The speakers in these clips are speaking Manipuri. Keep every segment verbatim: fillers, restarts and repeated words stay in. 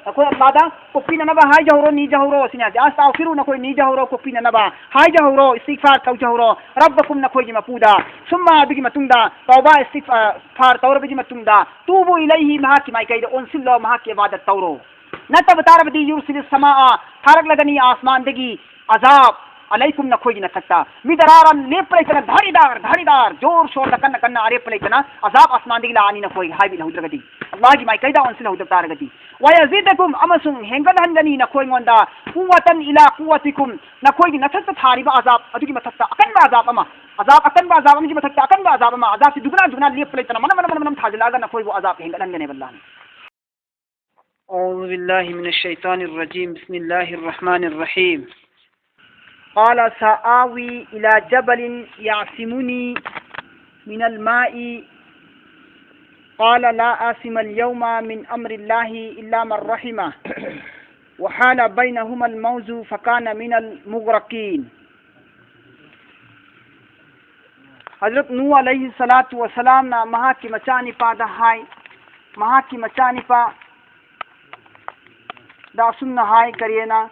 ꯅꯈꯣꯏ ꯑꯜꯂꯥꯗ ꯀꯣꯛꯄꯤꯅꯅꯕ ꯍꯥꯏꯖꯍꯧꯔꯣ, ꯅꯤꯖꯍꯧꯔꯣ ꯁꯤꯅꯤ ꯍꯥꯏꯁꯦ꯫ "ꯑꯁꯇꯥꯒꯐꯤꯔꯨ", ꯅꯈꯣꯏ ꯅꯤꯖꯍꯧꯔꯣ, ꯀꯣꯛꯄꯤꯅꯅꯕ ꯍꯥꯏꯖꯍꯧꯔꯣ, ꯏꯁꯇꯤꯒꯐꯥꯔ ꯇꯧꯖꯍꯧꯔꯣ, "ꯔꯕꯀꯨꯝ", ꯅꯈꯣꯏꯒꯤ ꯃꯄꯨꯗ꯫ ꯁꯨꯝꯃ, ꯑꯗꯨꯒꯤ ꯃꯇꯨꯡꯗ, ꯇꯧꯕ, ꯏꯁꯇꯤꯒꯐꯥꯔ ꯇꯧꯔꯕꯒꯤ ꯃꯇꯨꯡꯗ, "ꯇꯨꯕꯨ ꯏꯂꯩꯍꯤ", ꯃꯍꯥꯛꯀꯤ ꯃꯥꯏꯀꯩꯗ ꯑꯣꯟꯁꯤꯜꯂꯣ, ꯃꯍꯥꯛꯀꯤ ꯏꯕꯥꯗꯠ ꯇꯧꯔꯣ꯫ ꯅꯠꯇꯕ ꯇꯥꯔꯕꯗꯤ, "ꯌꯨꯔꯁꯤꯂꯤꯁ ꯁꯃꯥꯑ", ꯊꯥꯔꯛꯂꯒꯅꯤ ꯑꯥꯁꯃꯥꯟꯗꯒꯤ ꯑꯖꯥꯕ, "ꯑꯂꯩꯀꯨꯝ", ꯅꯈꯣꯏꯒꯤ ꯅꯊꯛꯇ, "ꯃꯤꯗꯔꯥꯔꯟ", ꯂꯦꯞꯄ ꯂꯩꯇꯅ, "ꯙꯥꯔꯤꯗꯥꯔ, ꯙꯥꯔꯤꯗꯥꯔ", ꯖꯣꯔ ꯁꯣꯔꯗ, ꯀꯟꯅ ꯀꯟꯅ, ꯑꯔꯦꯞꯄ ꯂꯩꯇꯅ ꯑꯖꯥꯕ ꯑꯥꯁꯃꯥꯟꯗꯒꯤ ꯂꯥꯛꯑꯅꯤ, ꯅꯈꯣꯏ ꯍꯥꯏꯕꯤꯍꯧꯗ꯭ꯔꯒꯗꯤ, ꯑꯜꯂꯥꯍꯒꯤ ꯃꯥꯏꯀꯩꯗ ꯑꯣꯟꯁꯤꯜꯍꯧꯗꯕ ꯇꯥꯔꯒꯗꯤ꯫ "ꯋꯌꯖꯤꯗꯀꯨꯝ", ꯑꯃꯁꯨꯡ ꯍꯦꯟꯒꯠꯍꯟꯒꯅꯤ ꯅꯈꯣꯏꯉꯣꯟꯗ, "ꯀꯨꯋꯇꯟ ꯏꯂꯥ ꯀꯨꯋꯇꯤꯀꯨꯝ", ꯅꯈꯣꯏꯒꯤ ꯅꯊꯛꯇ ꯊꯥꯔꯤꯕ ꯑꯖꯥꯕ ꯑꯗꯨꯒꯤ ꯃꯊꯛꯇ ꯑꯀꯟꯕ ꯑꯖꯥꯕ ꯑꯃ, ꯑꯖꯥꯕ ꯑꯀꯟꯕ ꯑꯖꯥꯕ ꯑꯃꯒꯤ ꯃꯊꯛꯇ ꯑꯀꯟꯕ ꯑꯖꯥꯕ ꯑꯃ, ꯑꯖꯥꯕꯁꯤ ꯗꯨꯒꯨꯅꯥ ꯗꯨꯒꯨꯅꯥ ꯂꯦꯞꯄ ꯂꯩꯇꯅ ꯃꯅꯝ ꯃꯅꯝ ꯃꯅꯝ ꯃꯅꯝ ꯊꯥꯖꯤꯜꯂꯛꯑꯒ ꯅꯈꯣꯏꯕꯨ ꯑꯖꯥꯕ ꯍꯦꯟꯒꯠꯍꯟꯒꯅꯦꯕ ꯑꯜꯂꯥꯍꯅ꯫ أعوذ بالله من الشيطان الرجيم. بسم الله الرحمن الرحيم. قال سآوي إلى جبل يعصمني من الماء. قال لا عاصم اليوم من أمر الله إلا من رحمه. وحال بينهما الموج فكان من المغرقين. ꯍꯖꯔꯠ ꯅꯨꯍ ꯑꯂꯩꯍꯤ ꯁꯂꯥꯇꯨ ꯋꯁꯂꯥꯝꯅ ꯃꯍꯥꯛꯀꯤ ꯃꯆꯥꯅꯤꯄꯥꯗ ꯍꯥꯏ, ꯃꯍꯥꯛꯀꯤ ꯃꯆꯥꯅꯤꯄꯥꯗ ꯑꯁꯨꯝꯅ ꯍꯥꯏ, ꯀꯔꯤꯅ,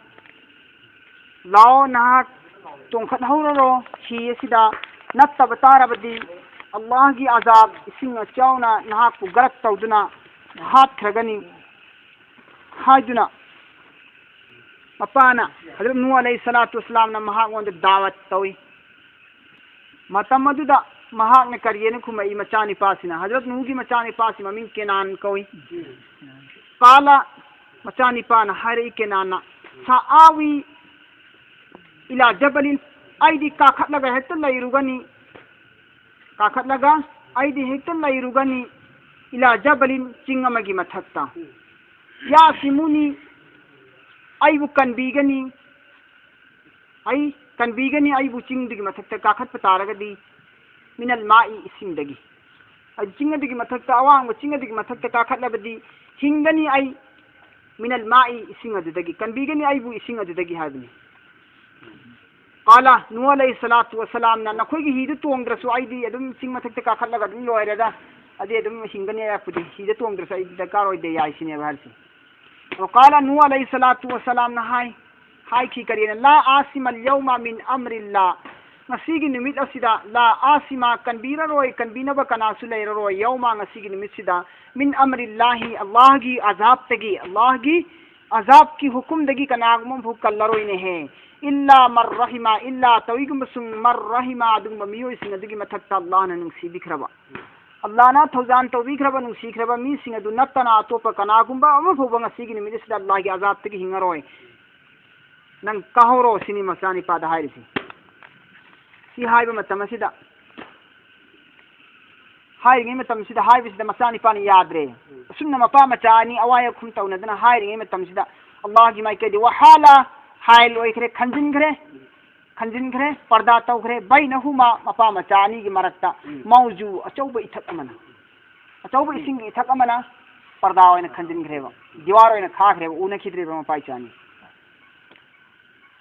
"ꯂꯥꯛꯑꯣ, ꯅꯍꯥꯛ ꯇꯣꯡꯈꯠꯍꯧꯔꯔꯣ ꯍꯤ ꯑꯁꯤꯗ, ꯅꯠꯇꯕ ꯇꯥꯔꯕꯗꯤ ꯑꯜꯂꯥꯍꯒꯤ ꯑꯖꯥꯕ, ꯏꯁꯤꯡ ꯑꯆꯥꯎꯅ ꯅꯍꯥꯛꯄꯨ ꯒꯔꯛ ꯇꯧꯗꯨꯅ ꯍꯥꯠꯈ꯭ꯔꯒꯅꯤ" ꯍꯥꯏꯗꯨꯅ ꯃꯄꯥꯅ, ꯍꯖꯔꯠ ꯅꯨꯍ ꯑꯂꯩꯍꯤ ꯁꯂꯥꯇꯨ ꯋꯁꯂꯥꯝꯅ ꯃꯍꯥꯛꯉꯣꯟꯗ ꯗꯥꯋꯠ ꯇꯧꯏ꯫ ꯃꯇꯝ ꯑꯗꯨꯗ ꯃꯍꯥꯛꯅ ꯀꯔꯤꯅ ꯈꯨꯝꯃꯛꯏ, ꯃꯆꯥꯅꯤꯄꯥꯁꯤꯅ, ꯍꯖꯔꯠ ꯅꯨꯍꯒꯤ ꯃꯆꯥꯅꯤꯄꯥꯁꯤ ꯃꯃꯤꯡ ꯀꯦꯅꯥꯟ ꯀꯧꯏ꯫ ꯀꯥꯂ, ꯃꯆꯥꯅꯤꯄꯥꯅ ꯍꯥꯏꯔꯛꯏ ꯀꯦꯅꯥꯟꯅ, "ꯁꯥ ꯑꯥꯋꯤ ꯏꯂꯥ ꯖꯕꯂꯤꯟ", ꯑꯩꯗꯤ ꯀꯥꯈꯠꯂꯒ ꯍꯦꯛꯇ ꯂꯩꯔꯨꯒꯅꯤ, ꯀꯥꯈꯠꯂꯒ ꯑꯩꯗꯤ ꯍꯦꯛꯇ ꯂꯩꯔꯨꯒꯅꯤ, "ꯏꯂꯥ ꯖꯕꯂꯤꯟ", ꯆꯤꯡ ꯑꯃꯒꯤ ꯃꯊꯛꯇ, "ꯌꯥꯁꯤꯃꯨꯅꯤ", ꯑꯩꯕꯨ ꯀꯟꯕꯤꯒꯅꯤ, ꯑꯩ ꯀꯟꯕꯤꯒꯅꯤ, ꯑꯩꯕꯨ ꯆꯤꯡꯗꯨꯒꯤ ꯃꯊꯛꯇ ꯀꯥꯈꯠꯄ ꯇꯥꯔꯒꯗꯤ, "ꯃꯤꯅꯜ ꯃꯥꯏ", ꯏꯁꯤꯡꯗꯒꯤ꯫ ꯑꯩ ꯆꯤꯡ ꯑꯗꯨꯒꯤ ꯃꯊꯛꯇ, ꯑꯋꯥꯡꯕ ꯆꯤꯡ ꯑꯗꯨꯒꯤ ꯃꯊꯛꯇ ꯀꯥꯈꯠꯂꯕꯗꯤ ꯍꯤꯡꯒꯅꯤ ꯑꯩ, "ꯃꯤꯅꯜ ꯃꯥꯏ", ꯏꯁꯤꯡ ꯑꯗꯨꯗꯒꯤ, ꯀꯟꯕꯤꯒꯅꯤ ꯑꯩꯕꯨ ꯏꯁꯤꯡ ꯑꯗꯨꯗꯒꯤ ꯍꯥꯏꯕꯅꯤ꯫ ꯀꯥꯂ ꯅꯨꯍ ꯑꯂꯩꯍꯤ ꯁꯂꯥꯇꯨ ꯋꯁꯂꯥꯝꯅ, "ꯅꯈꯣꯏꯒꯤ ꯍꯤꯗꯨ ꯇꯣꯡꯗ꯭ꯔꯁꯨ ꯑꯩꯗꯤ ꯑꯗꯨꯝ ꯆꯤꯡ ꯃꯊꯛꯇ ꯀꯥꯈꯠꯂꯒ ꯑꯗꯨꯝ ꯂꯣꯏꯔꯦꯗ, ꯑꯗꯨꯗꯤ ꯑꯗꯨꯝ ꯍꯤꯡꯒꯅꯤ ꯑꯩꯍꯥꯛꯄꯨꯗꯤ, ꯍꯤꯗ ꯇꯣꯡꯗ꯭ꯔꯁꯨ ꯑꯩꯗꯤ ꯗꯔꯀꯥꯔ ꯑꯣꯏꯗꯦ" ꯌꯥꯏ ꯁꯤꯅꯦꯕ ꯍꯥꯏꯔꯤꯁꯦ꯫ ꯋꯀꯥꯂ ꯅꯨꯍ ꯑꯂꯩꯍꯤ ꯁꯂꯥꯇꯨ ꯋꯁꯂꯥꯝꯅ ꯍꯥꯏ, ꯍꯥꯏꯈꯤ ꯀꯔꯤꯅ? "ꯂꯥ ꯑꯥꯁꯤꯃ ꯑꯜꯌꯧꯃ ꯃꯤꯟ ꯑꯝꯔꯤꯜꯂꯥ"꯫ ꯉꯁꯤꯒꯤ ꯅꯨꯃꯤꯠ ꯑꯁꯤꯗ "ꯂꯥ ꯑꯥꯁꯤꯃ", ꯀꯟꯕꯤꯔꯔꯣꯏ, ꯀꯟꯕꯤꯅꯕ ꯀꯅꯥꯁꯨ ꯂꯩꯔꯔꯣꯏ, "ꯌꯧꯃ", ꯉꯁꯤꯒꯤ ꯅꯨꯃꯤꯠꯁꯤꯗ, "ꯃꯤꯟ ꯑꯝꯔꯤꯜꯂꯥꯍꯤ", ꯑꯜꯂꯥꯍꯒꯤ ꯑꯖꯥꯕꯇꯒꯤ, ꯑꯜꯂꯥꯍꯒꯤ ꯑꯖꯥꯕꯀꯤ ꯍꯨꯀꯨꯝꯗꯒꯤ ꯀꯅꯥꯒꯨꯝꯕ ꯑꯃꯐꯥꯎ ꯀꯜꯂꯔꯣꯏꯅꯦꯍꯦ꯫ "ꯏꯜꯂꯥ ꯃꯔ ꯔꯍꯤꯃ", ꯏꯜꯂꯥ, ꯇꯧꯏꯒꯨꯝꯕꯁꯨꯡ, ꯃꯔ ꯔꯍꯤꯃ, ꯑꯗꯨꯒꯨꯝꯕ ꯃꯤꯑꯣꯏꯁꯤꯡ ꯑꯗꯨꯒꯤ ꯃꯊꯛꯇ ꯑꯜꯂꯥꯍꯅ ꯅꯨꯡꯁꯤꯕꯤꯈ꯭ꯔꯕ, ꯑꯜꯂꯥꯍꯅ ꯊꯧꯖꯥꯜ ꯇꯧꯕꯤꯈ꯭ꯔꯕ, ꯅꯨꯡꯁꯤꯈ꯭ꯔꯕ ꯃꯤꯁꯤꯡ ꯑꯗꯨ ꯅꯠꯇꯅ ꯑꯇꯣꯞꯄ ꯀꯅꯥꯒꯨꯝꯕ ꯑꯃ ꯐꯥꯎꯕ ꯉꯁꯤꯒꯤ ꯅꯨꯃꯤꯠ ꯑꯁꯤꯗ ꯑꯜꯂꯥꯍꯒꯤ ꯑꯖꯥꯕꯇꯒꯤ ꯍꯤꯡꯉꯔꯣꯏ꯫ ꯅꯪ ꯀꯥꯍꯧꯔꯣ ꯁꯤꯅꯤ ꯃꯆꯥꯅꯤꯄꯥꯗ ꯍꯥꯏꯔꯤꯁꯤ꯫ ꯁꯤ ꯍꯥꯏꯕ ꯃꯇꯝ ꯑꯁꯤꯗ, ꯍꯥꯏꯔꯤꯉꯩ ꯃꯇꯝꯁꯤꯗ, ꯍꯥꯏꯕꯁꯤꯗ ꯃꯆꯥꯅꯤꯄꯥꯅ ꯌꯥꯗ꯭ꯔꯦ꯫ ꯑꯁꯨꯝꯅ ꯃꯄꯥ ꯃꯆꯥ ꯑꯅꯤ ꯑꯋꯥ ꯑꯈꯨꯝ ꯇꯧꯅꯗꯅ ꯍꯥꯏꯔꯤꯉꯩ ꯃꯇꯝꯁꯤꯗ, ꯑꯜꯂꯥꯍꯒꯤ ꯃꯥꯏꯀꯩꯗꯤ ꯋꯥꯍꯥꯂꯥ, ꯍꯥꯏꯜ ꯑꯣꯏꯈ꯭ꯔꯦ, ꯈꯟꯖꯤꯟꯈ꯭ꯔꯦ꯫ ꯈꯟꯖꯤꯟꯈ꯭ꯔꯦ, ꯄꯔꯗꯥ ꯇꯧꯈ꯭ꯔꯦ꯫ ꯕꯩꯅꯍꯨꯃꯥ, ꯃꯄꯥ ꯃꯆꯥ ꯑꯅꯤꯒꯤ ꯃꯔꯛꯇ, ꯎꯝ꯫ ꯃꯧꯖꯨ, ꯑꯆꯧꯕ ꯏꯊꯛ ꯑꯃꯅ, ꯑꯆꯧꯕ ꯏꯁꯤꯡꯒꯤ ꯏꯊꯛ ꯑꯃꯅ ꯄꯔꯗꯥ ꯑꯣꯏꯅ ꯈꯟꯖꯤꯟꯈ꯭ꯔꯦꯕ, ꯗꯤꯋꯥꯔ ꯑꯣꯏꯅ ꯈꯥꯈ꯭ꯔꯦꯕ, ꯎꯅꯈꯤꯗ꯭ꯔꯦꯕ ꯃꯄꯥ ꯏꯆꯥ ꯑꯅꯤ꯫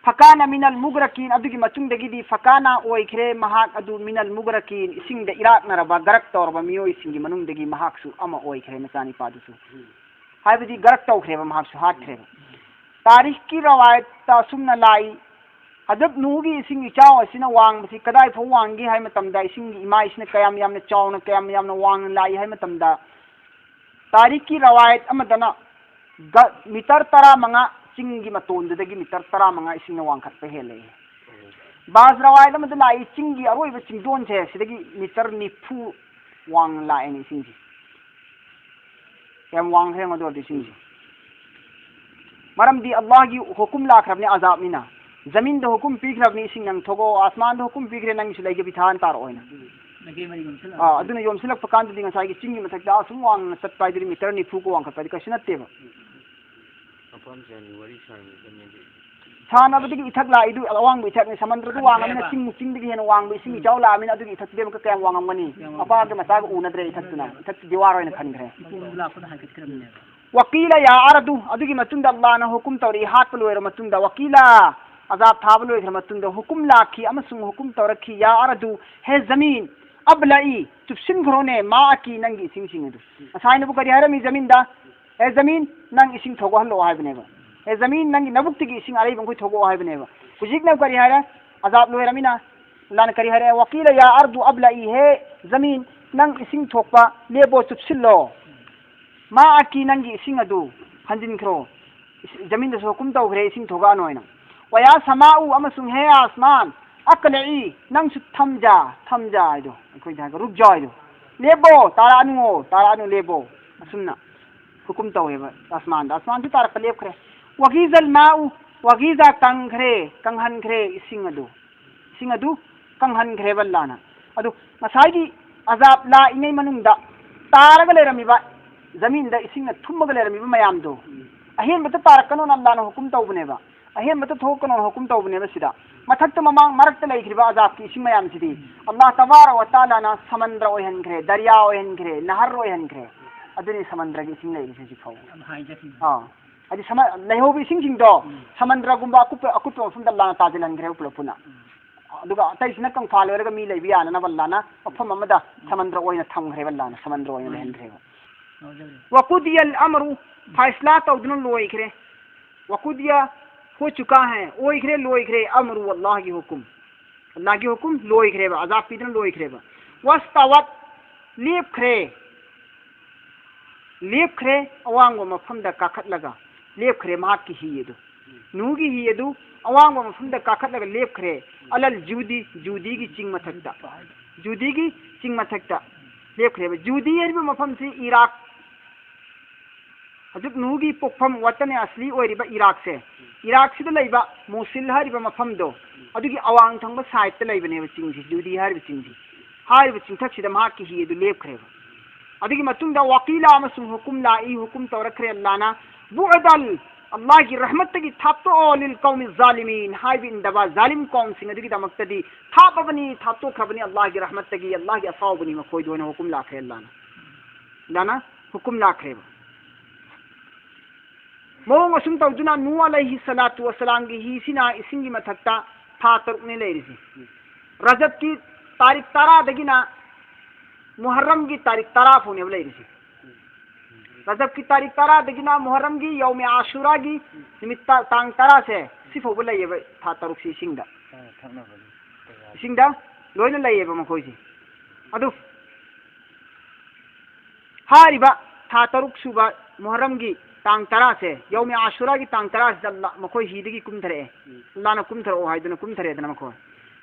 ꯐꯀꯥꯅ ꯃꯤꯅꯜ ꯃꯨꯒ꯭ꯔꯀꯤꯟ, ꯑꯗꯨꯒꯤ ꯃꯇꯨꯡꯗꯒꯤꯗꯤ ꯐꯀꯥꯅ ꯑꯣꯏꯈ꯭ꯔꯦ ꯃꯍꯥꯛ ꯑꯗꯨ ꯃꯤꯅꯜ ꯃꯨꯒ꯭ꯔꯀꯤꯟ, ꯏꯁꯤꯡꯗ ꯏꯔꯥꯛꯅꯔꯕ, ꯒꯔꯛ ꯇꯧꯔꯕ ꯃꯤꯑꯣꯏꯁꯤꯡꯒꯤ ꯃꯅꯨꯡꯗꯒꯤ ꯃꯍꯥꯛꯁꯨ ꯑꯃ ꯑꯣꯏꯈ꯭ꯔꯦ, ꯃꯆꯥꯅꯤꯄꯥꯗꯨꯁꯨ꯫ ꯍꯥꯏꯕꯗꯤ ꯒꯔꯛ ꯇꯧꯈ꯭ꯔꯦꯕ, ꯃꯍꯥꯛꯁꯨ ꯍꯥꯠꯈ꯭ꯔꯦꯕ꯫ ꯇꯥꯔꯤꯈꯀꯤ ꯔꯋꯥꯌꯠꯇ ꯑꯁꯨꯝꯅ ꯂꯥꯛꯏ, ꯍꯖꯔꯠ ꯅꯨꯍꯒꯤ ꯏꯁꯤꯡ ꯏꯆꯥꯎ ꯑꯁꯤꯅ ꯋꯥꯡꯕꯁꯤ ꯀꯗꯥꯏ ꯐꯥꯎ ꯋꯥꯡꯒꯦ ꯍꯥꯏ ꯃꯇꯝꯗ, ꯏꯁꯤꯡꯒꯤ ꯏꯃꯥꯏꯁꯤꯅ ꯀꯌꯥꯝ ꯌꯥꯝꯅ ꯆꯥꯎꯅ, ꯀꯌꯥꯝ ꯌꯥꯝꯅ ꯋꯥꯡꯅ ꯂꯥꯛꯏ ꯍꯥꯏ ꯃꯇꯝꯗ, ꯇꯥꯔꯤꯈꯀꯤ ꯔꯋꯥꯌꯠ ꯑꯃꯗꯅ ꯒ-, ꯃꯤꯇꯔ ꯇꯔꯥꯃꯉꯥ, ꯆꯤꯡꯒꯤ ꯃꯇꯣꯟꯗꯨꯗꯒꯤ ꯃꯤꯇꯔ ꯇꯔꯥꯃꯉꯥ ꯏꯁꯤꯡꯅ ꯋꯥꯡꯈꯠꯄ ꯍꯦꯜꯂꯛꯏ꯫ ꯕꯥꯖ ꯔꯋꯥꯌꯠ ꯑꯃꯗ ꯂꯥꯛꯏ, ꯆꯤꯡꯒꯤ ꯑꯔꯣꯏꯕ ꯆꯤꯡꯗꯣꯟꯁꯦ ꯁꯤꯗꯒꯤ ꯃꯤꯇꯔ ꯅꯤꯐꯨ ꯋꯥꯡꯅ ꯂꯥꯛꯑꯦꯅꯦ ꯏꯁꯤꯡꯁꯦ꯫ ꯌꯥꯝ ꯋꯥꯡꯈ꯭ꯔꯦ ꯌꯦꯡꯉꯣ ꯑꯗꯨ ꯑꯣꯏꯔꯗꯤ ꯏꯁꯤꯡꯁꯦ꯫ ꯃꯔꯝꯗꯤ ꯑꯜꯂꯥꯍꯒꯤ ꯍꯨꯀꯨꯝ ꯂꯥꯛꯈ꯭ꯔꯕꯅꯤ, ꯑꯖꯥꯕꯅꯤꯅ꯫ ꯖꯃꯤꯟꯗ ꯍꯨꯀꯨꯝ ꯄꯤꯈ꯭ꯔꯕꯅꯤ, ꯏꯁꯤꯡ ꯅꯪ ꯊꯣꯛꯑꯣ, ꯑꯁꯃꯥꯟꯗ ꯍꯨꯀꯨꯝ ꯄꯤꯈ꯭ꯔꯦ, ꯅꯪꯒꯤꯁꯨ ꯂꯩꯒꯦ ꯄꯤꯊꯥꯟ ꯇꯥꯔꯛꯑꯣ ꯍꯥꯏꯅ꯫ ꯅꯪꯒꯤ ꯃꯔꯤ ꯌꯣꯝꯁꯤꯜꯂꯛꯑꯣ꯫ ꯑꯥ, ꯑꯗꯨꯅ ꯌꯣꯝꯁꯤꯜꯂꯛꯄ ꯀꯥꯟꯗꯗꯤ ꯉꯁꯥꯏꯒꯤ ꯆꯤꯡꯒꯤ ꯃꯊꯛꯇ ꯑꯁꯨꯝ ꯋꯥꯡꯅ ꯆꯠꯄ ꯍꯥꯏꯗꯨꯗꯤ ꯃꯤꯇꯔ ꯅꯤꯐꯨꯒ ꯋꯥꯡꯈꯠꯄ ꯍꯥꯏꯗꯤ ꯀꯩꯁꯨ ꯅꯠꯇꯦꯕ꯫ ꯃꯐꯝꯁꯦ ꯋꯥꯔꯤ ꯁꯥꯟꯅꯒꯗꯕꯅꯦ꯫ ꯁꯥꯟꯅꯕꯗꯒꯤ ꯏꯊꯛ ꯂꯥꯛꯏꯗꯨ ꯑꯋꯥꯡꯕ ꯏꯊꯛꯅꯤ꯫ ꯁꯃꯟꯗ꯭ꯔꯗꯨ ꯋꯥꯡꯉꯕꯅꯤꯅ ꯈꯟꯗ꯭ꯔꯦꯕ꯫ ꯆꯤꯡ, ꯆꯤꯡꯗꯒꯤ ꯍꯦꯟꯅ ꯋꯥꯡꯕ ꯏꯁꯤꯡ ꯎꯝ꯫ ꯏꯆꯥꯎ ꯂꯥꯛꯑꯃꯤꯅ ꯑꯗꯨꯒꯤ ꯏꯊꯛꯇꯨꯗꯤ ꯑꯃꯨꯛꯀ ꯀꯌꯥꯝ ꯋꯥꯡꯉꯝꯒꯅꯤ? ꯀꯌꯥꯝ ꯋꯥꯡꯉꯝꯒꯅꯤ? ꯃꯄꯥꯒ ꯃꯆꯥꯒ ꯎꯅꯗ꯭ꯔꯦ ꯏꯊꯛꯇꯨꯅ꯫ ꯏꯊꯛꯇꯨ ꯗꯤꯋꯥꯔ ꯑꯣꯏꯅ ꯈꯟꯈ꯭ꯔꯦ꯫ ꯏꯄꯣꯝꯗꯨ ꯂꯥꯛꯄꯗ ꯍꯥꯏꯒꯠꯈ꯭ꯔꯕꯅꯦꯕ꯫ ꯋꯀꯤꯂ ꯌꯥ ꯑꯔꯗꯨ, ꯑꯗꯨꯒꯤ ꯃꯇꯨꯡꯗ ꯑꯜꯂꯥꯍꯅ ꯍꯨꯀꯨꯝ ꯇꯧꯔꯛꯏ, ꯍꯥꯠꯄ ꯂꯣꯏꯔ ꯃꯇꯨꯡꯗ, ꯋꯀꯤꯂ, ꯑꯖꯥꯕ ꯊꯥꯕ ꯂꯣꯏꯈ꯭ꯔ ꯃꯇꯨꯡꯗ ꯍꯨꯀꯨꯝ ꯂꯥꯛꯈꯤ ꯑꯃꯁꯨꯡ ꯍꯨꯀꯨꯝ ꯇꯧꯔꯛꯈꯤ, ꯌꯥ ꯑꯔꯗꯨ, ꯍꯦ ꯖꯃꯤꯟ, ꯑꯕꯂꯏ, ꯆꯨꯞꯁꯤꯟꯈ꯭ꯔꯣꯅꯦ, ꯃꯥ ꯑꯀꯤ, ꯅꯪꯒꯤ ꯏꯁꯤꯡꯁꯤꯡ ꯑꯗꯨ꯫ ꯉꯁꯥꯏꯅꯕꯨ ꯀꯔꯤ ꯍꯥꯏꯔꯝꯃꯤ ꯖꯃꯤꯟꯗ? "ꯍꯦ ꯖꯃꯤꯟ, ꯅꯪ ꯏꯁꯤꯡ ꯊꯣꯛꯂꯛꯍꯜꯂꯛꯑꯣ" ꯍꯥꯏꯕꯅꯦꯕ꯫ "ꯍꯦ ꯖꯃꯤꯟ, ꯅꯪꯒꯤ ꯅꯕꯨꯛꯇꯒꯤ ꯏꯁꯤꯡ ꯑꯔꯩꯕ ꯃꯈꯩ ꯊꯣꯛꯂꯛꯑꯣ" ꯍꯥꯏꯕꯅꯦꯕ꯫ ꯍꯧꯖꯤꯛꯅ ꯀꯔꯤ ꯍꯥꯏꯔꯦ? ꯑꯖꯥꯕ ꯂꯣꯏꯔꯃꯤꯅ ꯑꯜꯂꯥꯅ ꯀꯔꯤ ꯍꯥꯏꯔꯦ? "ꯋꯀꯤꯂ ꯌꯥ ꯑꯔꯗꯨ ꯑꯕꯂꯏ, ꯍꯦ ꯖꯃꯤꯟ, ꯅꯪ ꯏꯁꯤꯡ ꯊꯣꯛꯄ ꯂꯦꯞꯄꯣ, ꯆꯨꯞꯁꯤꯜꯂꯣ꯫ ꯃꯥ ꯑꯀꯤ, ꯅꯪꯒꯤ ꯏꯁꯤꯡ ꯑꯗꯨ ꯍꯟꯖꯤꯟꯈ꯭ꯔꯣ"꯫ ꯏꯁ-, ꯖꯃꯤꯟꯗꯁꯨ ꯍꯨꯀꯨꯝ ꯇꯧꯈ꯭ꯔꯦ ꯏꯁꯤꯡ ꯊꯣꯛꯂꯛꯑꯅꯣ ꯍꯥꯏꯅ꯫ "ꯋꯌꯥ ꯁꯃꯥꯎ", ꯑꯃꯁꯨꯡ "ꯍꯦ ꯑꯁꯃꯥꯟ, ꯑꯀꯂꯏ, ꯅꯪꯁꯨ ꯊꯝꯖ, ꯊꯝꯖ" ꯍꯥꯏꯗꯣ, ꯑꯩꯈꯣꯏꯗ ꯍꯥꯏꯔꯒ "ꯔꯨꯛꯖꯥ" ꯍꯥꯏꯗꯣ, "ꯂꯦꯞꯄꯣ, ꯇꯥꯔꯛꯑꯅꯨ, ꯇꯥꯔꯛꯑꯅꯨ, ꯂꯦꯞꯄꯣ"꯫ ꯑꯁꯨꯝꯅ ꯍꯨꯀꯨꯝ ꯇꯧꯋꯦꯕ ꯑꯁꯃꯥꯟꯗ꯫ ꯑꯁꯃꯥꯟꯁꯨ ꯇꯥꯔꯛꯄ ꯂꯦꯞꯈ꯭ꯔꯦ꯫ "ꯋꯒꯤꯖꯜ ꯃꯥꯎ", ꯋꯒꯤꯖꯥ, ꯀꯪꯈ꯭ꯔꯦ, ꯀꯪꯍꯟꯈ꯭ꯔꯦ ꯏꯁꯤꯡ ꯑꯗꯨ꯫ ꯏꯁꯤꯡ ꯑꯗꯨ ꯀꯪꯍꯟꯈ꯭ꯔꯦꯕ ꯑꯜꯂꯥꯅ꯫ ꯑꯗꯨ ꯉꯁꯥꯏꯒꯤ ꯑꯖꯥꯕ ꯂꯥꯛꯏꯉꯩ ꯃꯅꯨꯡꯗ ꯇꯥꯔꯒ ꯂꯩꯔꯝꯃꯤꯕ, ꯖꯃꯤꯟꯗ ꯏꯁꯤꯡꯅ ꯊꯨꯝꯃꯒ ꯂꯩꯔꯝꯃꯤꯕ ꯃꯌꯥꯝꯗꯣ, ꯑꯍꯦꯟꯕꯇ ꯇꯥꯔꯛꯀꯅꯣꯅ ꯑꯜꯂꯥꯅ ꯍꯨꯀꯨꯝ ꯇꯧꯕꯅꯦꯕ꯫ ꯑꯍꯦꯟꯕꯇ ꯊꯣꯛꯀꯅꯣꯅ ꯍꯨꯀꯨꯝ ꯇꯧꯕꯅꯦꯕ ꯁꯤꯗ꯫ ꯃꯊꯛꯇ ꯃꯃꯥꯡ ꯃꯔꯛꯇ ꯂꯩꯈ꯭ꯔꯤꯕ ꯑꯖꯥꯕꯀꯤ ꯏꯁꯤꯡ ꯃꯌꯥꯝꯁꯤꯗꯤ ꯑꯜꯂꯥꯍ ꯇꯕꯥꯔꯛ ꯋ ꯇꯥꯂꯥꯅ ꯁꯃꯟꯗ꯭ꯔ ꯑꯣꯏꯍꯟꯈ꯭ꯔꯦ, ꯗꯔꯤꯌꯥ ꯑꯣꯏꯍꯟꯈ꯭ꯔꯦ, ꯅꯍꯔ ꯑꯣꯏꯍꯟꯈ꯭ꯔꯦ꯫ ꯑꯗꯨꯅꯤ ꯁꯃꯟꯗ꯭ꯔꯒꯤ ꯏꯁꯤꯡ ꯂꯩꯔꯤꯁꯦ ꯍꯧꯖꯤꯛ ꯐꯥꯎꯕ꯫ ꯌꯥꯝ ꯍꯥꯏꯖꯈꯤꯕꯅꯤ꯫ ꯑꯥ꯫ ꯍꯥꯏꯗꯤ ꯁꯃ-, ꯂꯩꯍꯧꯕ ꯏꯁꯤꯡꯁꯤꯡꯗꯣ ꯎꯝ꯫ ꯁꯃꯟꯗ꯭ꯔꯒꯨꯝꯕ ꯑꯀꯨꯞꯄ, ꯑꯀꯨꯠꯄ ꯃꯐꯝꯗ ꯑꯜꯂꯥꯅ ꯇꯥꯁꯤꯜꯍꯟꯈ꯭ꯔꯦꯕ ꯄꯨꯂꯞ ꯄꯨꯟꯅ꯫ ꯎꯝ꯫ ꯑꯗꯨꯒ ꯑꯇꯩꯁꯤꯅ ꯀꯪꯐꯥꯜ ꯑꯣꯏꯔꯒ ꯃꯤ ꯂꯩꯕ ꯌꯥꯅꯅꯕ ꯑꯜꯂꯥꯅ ꯃꯐꯝ ꯑꯃꯗ ꯁꯃꯟꯗ꯭ꯔ ꯑꯣꯏꯅ ꯊꯝꯈ꯭ꯔꯦꯕ ꯑꯜꯂꯥꯅ, ꯁꯃꯟꯗ꯭ꯔ ꯑꯣꯏꯅ ꯎꯝ꯫ ꯂꯩꯍꯟꯈ꯭ꯔꯦꯕ꯫ ꯉꯥꯎꯖꯔꯦ꯫ "ꯋꯀꯨꯗꯤꯌꯜ ꯑꯃꯔꯨ", ꯐꯥꯏꯁꯂꯥ ꯇꯧꯗꯨꯅ ꯂꯣꯏꯈ꯭ꯔꯦ꯫ "ꯋꯀꯨꯗꯤꯌ ꯍꯣ ꯆꯨꯀꯥ ꯍꯦ", ꯑꯣꯏꯈ꯭ꯔꯦ, ꯂꯣꯏꯈ꯭ꯔꯦ, "ꯑꯃꯔꯨ", ꯑꯜꯂꯥꯍꯒꯤ ꯍꯨꯀꯨꯝ꯫ ꯑꯜꯂꯥꯍꯒꯤ ꯍꯨꯀꯨꯝ ꯂꯣꯏꯈ꯭ꯔꯦꯕ, ꯑꯖꯥꯕ ꯄꯤꯗꯨꯅ ꯂꯣꯏꯈ꯭ꯔꯦꯕ꯫ "ꯋꯁꯇꯋꯠ", ꯂꯦꯞꯈ꯭ꯔꯦ꯫ ꯂꯦꯞꯈ꯭ꯔꯦ ꯑꯋꯥꯡꯕ ꯃꯐꯝꯗ ꯀꯥꯈꯠꯂꯒ, ꯂꯦꯞꯈ꯭ꯔꯦ ꯃꯍꯥꯛꯀꯤ ꯍꯤ ꯑꯗꯨ꯫ ꯅꯨꯍꯒꯤ ꯍꯤ ꯑꯗꯨ ꯑꯋꯥꯡꯕ ꯃꯐꯝꯗ ꯀꯥꯈꯠꯂꯒ ꯂꯦꯞꯈ꯭ꯔꯦ꯫ "ꯑꯂꯜ ꯖꯨꯗꯤ", ꯖꯨꯗꯤꯒꯤ ꯆꯤꯡ ꯃꯊꯛꯇ꯫ ꯖꯨꯗꯤꯒꯤ ꯆꯤꯡ ꯃꯊꯛꯇ ꯂꯦꯞꯈ꯭ꯔꯦꯕ꯫ ꯖꯨꯗꯤ ꯍꯥꯏꯔꯤꯕ ꯃꯐꯝꯁꯤ ꯏꯔꯥꯛ, ꯍꯧꯖꯤꯛ ꯅꯨꯍꯒꯤ ꯄꯣꯛꯐꯝ ꯋꯇꯅꯦ ꯑꯁꯂꯤ ꯑꯣꯏꯔꯤꯕ ꯏꯔꯥꯛꯁꯦ, ꯏꯔꯥꯛꯁꯤꯗ ꯂꯩꯕ ꯃꯨꯁꯤꯜ ꯍꯥꯏꯔꯤꯕ ꯃꯐꯝꯗꯣ, ꯑꯗꯨꯒꯤ ꯑꯋꯥꯡ ꯊꯪꯕ ꯁꯥꯏꯗꯇ ꯂꯩꯕꯅꯦꯕ ꯆꯤꯡꯁꯤ, ꯖꯨꯗꯤ ꯍꯥꯏꯔꯤꯕ ꯆꯤꯡꯁꯤ꯫ ꯍꯥꯏꯔꯤꯕ ꯆꯤꯡꯊꯛꯁꯤꯗ ꯃꯍꯥꯛꯀꯤ ꯍꯤ ꯑꯗꯨ ꯂꯦꯞꯈ꯭ꯔꯦꯕ꯫ ꯑꯗꯨꯒꯤ ꯃꯇꯨꯡꯗ ꯋꯀꯤꯂ ꯑꯃꯁꯨꯡ ꯍꯨꯀꯨꯝ ꯂꯥꯛꯏ, ꯍꯨꯀꯨꯝ ꯇꯧꯔꯛꯈ꯭ꯔꯦ ꯑꯜꯂꯥꯅ, "ꯕꯨꯑꯗꯜ", ꯑꯜꯂꯥꯍꯒꯤ ꯔꯍꯃꯠꯇꯒꯤ ꯊꯥꯞꯇꯣꯛꯑꯣ, "ꯂꯤꯜ ꯀꯧꯃꯤ ꯖꯥꯂꯤꯃꯤꯟ", ꯍꯥꯏꯕ ꯏꯟꯗꯕ ꯖꯥꯂꯤꯝ ꯀꯧꯝꯁꯤꯡ ꯑꯗꯨꯒꯤꯗꯃꯛꯇꯗꯤ ꯊꯥꯞꯄꯕꯅꯤ, ꯊꯥꯞꯇꯣꯛꯈ꯭ꯔꯕꯅꯤ, ꯑꯜꯂꯥꯍꯒꯤ ꯔꯍꯃꯠꯇꯒꯤ, ꯑꯜꯂꯥꯍꯒꯤ ꯑꯁꯥꯎꯕꯅꯤ ꯃꯈꯣꯏꯗ ꯑꯣꯏꯅ ꯍꯨꯀꯨꯝ ꯂꯥꯛꯈ꯭ꯔꯦ ꯑꯜꯂꯥꯅ꯫ ꯑꯜꯂꯥꯅ ꯍꯨꯀꯨꯝ ꯂꯥꯛꯈ꯭ꯔꯦꯕ꯫ ꯃꯑꯣꯡ ꯑꯁꯨꯝ ꯇꯧꯗꯨꯅ ꯅꯨꯍ ꯑꯂꯩꯍꯤ ꯁꯂꯥꯇꯨ ꯋꯁꯂꯥꯝꯒꯤ ꯍꯤꯁꯤꯅ ꯏꯁꯤꯡꯒꯤ ꯃꯊꯛꯇ ꯊꯥ ꯇꯔꯨꯛꯅꯤ ꯂꯩꯔꯤꯁꯦ꯫ ꯔꯖꯕꯀꯤ ꯇꯥꯔꯤꯛ ꯇꯔꯥꯗꯒꯤꯅ ꯃꯨꯍꯔꯔꯝꯒꯤ ꯇꯥꯔꯤꯛ ꯇꯔꯥ ꯐꯥꯎꯅꯦꯕ ꯂꯩꯔꯤꯁꯦ꯫ ꯔꯖꯕꯀꯤ ꯇꯥꯔꯤꯛ ꯇꯔꯥꯗꯒꯤꯅ ꯃꯨꯍꯔꯔꯝꯒꯤ ꯌꯧꯃꯦ ꯑꯥꯁꯨꯔꯥꯒꯤ ꯅꯨꯃꯤꯠ ꯇꯥ-, ꯇꯥꯡ ꯇꯔꯥꯁꯦ, ꯁꯤꯐꯥꯎꯕ ꯂꯩꯌꯦꯕ ꯊꯥ ꯇꯔꯨꯛꯁꯤ ꯏꯁꯤꯡꯗ꯫ ꯆꯥꯅ ꯊꯛꯅꯕꯅꯤ꯫ ꯏꯁꯤꯡꯗ ꯂꯣꯏꯅ ꯂꯩꯌꯦꯕ ꯃꯈꯣꯏꯁꯦ꯫ ꯑꯗꯨ ꯍꯥꯏꯔꯤꯕ ꯊꯥ ꯇꯔꯨꯛ ꯁꯨꯕ ꯃꯨꯍꯔꯔꯝꯒꯤ ꯇꯥꯡ ꯇꯔꯥꯁꯦ, ꯌꯧꯃꯦ ꯑꯥꯁꯨꯔꯥꯒꯤ ꯇꯥꯡ ꯇꯔꯥꯁꯤꯗ ꯂ-, ꯃꯈꯣꯏ ꯍꯤꯗꯒꯤ ꯀꯨꯝꯊꯔꯛꯑꯦ꯫ ꯎꯝ꯫ ꯑꯜꯂꯥꯅ ꯀꯨꯝꯊꯔꯛꯑꯣ ꯍꯥꯏꯗꯨꯅ ꯀꯨꯝꯊꯔꯛꯑꯦꯗꯅ ꯃꯈꯣꯏ꯫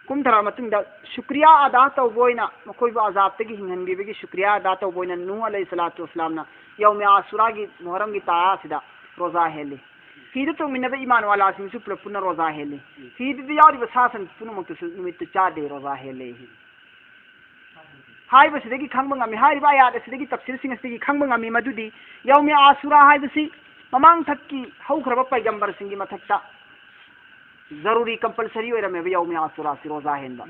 ꯀꯨꯝꯊꯔꯛꯑ ꯃꯇꯨꯡꯗ ꯁꯨꯀ꯭ꯔꯤꯌꯥ ꯑꯗꯥ ꯇꯧꯕ ꯑꯣꯏꯅ, ꯃꯈꯣꯏꯕꯨ ꯑꯖꯥꯕꯇꯒꯤ ꯍꯤꯡꯍꯟꯕꯤꯕꯒꯤ ꯁꯨꯀ꯭ꯔꯤꯌꯥ ꯑꯗꯥ ꯇꯧꯕ ꯑꯣꯏꯅ ꯅꯨꯍ ꯑꯂꯩꯍꯤ ꯁꯂꯥꯇꯨ ꯋꯁꯂꯥꯝꯅ ꯌꯧꯃꯦ ꯑꯥꯁꯨꯔꯥꯒꯤ ꯃꯨꯍꯔꯔꯝꯒꯤ ꯇꯔꯥꯁꯤꯗ ꯔꯣꯖꯥ ꯍꯦꯜꯂꯤ꯫ ꯍꯤꯗ ꯇꯣꯡꯃꯤꯟꯅꯕ ꯏꯃꯥꯟ ꯋꯥꯂꯥꯁꯤꯡꯁꯨ ꯄꯨꯂꯞ ꯄꯨꯟꯅ ꯔꯣꯖꯥ ꯍꯦꯜꯂꯤ꯫ ꯎꯝ꯫ ꯍꯤꯗꯨꯗ ꯌꯥꯎꯔꯤꯕ ꯁꯥ ꯁꯟ ꯄꯨꯝꯅꯃꯛꯇꯨꯁꯨ ꯅꯨꯃꯤꯠꯇꯨ ꯆꯥꯗꯦ, ꯔꯣꯖꯥ ꯍꯦꯜꯂꯦ꯫ ꯍꯥꯏꯕꯁꯤꯗꯒꯤ ꯈꯪꯕ ꯉꯝꯃꯤ, ꯍꯥꯏꯔꯤꯕ ꯑꯌꯥꯠ ꯑꯁꯤꯗꯒꯤ, ꯇꯐꯁꯤꯔꯁꯤꯡ ꯑꯁꯤꯗꯒꯤ ꯈꯪꯕ ꯉꯝꯃꯤ ꯃꯗꯨꯗꯤ ꯌꯧꯃꯦ ꯑꯥꯁꯨꯔꯥ ꯍꯥꯏꯕꯁꯤ ꯃꯃꯥꯡꯊꯛꯀꯤ ꯍꯧꯈ꯭ꯔꯕ ꯄꯩꯒꯝꯕꯔꯁꯤꯡꯒꯤ ꯃꯊꯛꯇ ꯖꯔꯨꯔꯤ, ꯀꯝꯄꯜꯁꯔꯤ ꯑꯣꯏꯔꯝꯃꯦꯕ ꯌꯧꯃꯦ ꯑꯥꯁꯨꯔꯥꯁꯤ ꯔꯣꯖꯥ ꯍꯦꯟꯕ꯫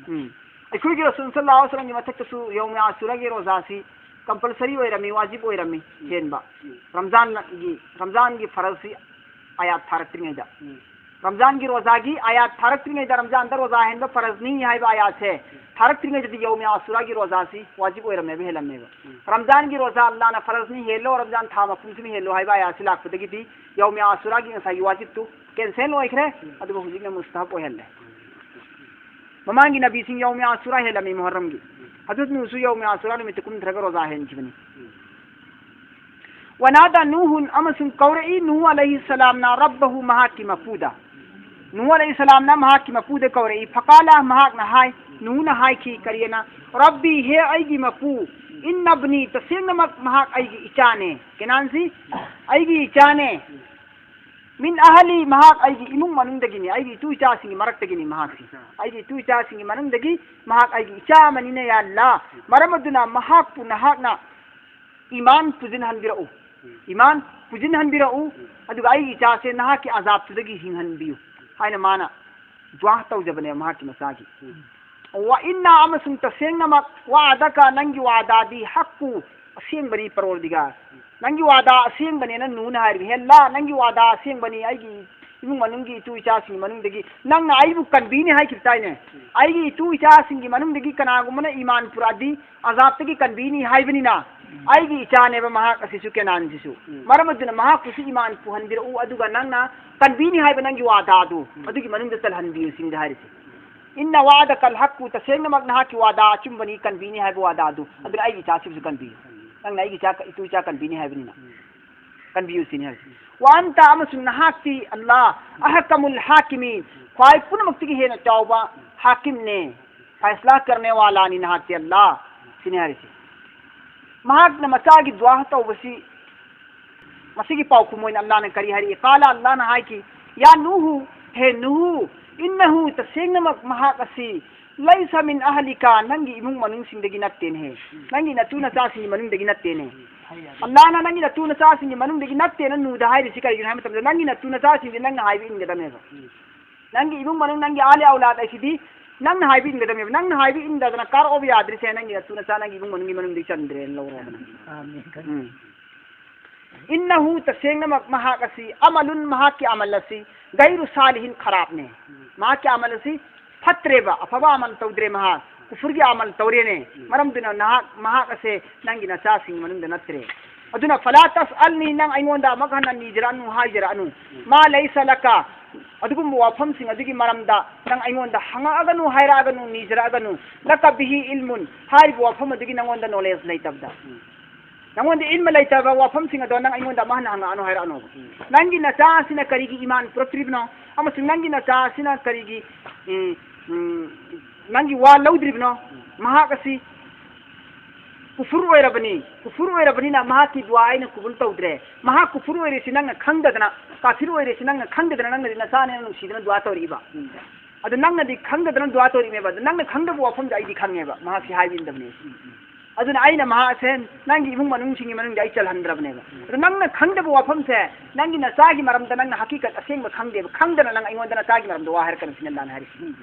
ꯎꯝ꯫ ꯑꯩꯈꯣꯏꯒꯤ ꯔꯁꯨꯜ ꯁꯜꯂꯜꯂꯥꯍꯨ ꯑꯂꯩꯍꯤ ꯋꯁꯜꯂꯝꯒꯤ ꯃꯊꯛꯇꯁꯨ ꯌꯧꯃꯦ ꯑꯥꯁꯨꯔꯥꯒꯤ ꯔꯣꯖꯥꯁꯤ ꯀꯝꯄꯜꯁꯔꯤ ꯑꯣꯏꯔꯝꯃꯤ, ꯋꯥꯖꯤꯕ ꯑꯣꯏꯔꯝꯃꯤ ꯍꯦꯟꯕ꯫ ꯔꯝꯖꯥꯟꯒꯤ, ꯔꯝꯖꯥꯟꯒꯤ ꯐꯔꯖꯁꯤ ꯑꯌꯥꯠ ꯊꯥꯔꯛꯇ꯭ꯔꯤꯉꯩꯗ꯫ ꯎꯝ꯫ ꯔꯝꯖꯥꯟꯒꯤ ꯔꯣꯖꯥꯒꯤ ꯑꯌꯥꯠ ꯊꯥꯔꯛꯇ꯭ꯔꯤꯉꯩꯗ ꯔꯝꯖꯥꯟꯗ ꯔꯣꯖꯥ ꯍꯦꯟꯕ ꯐꯔꯖꯅꯤ ꯍꯥꯏꯕ ꯑꯌꯥꯠꯁꯦ ꯊꯥꯔꯛꯇ꯭ꯔꯤꯉꯩꯗꯗꯤ ꯌꯧꯃꯦ ꯑꯥꯁꯨꯔꯥꯒꯤ ꯔꯣꯖꯥꯁꯤ ꯋꯥꯖꯤꯕ ꯑꯣꯏꯔꯝꯃꯦꯕ, ꯍꯦꯜꯂꯝꯃꯦꯕ꯫ ꯎꯝ꯫ ꯔꯝꯖꯥꯟꯒꯤ ꯔꯣꯖꯥ ꯑꯜꯂꯥꯅ ꯐꯔꯖꯅꯤ ꯍꯦꯜꯂꯣ, ꯔꯝꯖꯥꯟ ꯊꯥ ꯃꯄꯨꯝꯁꯤꯃ ꯍꯦꯜꯂꯣ ꯍꯥꯏꯕ ꯑꯌꯥꯠꯁꯤ ꯂꯥꯛꯄꯗꯒꯤꯗꯤ ꯌꯧꯃꯦ ꯑꯥꯁꯨꯔꯥꯒꯤ ꯉꯁꯥꯏꯒꯤ ꯋꯥꯖꯤꯕꯇꯨ ꯀꯦꯟꯁꯦꯜ ꯑꯣꯏꯈ꯭ꯔꯦ, ꯎꯝ꯫ ꯑꯗꯨꯒ ꯍꯧꯖꯤꯛꯅ ꯃꯨꯁꯇꯍꯕ ꯑꯣꯏꯍꯜꯂꯦ꯫ ꯃꯃꯥꯡꯒꯤ ꯅꯕꯤꯁꯤꯡ ꯌꯧꯃꯦ ꯑꯥꯁꯨꯔꯥ ꯍꯦꯜꯂꯝꯃꯤ ꯃꯨꯍꯔꯔꯝꯒꯤ꯫ ꯎꯝ꯫ ꯍꯖꯔꯠ ꯅꯨꯍꯁꯨ ꯌꯧꯃꯦ ꯑꯥꯁꯨꯔꯥ ꯅꯨꯃꯤꯠꯇ ꯀꯨꯝꯊꯔꯒ ꯔꯣꯖꯥ ꯍꯦꯟꯈꯤꯕꯅꯤ꯫ ꯎꯝ꯫ ونادى نوح ꯑꯃꯁꯨꯡ ꯀꯧꯔꯛꯏ ꯅꯨꯍ ꯑꯂꯩꯍꯤ ꯁꯂꯥꯝꯅ ربه ꯃꯍꯥꯛꯀꯤ ꯃꯄꯨꯗ꯫ ꯅꯨꯍ ꯑꯂꯩꯍꯤ ꯁꯂꯥꯝꯅ ꯃꯍꯥꯛꯀꯤ ꯃꯄꯨꯗ ꯀꯧꯔꯛꯏ꯫ فقال ꯃꯍꯥꯛꯅ ꯍꯥꯏ, ꯅꯨꯍꯅ ꯍꯥꯏꯈꯤ ꯀꯔꯤꯑꯅ? رب ꯍꯦ ꯑꯩꯒꯤ ꯃꯄꯨ, إن ابني ꯇꯁꯦꯡꯅꯃꯛ ꯃꯍꯥꯛ ꯑꯩꯒꯤ ꯏꯆꯥꯅꯦ꯫ ꯀꯦꯅꯥꯟꯁꯤ ꯑꯩꯒꯤ ꯏꯆꯥꯅꯦ꯫ من أهلي ꯃꯍꯥꯛ ꯑꯩꯒꯤ ꯏꯃꯨꯡ ꯃꯅꯨꯡꯗꯒꯤꯅꯤ, ꯑꯩꯒꯤ ꯏꯇꯨ ꯏꯆꯥꯁꯤꯡꯒꯤ ꯃꯔꯛꯇꯒꯤꯅꯤ ꯃꯍꯥꯛꯁꯤ꯫ ꯑꯩꯒꯤ ꯏꯇꯨ ꯏꯆꯥꯁꯤꯡꯒꯤ ꯃꯅꯨꯡꯗꯒꯤ ꯃꯍꯥꯛ ꯑꯩꯒꯤ ꯏꯆꯥ ꯑꯃꯅꯤꯅ ꯌꯥ ꯑꯜꯂꯥ꯫ ꯃꯔꯝ ꯑꯗꯨꯅ ꯃꯍꯥꯛꯄꯨ ꯅꯍꯥꯛꯅ ꯏꯃꯥꯟ ꯄꯨꯁꯤꯟꯍꯟꯕꯤꯔꯛꯎ꯫ ꯏꯃꯥꯟ ꯄꯨꯁꯤꯟꯍꯟꯕꯤꯔꯛꯎ꯫ ꯑꯗꯨꯒ ꯑꯩꯒꯤ ꯏꯆꯥꯁꯦ ꯅꯍꯥꯛꯀꯤ ꯑꯖꯥꯕꯇꯨꯗꯒꯤ ꯍꯤꯡꯍꯟꯕꯤꯌꯨ ꯍꯥꯏꯅ ꯃꯥꯅ ꯗꯨꯋꯥ ꯇꯧꯖꯕꯅꯦꯕ ꯃꯍꯥꯛꯀꯤ ꯃꯆꯥꯒꯤ꯫ وإنا ꯑꯃꯁꯨꯡ ꯇꯁꯦꯡꯅꯃꯛ وعدك ꯅꯪꯒꯤ ꯋꯥꯗꯥꯗꯤ حق ꯑꯁꯦꯡꯕꯅꯤ ꯄꯔꯣꯔꯗꯤꯒꯥꯔ꯫ ꯅꯪꯒꯤ ꯋꯥꯗꯥ ꯑꯁꯦꯡꯕꯅꯦꯅ ꯅꯨꯍꯅ ꯍꯥꯏꯔꯤꯕ꯫ ꯍꯦ ꯑꯜꯂꯥ, ꯅꯪꯒꯤ ꯋꯥꯗꯥ ꯑꯁꯦꯡꯕꯅꯤ, ꯑꯩꯒꯤ ꯏꯃꯨꯡ ꯃꯅꯨꯡꯒꯤ ꯏꯇꯨ ꯏꯆꯥꯁꯤꯡꯒꯤ ꯃꯅꯨꯡꯗꯒꯤ ꯅꯪꯅ ꯑꯩꯕꯨ ꯀꯟꯕꯤꯅꯤ ꯍꯥꯏꯈꯤꯕ ꯇꯥꯏꯅꯦ꯫ ꯑꯩꯒꯤ ꯏꯇꯨ ꯏꯆꯥꯁꯤꯡꯒꯤ ꯃꯅꯨꯡꯗꯒꯤ ꯀꯅꯥꯒꯨꯝꯕꯅ ꯏꯃꯥꯟ ꯄꯨꯔꯛꯑꯗꯤ ꯑꯖꯥꯕꯇꯒꯤ ꯀꯟꯕꯤꯅꯤ ꯍꯥꯏꯕꯅꯤꯅ, ꯑꯩꯒꯤ ꯏꯆꯥꯅꯦꯕ ꯃꯍꯥꯛ ꯑꯁꯤꯁꯨ, ꯀꯦꯅꯥꯟꯁꯤꯁꯨ꯫ ꯎꯝ꯫ ꯃꯔꯝ ꯑꯗꯨꯅ ꯃꯍꯥꯛꯄꯨꯁꯨ ꯏꯃꯥꯟ ꯄꯨꯍꯟꯕꯤꯔꯛꯎ, ꯑꯗꯨꯒ ꯅꯪꯅ ꯀꯟꯕꯤꯅꯤ ꯍꯥꯏꯕ ꯅꯪꯒꯤ ꯋꯥꯗꯥꯗꯨ ꯎꯝ꯫ ꯑꯗꯨꯒꯤ ꯃꯅꯨꯡꯗ ꯆꯜꯍꯟꯕꯤꯌꯨ ꯁꯤꯡꯗ ꯍꯥꯏꯔꯤꯁꯦ꯫ "ꯏꯟꯅ ꯋꯥꯗꯀꯜ ꯍꯛꯀꯨ", ꯇꯁꯦꯡꯅꯃꯛ ꯅꯍꯥꯛꯀꯤ ꯋꯥꯗꯥ ꯑꯆꯨꯝꯕꯅꯤ, ꯀꯟꯕꯤꯅꯤ ꯍꯥꯏꯕ ꯋꯥꯗꯥꯗꯨ꯫ ꯎꯝ꯫ ꯑꯗꯨꯅ ꯑꯩꯒꯤ ꯏꯆꯥꯁꯤꯕꯨꯁꯨ ꯀꯟꯕꯤꯌꯨ꯫ ꯎꯝ꯫ ꯅꯪꯅ ꯑꯩꯒꯤ ꯏꯆꯥ, ꯏꯇꯨ ꯏꯆꯥ ꯀꯟꯕꯤꯅꯤ ꯍꯥꯏꯕꯅꯤꯅ꯫ ꯎꯝ꯫ ꯀꯟꯕꯤꯌꯨ ꯁꯤꯅꯤ ꯍꯥꯏꯔꯤꯁꯦ꯫ "ꯋꯥꯟꯇ", ꯑꯃꯁꯨꯡ ꯅꯍꯥꯛꯇꯤ ꯑꯜꯂꯥ, "ꯑꯍꯀꯃꯨꯜ ꯍꯥꯀꯤꯃꯤꯟ", ꯈ꯭ꯋꯥꯏ ꯄꯨꯝꯅꯃꯛꯇꯒꯤ ꯍꯦꯟꯅ ꯆꯥꯎꯕ ꯍꯥꯀꯤꯝꯅꯦ, ꯐꯥꯏꯁꯂꯥ ꯀꯔꯅꯦ ꯋꯥꯂꯥꯅꯤ ꯅꯍꯥꯛꯇꯤ ꯑꯜꯂꯥ ꯁꯤꯅꯤ ꯍꯥꯏꯔꯤꯁꯦ꯫ ꯃꯍꯥꯛꯅ ꯃꯆꯥꯒꯤ ꯗꯨꯋꯥ ꯇꯧꯕꯁꯤ, ꯃꯁꯤꯒꯤ ꯄꯥꯎꯈꯨꯝ ꯑꯣꯏꯅ ꯑꯜꯂꯥꯅ ꯀꯔꯤ ꯍꯥꯏꯔꯤ? ꯀꯥꯂ, ꯑꯜꯂꯥꯅ ꯍꯥꯏꯈꯤ, "ꯌꯥ ꯅꯨꯍꯨ, ꯍꯦ ꯅꯨꯍꯨ, ꯏꯟꯅꯍꯨ, ꯇꯁꯦꯡꯅꯃꯛ ꯃꯍꯥꯛ ꯑꯁꯤ, ꯂꯩꯁ ꯃꯤꯟ ꯑꯍꯂꯤꯀꯥ, ꯅꯪꯒꯤ ꯏꯃꯨꯡ ꯃꯅꯨꯡꯁꯤꯡꯗꯒꯤ ꯅꯠꯇꯦꯅꯦ, ꯅꯪꯒꯤ ꯅꯇꯨ ꯅꯆꯥꯁꯤꯡꯒꯤ ꯃꯅꯨꯡꯗꯒꯤ ꯅꯠꯇꯦꯅꯦ꯫ ꯑꯜꯂꯥꯅ ꯅꯪꯒꯤ ꯅꯇꯨ ꯅꯆꯥꯁꯤꯡꯒꯤ ꯃꯅꯨꯡꯗꯒꯤ ꯅꯠꯇꯦꯅ ꯅꯨꯗ ꯍꯥꯏꯔꯤꯁꯤ ꯀꯔꯤꯒꯤꯅꯣ ꯍꯥꯏꯕ ꯃꯇꯝꯗ, ꯅꯪꯒꯤ ꯅꯇꯨ ꯅꯆꯥꯁꯤꯡꯗꯤ ꯅꯪꯅ ꯍꯥꯏꯕ ꯏꯟꯒꯗꯕꯅꯦꯕ꯫ ꯅꯪꯒꯤ ꯏꯃꯨꯡ ꯃꯅꯨꯡ, ꯅꯪꯒꯤ ꯑꯥꯂꯦ ꯑꯧꯂꯥꯗ ꯑꯁꯤꯗꯤ ꯅꯪꯅ ꯍꯥꯏꯕ ꯏꯟꯒꯗꯕꯅꯦꯕ꯫ ꯅꯪꯅ ꯍꯥꯏꯕ ꯏꯟꯗꯗꯅ ꯀꯥꯔꯛꯑꯣꯕ ꯌꯥꯗ꯭ꯔꯤꯁꯦ, ꯅꯪꯒꯤ ꯅꯇꯨ ꯅꯆꯥ ꯅꯪꯒꯤ ꯏꯃꯨꯡ ꯃꯅꯨꯡꯒꯤ ꯃꯅꯨꯡꯗꯒꯤ ꯆꯟꯗ꯭ꯔꯦꯅ ꯂꯧꯔꯣꯕ ꯅꯪ꯫ ꯎꯝ꯫ "ꯏꯟꯅꯍꯨ", ꯇꯁꯦꯡꯅꯃꯛ ꯃꯍꯥꯛ ꯑꯁꯤ, "ꯑꯃꯂꯨꯟ", ꯃꯍꯥꯛꯀꯤ ꯑꯃꯜ ꯑꯁꯤ, "ꯒꯩꯔꯨ ꯁꯥꯂꯤꯍꯤꯟ", ꯈꯔꯥꯞꯅꯦ꯫ ꯃꯍꯥꯛꯀꯤ ꯑꯃꯜ ꯑꯁꯤ ꯐꯠꯇ꯭ꯔꯦꯕ, ꯑꯐꯕ ꯑꯃꯜ ꯇꯧꯗ꯭ꯔꯦ ꯃꯍꯥꯛ, ꯀꯨꯐꯨꯔꯒꯤ ꯑꯃꯜ ꯇꯧꯔꯦꯅꯦ꯫ ꯃꯔꯝꯗꯨꯅ ꯅꯍꯥꯛ, ꯃꯍꯥꯛ ꯑꯁꯦ ꯅꯪꯒꯤ ꯅꯆꯥꯁꯤꯡꯒꯤ ꯃꯅꯨꯡꯗ ꯅꯠꯇ꯭ꯔꯦ꯫ ꯑꯗꯨꯅ "ꯐꯂꯥ ꯇꯁ ꯑꯜꯅꯤ", ꯅꯪ ꯑꯩꯉꯣꯟꯗ ꯑꯃꯨꯛ ꯍꯟꯅ ꯅꯤꯖꯔꯛꯑꯅꯨ, ꯍꯥꯏꯖꯔꯛꯑꯅꯨ꯫ "ꯃꯥ ꯂꯩꯁ ꯂꯀ", ꯑꯗꯨꯒꯨꯝꯕ ꯋꯥꯐꯝꯁꯤꯡ ꯑꯗꯨꯒꯤ ꯃꯔꯝꯗ ꯅꯪ ꯑꯩꯉꯣꯟꯗ ꯍꯪꯉꯛꯑꯒꯅꯨ, ꯍꯥꯏꯔꯛꯑꯒꯅꯨ, ꯅꯤꯖꯔꯛꯑꯒꯅꯨ꯫ "ꯂꯀ ꯕꯤꯍꯤ ꯏꯜꯃꯨꯟ", ꯍꯥꯏꯔꯤꯕ ꯋꯥꯐꯝ ꯑꯗꯨꯒꯤ ꯅꯪꯉꯣꯟꯗ ꯅꯣꯂꯦꯖ ꯂꯩꯇꯕꯗ꯫ ꯅꯪꯉꯣꯟꯗ ꯏꯜꯃ ꯂꯩꯇꯕ ꯋꯥꯐꯝꯁꯤꯡ ꯑꯗꯣ ꯅꯪ ꯑꯩꯉꯣꯟꯗ ꯑꯃꯨꯛ ꯍꯟꯅ ꯍꯪꯉꯛꯑꯅꯨ ꯍꯥꯏꯔꯛꯑꯅꯣꯕ꯫ ꯅꯪꯒꯤ ꯅꯆꯥ ꯑꯁꯤꯅ ꯀꯔꯤꯒꯤ ꯏꯃꯥꯟ ꯄꯨꯔꯛꯇ꯭ꯔꯤꯕꯅꯣ? ꯑꯃꯁꯨꯡ ꯅꯪꯒꯤ ꯅꯆꯥ ꯑꯁꯤꯅ ꯀꯔꯤꯒꯤ, ꯎꯝ, ꯎꯝ, ꯅꯪꯒꯤ ꯋꯥ ꯂꯧꯗ꯭ꯔꯤꯕꯅꯣ? ꯃꯍꯥꯛ ꯑꯁꯤ ꯀꯨꯐꯨꯔ ꯑꯣꯏꯔꯕꯅꯤ꯫ ꯀꯨꯐꯨꯔ ꯑꯣꯏꯔꯕꯅꯤꯅ ꯃꯍꯥꯛꯀꯤ ꯗꯨꯋꯥ ꯑꯩꯅ ꯀꯨꯕꯨꯜ ꯇꯧꯗ꯭ꯔꯦ꯫ ꯃꯍꯥꯛ ꯀꯨꯐꯨꯔ ꯑꯣꯏꯔꯤꯁꯤ ꯅꯪꯅ ꯈꯪꯗꯗꯅ, ꯀꯥꯐꯤꯔ ꯑꯣꯏꯔꯤꯁꯤ ꯅꯪꯅ ꯈꯪꯗꯗꯅ, ꯅꯪꯅꯗꯤ ꯅꯆꯥꯅꯦꯅ ꯅꯨꯡꯁꯤꯗꯅ ꯗꯨꯋꯥ ꯇꯧꯔꯛꯏꯕ꯫ ꯑꯗꯨ ꯅꯪꯅꯗꯤ ꯈꯪꯗꯗꯅ ꯗꯨꯋꯥ ꯇꯧꯔꯛꯏꯅꯦꯕ꯫ ꯑꯗꯨ ꯅꯪꯅ ꯈꯪꯗꯕ ꯋꯥꯐꯝꯗꯣ ꯑꯩꯗꯤ ꯈꯪꯉꯦꯕ, ꯃꯍꯥꯛꯁꯤ ꯍꯥꯏꯕ ꯏꯟꯗꯕꯅꯦ꯫ ꯑꯗꯨꯅ ꯑꯩꯅ ꯃꯍꯥꯛ ꯑꯁꯦ ꯅꯪꯒꯤ ꯏꯃꯨꯡ ꯃꯅꯨꯡꯁꯤꯡꯒꯤ ꯃꯅꯨꯡꯗ ꯑꯩ ꯆꯜꯍꯟꯗ꯭ꯔꯕꯅꯦꯕ꯫ ꯑꯗꯨ ꯅꯪꯅ ꯈꯪꯗꯕ ꯋꯥꯐꯝꯁꯦ, ꯅꯪꯒꯤ ꯅꯆꯥꯒꯤ ꯃꯔꯝꯗ ꯅꯪꯅ ꯍꯀꯤꯀꯠ ꯑꯁꯦꯡꯕ ꯈꯪꯗꯦꯕ, ꯈꯪꯗꯅ ꯅꯪ ꯑꯩꯉꯣꯟꯗ ꯅꯆꯥꯒꯤ ꯃꯔꯝꯗ ꯋꯥ ꯍꯥꯏꯔꯛꯀꯅꯨ ꯁꯤꯅ ꯑꯜꯂꯥꯅ ꯍꯥꯏꯔꯤꯁꯤ꯫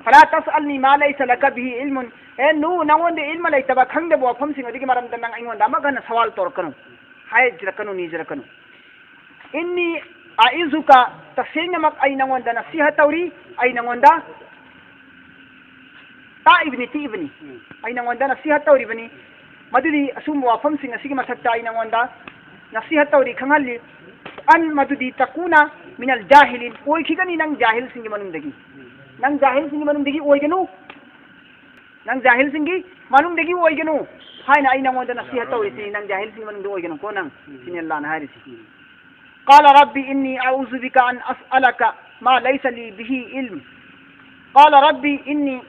"ꯐꯂꯥ ꯇꯁ ꯑꯜꯅꯤ ꯃꯥ ꯂꯩꯁ ꯂꯀ ꯕꯤꯍꯤ ꯏꯜꯃꯨꯟ", ꯑꯦ ꯅꯨ, ꯅꯪꯉꯣꯟꯗ ꯏꯜꯃ ꯂꯩꯇꯕ, ꯈꯪꯗꯕ ꯋꯥꯐꯝꯁꯤꯡ ꯑꯗꯨꯒꯤ ꯃꯔꯝꯗ ꯅꯪ ꯑꯩꯉꯣꯟꯗ ꯑꯃꯨꯛ ꯍꯟꯅ ꯁꯋꯥꯜ ꯇꯧꯔꯛꯀꯅꯨ, ꯍꯥꯏꯖꯔꯛꯀꯅꯨ, ꯅꯤꯖꯔꯛꯀꯅꯨ꯫ "ꯏꯟꯅꯤ ꯑꯏꯖꯨꯀ", ꯇꯁꯦꯡꯅꯃꯛ ꯑꯩ ꯅꯪꯉꯣꯟꯗ ꯅꯁꯤꯍꯠ ꯇꯧꯔꯤ, ꯑꯩ ꯅꯪꯉꯣꯟꯗ ꯇꯥꯛꯏꯕꯅꯤ, ꯇꯤꯛꯏꯕꯅꯤ꯫ ꯑꯩ ꯅꯪꯉꯣꯟꯗ ꯅꯁꯤꯍꯠ ꯇꯧꯔꯤꯕꯅꯤ꯫ ꯃꯗꯨꯗꯤ ꯑꯁꯨꯝꯕ ꯋꯥꯐꯝꯁꯤꯡ ꯑꯁꯤꯒꯤ ꯃꯊꯛꯇ ꯑꯩ ꯅꯉꯣꯟꯗ ꯅꯁꯤꯍꯠ ꯇꯧꯔꯤ, ꯈꯪꯍꯜꯂꯤ꯫ ꯑꯟ ꯃꯗꯨꯗꯤ ꯇꯀꯨꯅ ꯃꯤꯅꯜ ꯖꯥꯍꯤꯂꯤꯟ, ꯑꯣꯏꯈꯤꯒꯅꯤ ꯅꯪ ꯖꯥꯍꯤꯜꯁꯤꯡꯒꯤ ꯃꯅꯨꯡꯗꯒꯤ꯫ ꯅꯪ ꯖꯥꯍꯤꯜꯁꯤꯡꯒꯤ ꯃꯅꯨꯡꯗꯒꯤ ꯑꯣꯏꯒꯅꯨ꯫ ꯅꯪ ꯖꯥꯍꯤꯜꯁꯤꯡꯒꯤ ꯃꯅꯨꯡꯗꯒꯤ ꯑꯣꯏꯒꯅꯨ ꯍꯥꯏꯅ ꯑꯩ ꯅꯉꯣꯟꯗ ꯅꯁꯤꯍꯠ ꯇꯧꯔꯤꯁꯤꯅꯤ꯫ ꯅꯪ ꯖꯥꯍꯤꯜꯁꯤꯡꯒꯤ ꯃꯅꯨꯡꯗ ꯑꯣꯏꯒꯅꯨꯀꯣ ꯅꯪ꯫ ꯁꯤꯅꯤ ꯑꯜꯂꯥꯅ ꯍꯥꯏꯔꯤꯁꯤ꯫ قال رب إني أعوذ بك أن أسألك ما ليس لي به علم. قال رب إني،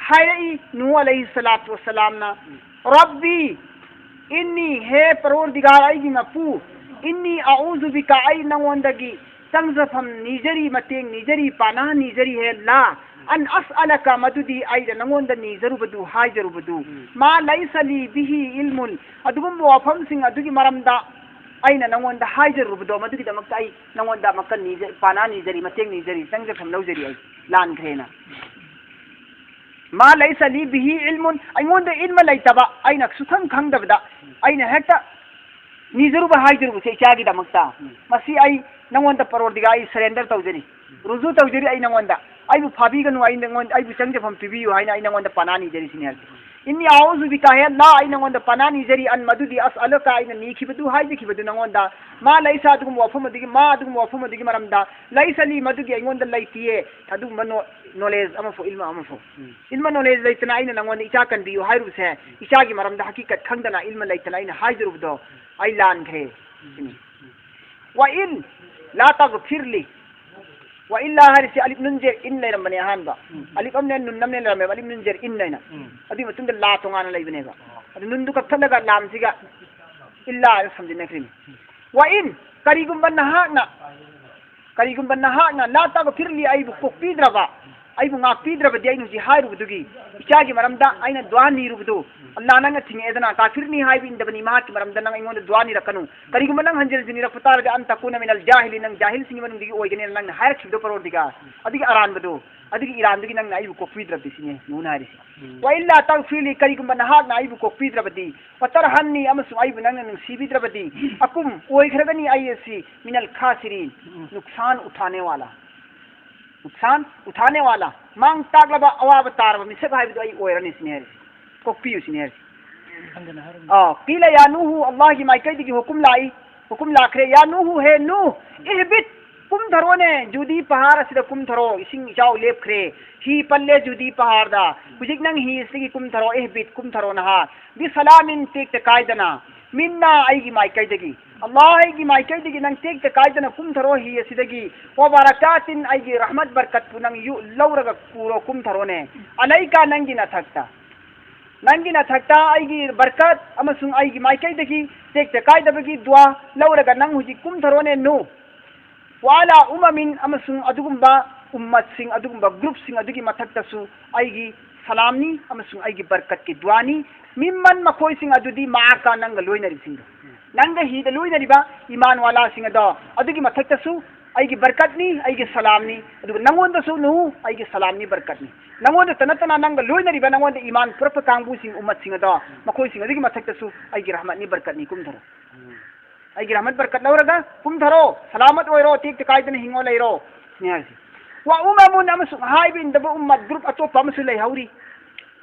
ꯍꯥꯏꯔꯛꯏ ꯅꯨꯍ ꯑꯂꯩꯍꯤ ꯁꯂꯥꯇꯨ ꯋꯁꯂꯥꯝꯅ, "ꯔꯕꯤ ꯏꯟꯅꯤ, ꯍꯦ ꯄꯔꯣꯔꯗꯤꯒꯥꯔ ꯑꯩꯒꯤ ꯃꯄꯨ, ꯏꯟꯅꯤ ꯑꯎꯖꯨ ꯕꯤꯀ, ꯑꯩ ꯅꯉꯣꯟꯗꯒꯤ ꯆꯪꯖꯐꯝ ꯅꯤꯖꯔꯤ, ꯃꯇꯦꯡ ꯅꯤꯖꯔꯤ, ꯄꯥꯅꯥ ꯅꯤꯖꯔꯤ, ꯍꯦ ꯂꯥ, ꯑꯟ ꯑꯁ ꯑꯂꯀ, ꯃꯗꯨꯗꯤ ꯑꯩꯅ ꯅꯉꯣꯟꯗ ꯅꯤꯖꯔꯨꯕꯗꯨ, ꯍꯥꯏꯖꯔꯨꯕꯗꯨ, ꯎꯝ꯫ ꯃꯥ ꯂꯩꯁ ꯂꯤ ꯕꯤꯍꯤ ꯏꯜꯃꯨꯟ, ꯑꯗꯨꯒꯨꯝꯕ ꯋꯥꯐꯝꯁꯤꯡ ꯑꯗꯨꯒꯤ ꯃꯔꯝꯗ ꯑꯩꯅ ꯅꯉꯣꯟꯗ ꯍꯥꯏꯖꯔꯨꯕꯗꯣ, ꯃꯗꯨꯒꯤꯗꯃꯛꯇ ꯑꯩ ꯅꯉꯣꯟꯗ ꯑꯃꯨꯛꯀ ꯅꯤꯖ-, ꯄꯥꯅꯥ ꯅꯤꯖꯔꯤ, ꯃꯇꯦꯡ ꯅꯤꯖꯔꯤ, ꯆꯪꯖꯐꯝ ꯂꯧꯖꯔꯤ, ꯑꯩ ꯂꯥꯟꯈ꯭ꯔꯦꯅ꯫ ꯃꯥ ꯂꯩꯁ ꯂꯤ ꯕꯤꯍꯤ ꯏꯜꯃꯨꯟ, ꯑꯩꯉꯣꯟꯗ ꯏꯜꯃ ꯂꯩꯇꯕ, ꯑꯩꯅ ꯁꯨꯈꯪ ꯈꯪꯗꯕꯗ ꯑꯩꯅ ꯍꯦꯛꯇ ꯅꯤꯖꯔꯨꯕ ꯍꯥꯏꯖꯔꯨꯕꯁꯦ ꯏꯆꯥꯒꯤꯗꯃꯛꯇ, ꯎꯝ꯫ ꯃꯁꯤ ꯑꯩ ꯅꯉꯣꯟꯗ ꯄꯔꯣꯔꯗꯤꯒꯥ ꯑꯩ surrender ꯇꯧꯖꯔꯤ, ꯎꯝ꯫ ꯔꯨꯖꯨ ꯇꯧꯖꯔꯤ ꯑꯩ ꯅꯉꯣꯟꯗ꯫ ꯑꯩꯕꯨ ꯐꯥꯕꯤꯒꯅꯨ, ꯑꯩ ꯅꯉꯣꯟꯗ, ꯑꯩꯕꯨ ꯆꯪꯖꯐꯝ ꯄꯤꯕꯤꯌꯨ ꯍꯥꯏꯅ ꯑꯩ ꯅꯉꯣꯟꯗ ꯄꯅꯥ ꯅꯤꯖꯔꯤꯁꯤꯅꯤ ꯍꯥꯏꯕꯁꯦ꯫ ꯏꯟꯅꯤ ꯑꯎꯖꯨ ꯕꯤꯀ, ꯍꯦ ꯑꯜꯂꯥ, ꯑꯩ ꯅꯉꯣꯟꯗ ꯄꯅꯥ ꯅꯤꯖꯔꯤ, ꯑꯟ ꯃꯗꯨꯗꯤ ꯑꯁ ꯑꯂꯀ, ꯑꯩꯅ ꯅꯤꯈꯤꯕꯗꯨ, ꯍꯥꯏꯖꯈꯤꯕꯗꯨ ꯅꯉꯣꯟꯗ, ꯃꯥ ꯂꯩꯁ, ꯑꯗꯨꯒꯨꯝꯕ ꯋꯥꯐꯝ ꯑꯗꯨꯒꯤ, ꯃꯥ ꯑꯗꯨꯒꯨꯝꯕ ꯋꯥꯐꯝ ꯑꯗꯨꯒꯤ ꯃꯔꯝꯗ, ꯂꯩꯁ ꯂꯤ, ꯃꯗꯨꯒꯤ ꯑꯩꯉꯣꯟꯗ ꯂꯩꯇꯤꯌꯦ, ꯑꯗꯨꯒꯨꯝꯕ ꯅꯣ-, knowledge ꯑꯃꯐꯥꯎ, ꯏꯜꯃ ꯑꯃꯐꯥꯎ꯫ ꯎꯝ꯫ ꯏꯜꯃ knowledge ꯂꯩꯇꯅ ꯑꯩꯅ ꯅꯉꯣꯟꯗ ꯏꯆꯥ ꯀꯟꯕꯤꯌꯨ ꯍꯥꯏꯔꯨꯕꯁꯦ, ꯏꯆꯥꯒꯤ ꯃꯔꯝꯗ ꯍꯀꯤꯀꯠ ꯈꯪꯗꯅ ꯏꯜꯃ ꯂꯩꯇꯅ ꯑꯩꯅ ꯍꯥꯏꯖꯔꯨꯕꯗꯣ ꯑꯩ ꯂꯥꯟꯈ꯭ꯔꯦ ꯁꯤꯅꯤ꯫ ꯋꯥ ꯏꯟ ꯂꯥ ꯇꯒꯐꯤꯔ ꯂꯤ꯫ ꯋꯥ ꯏꯜꯂꯥ ꯍꯥꯏꯔꯤꯁꯤ ꯑꯂꯤꯐ ꯅꯨꯟ ꯖꯦꯔ ꯏꯟ ꯂꯩꯔꯝꯕꯅꯦ ꯑꯍꯥꯟꯕ꯫ ꯎꯝ꯫ ꯑꯂꯤꯐ ꯑꯃꯅꯦ ꯅꯨꯟ ꯑꯃꯅꯦ ꯂꯩꯔꯝꯃꯦꯕ, ꯑꯂꯤꯐ ꯅꯨꯟ ꯖꯦꯔ ꯏꯟ ꯍꯥꯏꯅ꯫ ꯎꯝ꯫ ꯑꯗꯨꯒꯤ ꯃꯇꯨꯡꯗ ꯂꯥ ꯇꯣꯉꯥꯟꯅ ꯂꯩꯕꯅꯦꯕ꯫ ꯑꯣ꯫ ꯑꯗꯨ ꯅꯨꯟꯗꯨ ꯀꯛꯊꯠꯂꯒ ꯂꯥꯝꯁꯤꯒ ꯏꯜꯂꯥ ꯍꯥꯏꯅ ꯁꯝꯖꯤꯟꯅꯈ꯭ꯔꯤꯅꯤ꯫ ꯎꯝ꯫ ꯋꯥ ꯏꯟ, ꯀꯔꯤꯒꯨꯝꯕ ꯅꯍꯥꯛꯅ, ꯀꯔꯤꯒꯨꯝꯕ ꯅꯍꯥꯛꯅ ꯂꯥ ꯇꯒꯐꯤꯔ ꯂꯤ, ꯑꯩꯕꯨ ꯀꯣꯛꯄꯤꯗ꯭ꯔꯕ, ꯑꯩꯕꯨ ꯉꯥꯛꯄꯤꯗ꯭ꯔꯕꯗꯤ, ꯑꯩꯅ ꯍꯧꯖꯤꯛ ꯍꯥꯏꯔꯨꯕꯗꯨꯒꯤ, ꯏꯆꯥꯒꯤ ꯃꯔꯝꯗ ꯑꯩꯅ ꯗꯨꯋꯥ ꯅꯤꯔꯨꯕꯗꯨ, ꯑꯜꯂꯥ ꯅꯪꯅ ꯊꯤꯡꯉꯛꯑꯦꯗꯅ, ꯀꯥꯐꯤꯔꯅꯤ ꯍꯥꯏꯕ ꯏꯟꯗꯕꯅꯤ, ꯃꯍꯥꯛꯀꯤ ꯃꯔꯝꯗ ꯅꯪ ꯑꯩꯉꯣꯟꯗ ꯗꯨꯋꯥ ꯅꯤꯔꯛꯀꯅꯨ꯫ ꯀꯔꯤꯒꯨꯝꯕ ꯅꯪ ꯍꯟꯖꯤꯟ ꯍꯟꯖꯤꯟ ꯅꯤꯔꯛꯄ ꯇꯥꯔꯗꯤ, ꯑꯟ ꯇꯀꯨꯅ ꯃꯤꯅꯜ ꯖꯥꯍꯤꯂꯤ, ꯅꯪ ꯖꯥꯍꯤꯜꯁꯤꯡꯒꯤ ꯃꯅꯨꯡꯗꯒꯤ ꯑꯣꯏꯒꯅꯤ ꯍꯥꯏꯅ ꯅꯪꯅ ꯍꯥꯏꯔꯛꯈꯤꯕꯗꯣ ꯄꯔꯣꯔꯗꯤꯒꯥꯔ, ꯑꯗꯨꯒꯤ ꯑꯔꯥꯟꯕꯗꯣ, ꯑꯗꯨꯒꯤ ꯏꯔꯥꯟꯗꯨꯒꯤ ꯅꯪꯅ ꯑꯩꯕꯨ ꯀꯣꯛꯄꯤꯗ꯭ꯔꯕꯗꯤ ꯁꯤꯅꯦ ꯅꯨꯍꯅ ꯍꯥꯏꯔꯤꯁꯦ꯫ ꯎꯝ꯫ ꯋꯥ ꯏꯜꯂꯥ ꯇꯒꯐꯤꯔ ꯂꯤ, ꯀꯔꯤꯒꯨꯝꯕ ꯅꯍꯥꯛꯅ ꯑꯩꯕꯨ ꯀꯣꯛꯄꯤꯗ꯭ꯔꯕꯗꯤ, ꯋꯥ ꯇꯔꯍꯝꯅꯤ, ꯑꯃꯁꯨꯡ ꯑꯩꯕꯨ ꯅꯪꯅ ꯅꯨꯡꯁꯤꯕꯤꯗ꯭ꯔꯕꯗꯤ, ꯑꯀꯨꯝ, ꯑꯣꯏꯈ꯭ꯔꯒꯅꯤ ꯑꯩ ꯑꯁꯤ, ꯃꯤꯅꯜ ꯈꯥꯁꯤꯔꯤꯟ, ꯎꯝ꯫ ꯅꯨꯛꯁꯥꯟ ꯎꯊꯥꯅꯦ ꯋꯥꯂꯥ꯫ ꯅꯨꯛꯁꯥꯟ ꯎꯊꯥꯅꯦ ꯋꯥꯂꯥ, ꯃꯥꯡ ꯇꯥꯛꯂꯕ ꯑꯋꯥꯕ ꯇꯥꯔꯕ ꯃꯤꯁꯛ ꯍꯥꯏꯕꯗꯨ ꯑꯩ ꯑꯣꯏꯔꯅꯤ ꯁꯤꯅꯤ ꯍꯥꯏꯔꯤꯁꯤ꯫ ꯀꯣꯛꯄꯤꯌꯨ ꯁꯤꯅꯤ ꯍꯥꯏꯔꯤꯁꯤ꯫ ꯑꯥ, ꯀꯤꯂ ꯌꯥ ꯅꯨꯍꯨ, ꯑꯜꯂꯥꯍꯒꯤ ꯃꯥꯏꯀꯩꯗꯒꯤ ꯍꯨꯀꯨꯝ ꯂꯥꯛꯏ, ꯍꯨꯀꯨꯝ ꯂꯥꯛꯈ꯭ꯔꯦ꯫ ꯌꯥ ꯅꯨꯍꯨ, ꯍꯦ ꯅꯨꯍ, ꯏꯍꯕꯤꯠ, ꯀꯨꯝꯊꯔꯣꯅꯦ, ꯖꯨꯗꯤ ꯄꯍꯥꯔ ꯑꯁꯤꯗ ꯀꯨꯝꯊꯔꯣ, ꯏꯁꯤꯡ ꯏꯆꯥꯎ ꯂꯦꯞꯈ꯭ꯔꯦ, ꯍꯤ ꯄꯜꯂꯦ ꯖꯨꯗꯤ ꯄꯍꯥꯔꯗ, ꯍꯧꯖꯤꯛ ꯅꯪ ꯍꯤ ꯑꯁꯤꯗꯒꯤ ꯀꯨꯝꯊꯔꯣ, ꯏꯍꯕꯤꯠ, ꯀꯨꯝꯊꯔꯣ ꯅꯍꯥꯛ, ꯕꯤꯁꯂꯥꯃꯤꯟ, ꯇꯦꯛꯇ ꯀꯥꯏꯗꯅ, ꯃꯤꯟꯅ, ꯑꯩꯒꯤ ꯃꯥꯏꯀꯩꯗꯒꯤ, ꯑꯜꯂꯥꯍ ꯑꯩꯒꯤ ꯃꯥꯏꯀꯩꯗꯒꯤ ꯅꯪ ꯇꯦꯛꯇ ꯀꯥꯏꯗꯅ ꯀꯨꯝꯊꯔꯣ ꯍꯤ ꯑꯁꯤꯗꯒꯤ, ꯋꯥ ꯕꯔꯀꯥꯇꯤꯟ, ꯑꯩꯒꯤ ꯔꯍꯃꯠ ꯕꯔꯀꯠꯄꯨ ꯅꯪ ꯌꯨ-, ꯂꯧꯔꯒ ꯄꯨꯔꯣ, ꯀꯨꯝꯊꯔꯣꯅꯦ, ꯑꯂꯩꯀꯥ, ꯅꯪꯒꯤ ꯅꯊꯛꯇ꯫ ꯅꯪꯒꯤ ꯅꯊꯛꯇ ꯑꯩꯒꯤ ꯕꯔꯀꯠ ꯑꯃꯁꯨꯡ ꯑꯩꯒꯤ ꯃꯥꯏꯀꯩꯗꯒꯤ ꯇꯦꯛꯇ ꯀꯥꯏꯗꯕꯒꯤ ꯗꯨꯋꯥ ꯂꯧꯔꯒ ꯅꯪ ꯍꯧꯖꯤꯛ ꯀꯨꯝꯊꯔꯣꯅꯦ ꯅꯨ꯫ ꯋꯥꯂꯥ ꯎꯃꯃꯤꯟ, ꯑꯃꯁꯨꯡ ꯑꯗꯨꯒꯨꯝꯕ ꯎꯝꯃꯠꯁꯤꯡ, ꯑꯗꯨꯒꯨꯝꯕ ꯒ꯭ꯔꯨꯞꯁꯤꯡ ꯑꯗꯨꯒꯤ ꯃꯊꯛꯇꯁꯨ ꯑꯩꯒꯤ ꯁꯂꯥꯝꯅꯤ ꯑꯃꯁꯨꯡ ꯑꯩꯒꯤ ꯕꯔꯀꯠꯀꯤ ꯗꯨꯋꯥꯅꯤ꯫ ꯃꯤꯝꯃꯟ, ꯃꯈꯣꯏꯁꯤꯡ ꯑꯗꯨꯗꯤ, ꯃꯥꯀ, ꯅꯪꯒ ꯂꯣꯏꯅꯔꯤꯕꯁꯤꯡꯗꯣ, ꯅꯪꯒ ꯍꯤꯗ ꯂꯣꯏꯅꯔꯤꯕ ꯏꯃꯥꯟ ꯋꯥꯂꯥꯁꯤꯡ ꯑꯗꯣ, ꯑꯗꯨꯒꯤ ꯃꯊꯛꯇꯁꯨ ꯑꯩꯒꯤ ꯕꯔꯀꯠꯅꯤ, ꯑꯩꯒꯤ ꯁꯂꯥꯝꯅꯤ, ꯑꯗꯨꯒ ꯅꯪꯉꯣꯟꯗꯁꯨ ꯅꯨ, ꯑꯩꯒꯤ ꯁꯂꯥꯝꯅꯤ, ꯕꯔꯀꯠꯅꯤ꯫ ꯅꯪꯉꯣꯟꯗꯇ ꯅꯠꯇꯅ ꯅꯪꯒ ꯂꯣꯏꯅꯔꯤꯕ ꯅꯪꯉꯣꯟꯗ ꯏꯃꯥꯟ ꯄꯨꯔꯛꯄ ꯀꯥꯡꯕꯨꯁꯤꯡ, ꯎꯝꯃꯠꯁꯤꯡ ꯑꯗꯣ, ꯃꯈꯣꯏꯁꯤꯡ ꯑꯗꯨꯒꯤ ꯃꯊꯛꯇꯁꯨ ꯑꯩꯒꯤ ꯔꯍꯃꯠꯅꯤ, ꯕꯔꯀꯠꯅꯤ, ꯀꯨꯝꯊꯔꯣ꯫ ꯑꯩꯒꯤ ꯔꯍꯃꯠ ꯕꯔꯀꯠ ꯂꯧꯔꯒ ꯀꯨꯝꯊꯔꯣ, ꯁꯂꯥꯃꯠ ꯑꯣꯏꯔꯣ, ꯇꯦꯛꯇ ꯀꯥꯏꯗꯅ ꯍꯤꯡꯉꯣ ꯂꯩꯔꯣ, ꯁꯤꯅꯤ ꯍꯥꯏꯔꯤꯁꯦ꯫ ꯋꯥ ꯎꯃꯃꯨꯟ, ꯑꯃꯁꯨꯡ ꯍꯥꯏꯕ ꯏꯟꯗꯕ ꯎꯝꯃꯠ ꯒ꯭ꯔꯨꯞ ꯑꯇꯣꯞꯄ ꯑꯃꯁꯨ ꯂꯩꯍꯧꯔꯤ꯫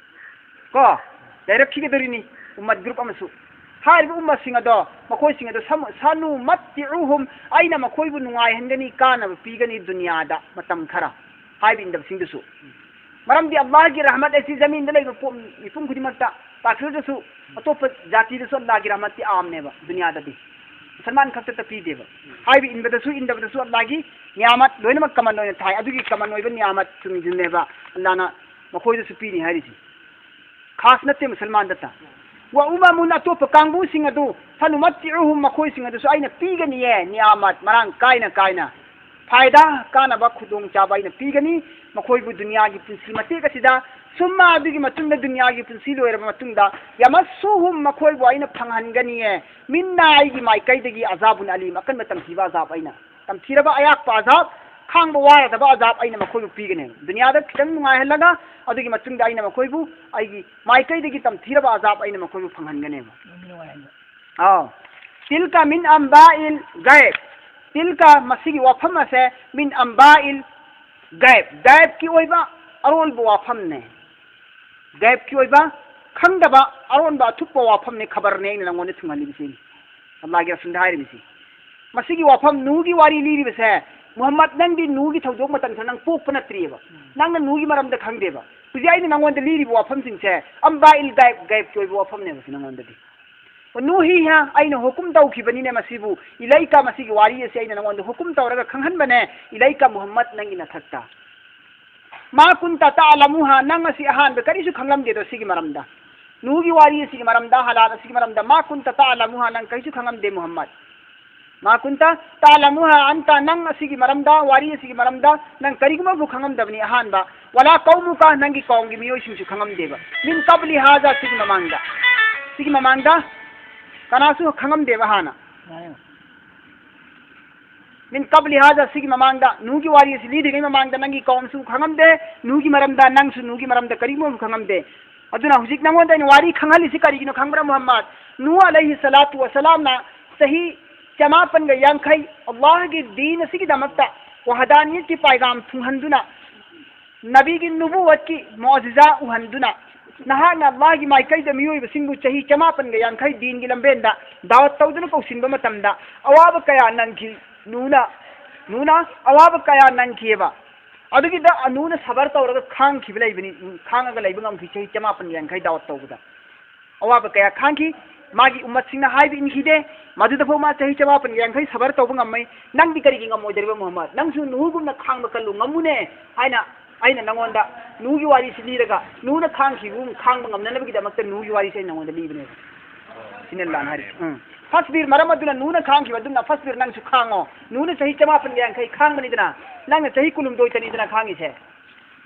ꯀꯣ, ꯂꯩꯔꯛꯈꯤꯒꯗꯧꯔꯤꯅꯤ ꯎꯝꯃꯠ ꯒ꯭ꯔꯨꯞ ꯑꯃꯁꯨ꯫ ꯍꯥꯏꯔꯤꯕ ꯎꯝꯃꯠꯁꯤꯡ ꯑꯗꯣ, ꯃꯈꯣꯏꯁꯤꯡ ꯑꯗꯣ ꯁꯃꯨ-, ꯁꯅꯨꯃꯠꯇꯤꯎꯍꯨꯝ, ꯑꯩꯅ ꯃꯈꯣꯏꯕꯨ ꯅꯨꯡꯉꯥꯏꯍꯟꯒꯅꯤ, ꯀꯥꯟꯅꯕ ꯄꯤꯒꯅꯤ ꯗꯨꯅꯤꯌꯥꯗ ꯃꯇꯝ ꯈꯔ꯫ ꯍꯥꯏꯕ ꯏꯟꯗꯕꯁꯤꯡꯗꯨꯁꯨ꯫ ꯃꯔꯝꯗꯤ ꯑꯜꯂꯥꯍꯒꯤ ꯔꯍꯃꯠ ꯑꯁꯤ ꯖꯃꯤꯟꯗ ꯂꯩꯕ ꯄꯣ-, ꯃꯤꯄꯨꯝ ꯈꯨꯗꯤꯡꯃꯛꯇ, ꯀꯥꯐꯤꯔꯗꯁꯨ, ꯑꯇꯣꯞꯄ ꯖꯥꯇꯤꯗꯁꯨ ꯑꯜꯂꯥꯍꯒꯤ ꯔꯍꯃꯠꯇꯤ ꯑꯥꯝꯅꯦꯕ ꯗꯨꯅꯤꯌꯥꯗꯗꯤ꯫ ꯃꯨꯁꯜꯃꯥꯟ ꯈꯛꯇꯗ ꯄꯤꯗꯦꯕ꯫ ꯍꯥꯏꯕ ꯏꯟꯕꯗꯁꯨ ꯏꯟꯗꯕꯗꯁꯨ ꯑꯜꯂꯥꯍꯒꯤ ꯅꯤꯌꯥꯃꯠ ꯂꯣꯏꯅꯃꯛ ꯀꯃꯟ ꯑꯣꯏꯅ ꯊꯥꯏ꯫ ꯑꯗꯨꯒꯤ ꯀꯃꯟ ꯑꯣꯏꯕ ꯅꯤꯌꯥꯃꯠꯁꯤꯡꯗꯨꯅꯦꯕ ꯑꯜꯂꯥꯍꯅ ꯃꯈꯣꯏꯗꯁꯨ ꯄꯤꯅꯤ ꯍꯥꯏꯔꯤꯁꯤ꯫ ꯈꯥꯁ ꯅꯠꯇꯦ ꯃꯨꯁꯜꯃꯥꯟꯗꯇ꯫ ꯋꯥ ꯎꯃꯃꯨꯟ, ꯑꯇꯣꯞꯄ ꯀꯥꯡꯕꯨꯁꯤꯡ ꯑꯗꯨ, ꯁꯅꯨꯃꯠꯇꯤꯎꯍꯨꯝ, ꯃꯈꯣꯏꯁꯤꯡ ꯑꯗꯨꯁꯨ ꯑꯩꯅ ꯄꯤꯒꯅꯤꯌꯦ, ꯅꯤꯌꯥꯃꯠ ꯃꯔꯥꯡ ꯀꯥꯏꯅ ꯀꯥꯏꯅ꯫ ꯐꯥꯏꯗꯥ, ꯀꯥꯟꯅꯕ ꯈꯨꯗꯣꯡꯆꯥꯕ ꯑꯩꯅ ꯄꯤꯒꯅꯤ ꯃꯈꯣꯏꯕꯨ ꯗꯨꯅꯤꯌꯥꯒꯤ ꯄꯨꯟꯁꯤ ꯃꯇꯦꯛ ꯑꯁꯤꯗ꯫ ꯁꯨꯝꯃ, ꯑꯗꯨꯒꯤ ꯃꯇꯨꯡꯗ ꯗꯨꯅꯤꯌꯥꯒꯤ ꯄꯨꯟꯁꯤ ꯂꯣꯏꯔꯕ ꯃꯇꯨꯡꯗ, ꯌꯥꯃꯁꯁꯨꯍꯨꯝ, ꯃꯈꯣꯏꯕꯨ ꯑꯩꯅ ꯐꯪꯍꯟꯒꯅꯤꯌꯦ, ꯃꯤꯟꯅ, ꯑꯩꯒꯤ ꯃꯥꯏꯀꯩꯗꯒꯤ, ꯑꯖꯥꯕꯨꯟ ꯑꯂꯤꯝ, ꯑꯀꯟꯕ ꯇꯝꯊꯤꯕ ꯑꯖꯥꯕ ꯑꯩꯅ꯫ ꯇꯝꯊꯤꯔꯕ ꯑꯌꯥꯛꯄ ꯑꯖꯥꯕ, ꯈꯥꯡꯕ ꯋꯥꯔꯗꯕ ꯑꯖꯥꯕ ꯑꯩꯅ ꯃꯈꯣꯏꯕꯨ ꯄꯤꯒꯅꯦꯕ꯫ ꯗꯨꯅꯤꯌꯥꯗ ꯈꯤꯇꯪ ꯅꯨꯡꯉꯥꯏꯍꯜꯂꯒ, ꯑꯗꯨꯒꯤ ꯃꯇꯨꯡꯗ ꯑꯩꯅ ꯃꯈꯣꯏꯕꯨ ꯑꯩꯒꯤ ꯃꯥꯏꯀꯩꯗꯒꯤ ꯇꯝꯊꯤꯔꯕ ꯑꯖꯥꯕ ꯑꯩꯅ ꯃꯈꯣꯏꯕꯨ ꯐꯪꯍꯟꯒꯅꯦꯕ꯫ ꯅꯨꯡꯉꯥꯏꯍꯟꯕ꯫ ꯑꯥꯎ꯫ ꯇꯤꯜꯀ ꯃꯤꯟ ꯑꯝꯕꯥꯏꯜ ꯒꯥꯏꯕ꯫ ꯇꯤꯜꯀ, ꯃꯁꯤꯒꯤ ꯋꯥꯐꯝ ꯑꯁꯦ, ꯃꯤꯟ ꯑꯝꯕꯥꯏꯜ ꯒꯥꯏꯕ, ꯒꯥꯏꯕꯀꯤ ꯑꯣꯏꯕ ꯑꯔꯣꯜꯕ ꯋꯥꯐꯝꯅꯦ꯫ ꯒꯥꯏꯕꯀꯤ ꯑꯣꯏꯕ ꯈꯪꯗꯕ ꯑꯔꯣꯟꯕ ꯑꯊꯨꯞꯄ ꯋꯥꯐꯝꯅꯦ, ꯈꯕꯔꯅꯦ ꯑꯩꯅ ꯅꯪꯉꯣꯟꯗ ꯊꯨꯡꯍꯜꯂꯤꯕꯁꯤ꯫ ꯑꯜꯂꯥꯍꯒꯤ ꯔꯁꯨꯜꯗ ꯍꯥꯏꯔꯤꯕꯁꯤ꯫ ꯃꯁꯤꯒꯤ ꯋꯥꯐꯝ, ꯅꯨꯍꯒꯤ ꯋꯥꯔꯤ ꯂꯤꯔꯤꯕꯁꯦ, ꯃꯨꯍꯝꯃꯗ, ꯅꯪꯗꯤ ꯅꯨꯍꯒꯤ ꯊꯧꯗꯣꯛ ꯃꯇꯝꯁꯤꯗ ꯅꯪ ꯄꯣꯛꯄ ꯅꯠꯇ꯭ꯔꯤꯑꯕ꯫ ꯅꯪꯅ ꯅꯨꯍꯒꯤ ꯃꯔꯝꯗ ꯈꯪꯗꯦꯕ꯫ ꯍꯧꯖꯤꯛ ꯑꯩꯅ ꯅꯪꯉꯣꯟꯗ ꯂꯤꯔꯤꯕ ꯋꯥꯐꯝꯁꯤꯡꯁꯦ ꯑꯝꯕꯥ ꯏꯜ ꯒꯥꯏꯕ, ꯒꯥꯏꯕꯀꯤ ꯑꯣꯏꯕ ꯋꯥꯐꯝꯅꯦꯕ ꯁꯤ ꯅꯪꯉꯣꯟꯗꯗꯤ꯫ ꯅꯨꯍꯤꯍ, ꯑꯩꯅ ꯍꯨꯀꯨꯝ ꯇꯧꯈꯤꯕꯅꯤꯅꯦ ꯃꯁꯤꯕꯨ, ꯏꯂꯩꯀ, ꯃꯁꯤꯒꯤ ꯋꯥꯔꯤ ꯑꯁꯤ ꯑꯩꯅ ꯅꯪꯉꯣꯟꯗ ꯍꯨꯀꯨꯝ ꯇꯧꯔꯒ ꯈꯪꯍꯟꯕꯅꯦ, ꯏꯂꯩꯀ ꯃꯨꯍꯝꯃꯗ, ꯅꯪꯒꯤ ꯅꯊꯛꯇ꯫ ꯃꯥ ꯀꯨꯟꯇ ꯇꯥꯂꯃꯨꯍ, ꯅꯪ ꯑꯁꯤ ꯑꯍꯥꯟꯕ ꯀꯔꯤꯁꯨ ꯈꯪꯂꯝꯗꯦꯗꯣ ꯁꯤꯒꯤ ꯃꯔꯝꯗ꯫ ꯅꯨꯍꯒꯤ ꯋꯥꯔꯤ ꯑꯁꯤꯒꯤ ꯃꯔꯝꯗ, ꯍꯥꯂꯥꯠ ꯑꯁꯤꯒꯤ ꯃꯔꯝꯗ, ꯃꯥ ꯀꯨꯟꯇ ꯇꯥꯂꯃꯨꯍ, ꯅꯪ ꯀꯔꯤꯁꯨ ꯈꯪꯂꯝꯗꯦ ꯃꯨꯍꯝꯃꯗ꯫ ꯃꯥ ꯀꯨꯟꯇ ꯇꯥꯂꯃꯨꯍ ꯑꯟꯇ, ꯅꯪ ꯑꯁꯤꯒꯤ ꯃꯔꯝꯗ, ꯋꯥꯔꯤ ꯑꯁꯤꯒꯤ ꯃꯔꯝꯗ ꯅꯪ ꯀꯔꯤꯒꯨꯝꯕꯕꯨ ꯈꯪꯂꯝꯗꯕꯅꯤ ꯑꯍꯥꯟꯕ꯫ ꯋꯥꯂꯥ ꯀꯧꯃꯨꯀ, ꯅꯪꯒꯤ ꯀꯧꯝꯒꯤ ꯃꯤꯑꯣꯏꯁꯤꯡꯁꯨ ꯈꯪꯂꯝꯗꯦꯕ꯫ ꯃꯤꯟ ꯀꯕꯂꯤ ꯍꯥꯖꯥ, ꯁꯤꯒꯤ ꯃꯃꯥꯡꯗ, ꯁꯤꯒꯤ ꯃꯃꯥꯡꯗ ꯀꯅꯥꯁꯨ ꯈꯪꯂꯝꯗꯦꯕ ꯍꯥꯟꯅ꯫ ꯃꯤꯟ ꯀꯕꯂꯤ ꯍꯥꯖꯥ, ꯁꯤꯒꯤ ꯃꯃꯥꯡꯗ, ꯅꯨꯍꯒꯤ ꯋꯥꯔꯤ ꯑꯁꯤ ꯂꯤꯗ꯭ꯔꯤꯉꯩ ꯃꯃꯥꯡꯗ ꯅꯪꯒꯤ ꯀꯧꯝꯁꯨ ꯈꯪꯂꯝꯗꯦ, ꯅꯨꯍꯒꯤ ꯃꯔꯝꯗ, ꯅꯪꯁꯨ ꯅꯨꯍꯒꯤ ꯃꯔꯝꯗ ꯀꯔꯤꯒꯨꯝꯕ ꯑꯃꯁꯨ ꯈꯪꯂꯝꯗꯦ꯫ ꯑꯗꯨꯅ ꯍꯧꯖꯤꯛ ꯅꯪꯉꯣꯟꯗ ꯑꯩꯅ ꯋꯥꯔꯤ ꯈꯪꯍꯜꯂꯤꯁꯤ ꯀꯔꯤꯒꯤꯅꯣ ꯈꯪꯕ꯭ꯔꯥ ꯃꯨꯍꯝꯃꯗ? ꯅꯨꯍ ꯑꯂꯩꯍꯤ ꯁꯂꯥꯇꯨ ꯋꯁꯂꯥꯝꯅ ꯆꯍꯤ ꯆꯃꯥꯄꯟꯒ ꯌꯥꯡꯈꯩ ꯑꯜꯂꯥꯍꯒꯤ ꯗꯤꯟ ꯑꯁꯤꯒꯤꯗꯃꯛꯇ, ꯋꯍꯗꯥꯅꯤꯌꯠꯀꯤ ꯄꯥꯏꯒꯥꯝ ꯊꯨꯡꯍꯟꯗꯨꯅ, ꯅꯕꯤꯒꯤ ꯅꯨꯕꯨꯋꯠꯀꯤ ꯃꯣꯖꯤꯖꯥ ꯎꯍꯟꯗꯨꯅ, ꯅꯍꯥꯛꯅ ꯑꯜꯂꯥꯍꯒꯤ ꯃꯥꯏꯀꯩꯗ ꯃꯤꯑꯣꯏꯕꯁꯤꯡꯕꯨ ꯆꯍꯤ ꯆꯃꯥꯄꯟꯒ ꯌꯥꯡꯈꯩ ꯗꯤꯟꯒꯤ ꯂꯝꯕꯦꯟꯗ ꯗꯥꯋꯠ ꯇꯧꯗꯨꯅ ꯀꯧꯁꯤꯟꯕ ꯃꯇꯝꯗ ꯑꯋꯥꯕ ꯀꯌꯥ ꯅꯪꯈꯤ꯫ ꯅꯨꯍꯅ, ꯅꯨꯍꯅ ꯑꯋꯥꯕ ꯀꯌꯥ ꯅꯪꯈꯤꯑꯕ꯫ ꯑꯗꯨꯒꯤꯗ ꯅꯨꯍꯅ ꯁꯕꯔ ꯇꯧꯔꯒ ꯈꯥꯡꯈꯤꯕ ꯂꯩꯕꯅꯤ, ꯈꯥꯡꯉꯒ ꯂꯩꯕ ꯉꯝꯈꯤ ꯆꯍꯤ ꯆꯃꯥꯄꯟ ꯌꯥꯡꯈꯩ ꯗꯥꯋꯠ ꯇꯧꯕꯗ꯫ ꯑꯋꯥꯕ ꯀꯌꯥ ꯈꯥꯡꯈꯤ꯫ ꯃꯥꯒꯤ ꯎꯝꯃꯠꯁꯤꯡꯅ ꯍꯥꯏꯕ ꯏꯟꯈꯤꯗꯦ꯫ ꯃꯗꯨꯗꯐꯥꯎ ꯃꯥ ꯆꯍꯤ ꯆꯃꯥꯄꯟ ꯌꯥꯡꯈꯩ ꯁꯕꯔ ꯇꯧꯕ ꯉꯝꯃꯤ꯫ ꯅꯪꯗꯤ ꯀꯔꯤꯒꯤ ꯉꯝꯃꯣꯏꯗꯧꯔꯤꯕ ꯃꯨꯍꯝꯃꯗ? ꯅꯪꯁꯨ ꯅꯨꯍꯒꯨꯝꯅ ꯈꯥꯡꯕ ꯀꯜꯂꯨ ꯉꯝꯃꯨꯅꯦ ꯍꯥꯏꯅ ꯑꯩꯅ ꯅꯪꯉꯣꯟꯗ ꯅꯨꯍꯒꯤ ꯋꯥꯔꯤꯁꯤ ꯂꯤꯔꯒ ꯅꯨꯍꯅ ꯈꯥꯡꯈꯤꯕꯒꯨꯝ ꯈꯥꯡꯕ ꯉꯝꯅꯅꯕꯒꯤꯗꯃꯛꯇ ꯅꯨꯍꯒꯤ ꯋꯥꯔꯤꯁꯤ ꯑꯩꯅ ꯅꯪꯉꯣꯟꯗ ꯂꯤꯕꯅꯦꯕ꯫ ꯁꯤꯅ ꯑꯜꯂꯥꯍꯅ ꯍꯥꯏꯔꯤꯁꯦ꯫ ꯎꯝ꯫ ꯐꯁꯕꯤꯔ, ꯃꯔꯝ ꯑꯗꯨꯅ ꯅꯨꯍꯅ ꯈꯥꯡꯈꯤꯕ ꯑꯗꯨꯝꯅ ꯐꯁꯕꯤꯔ, ꯅꯪꯁꯨ ꯈꯥꯡꯉꯣ꯫ ꯅꯨꯍꯅ ꯆꯍꯤ ꯆꯃꯥꯄꯟꯒ ꯌꯥꯡꯈꯩ ꯈꯥꯡꯕꯅꯤꯗꯅ, ꯅꯪꯅ ꯆꯍꯤ ꯀꯨꯟꯍꯨꯝꯗꯣꯏꯇꯅꯤꯗꯅ ꯈꯥꯡꯉꯤꯁꯦ꯫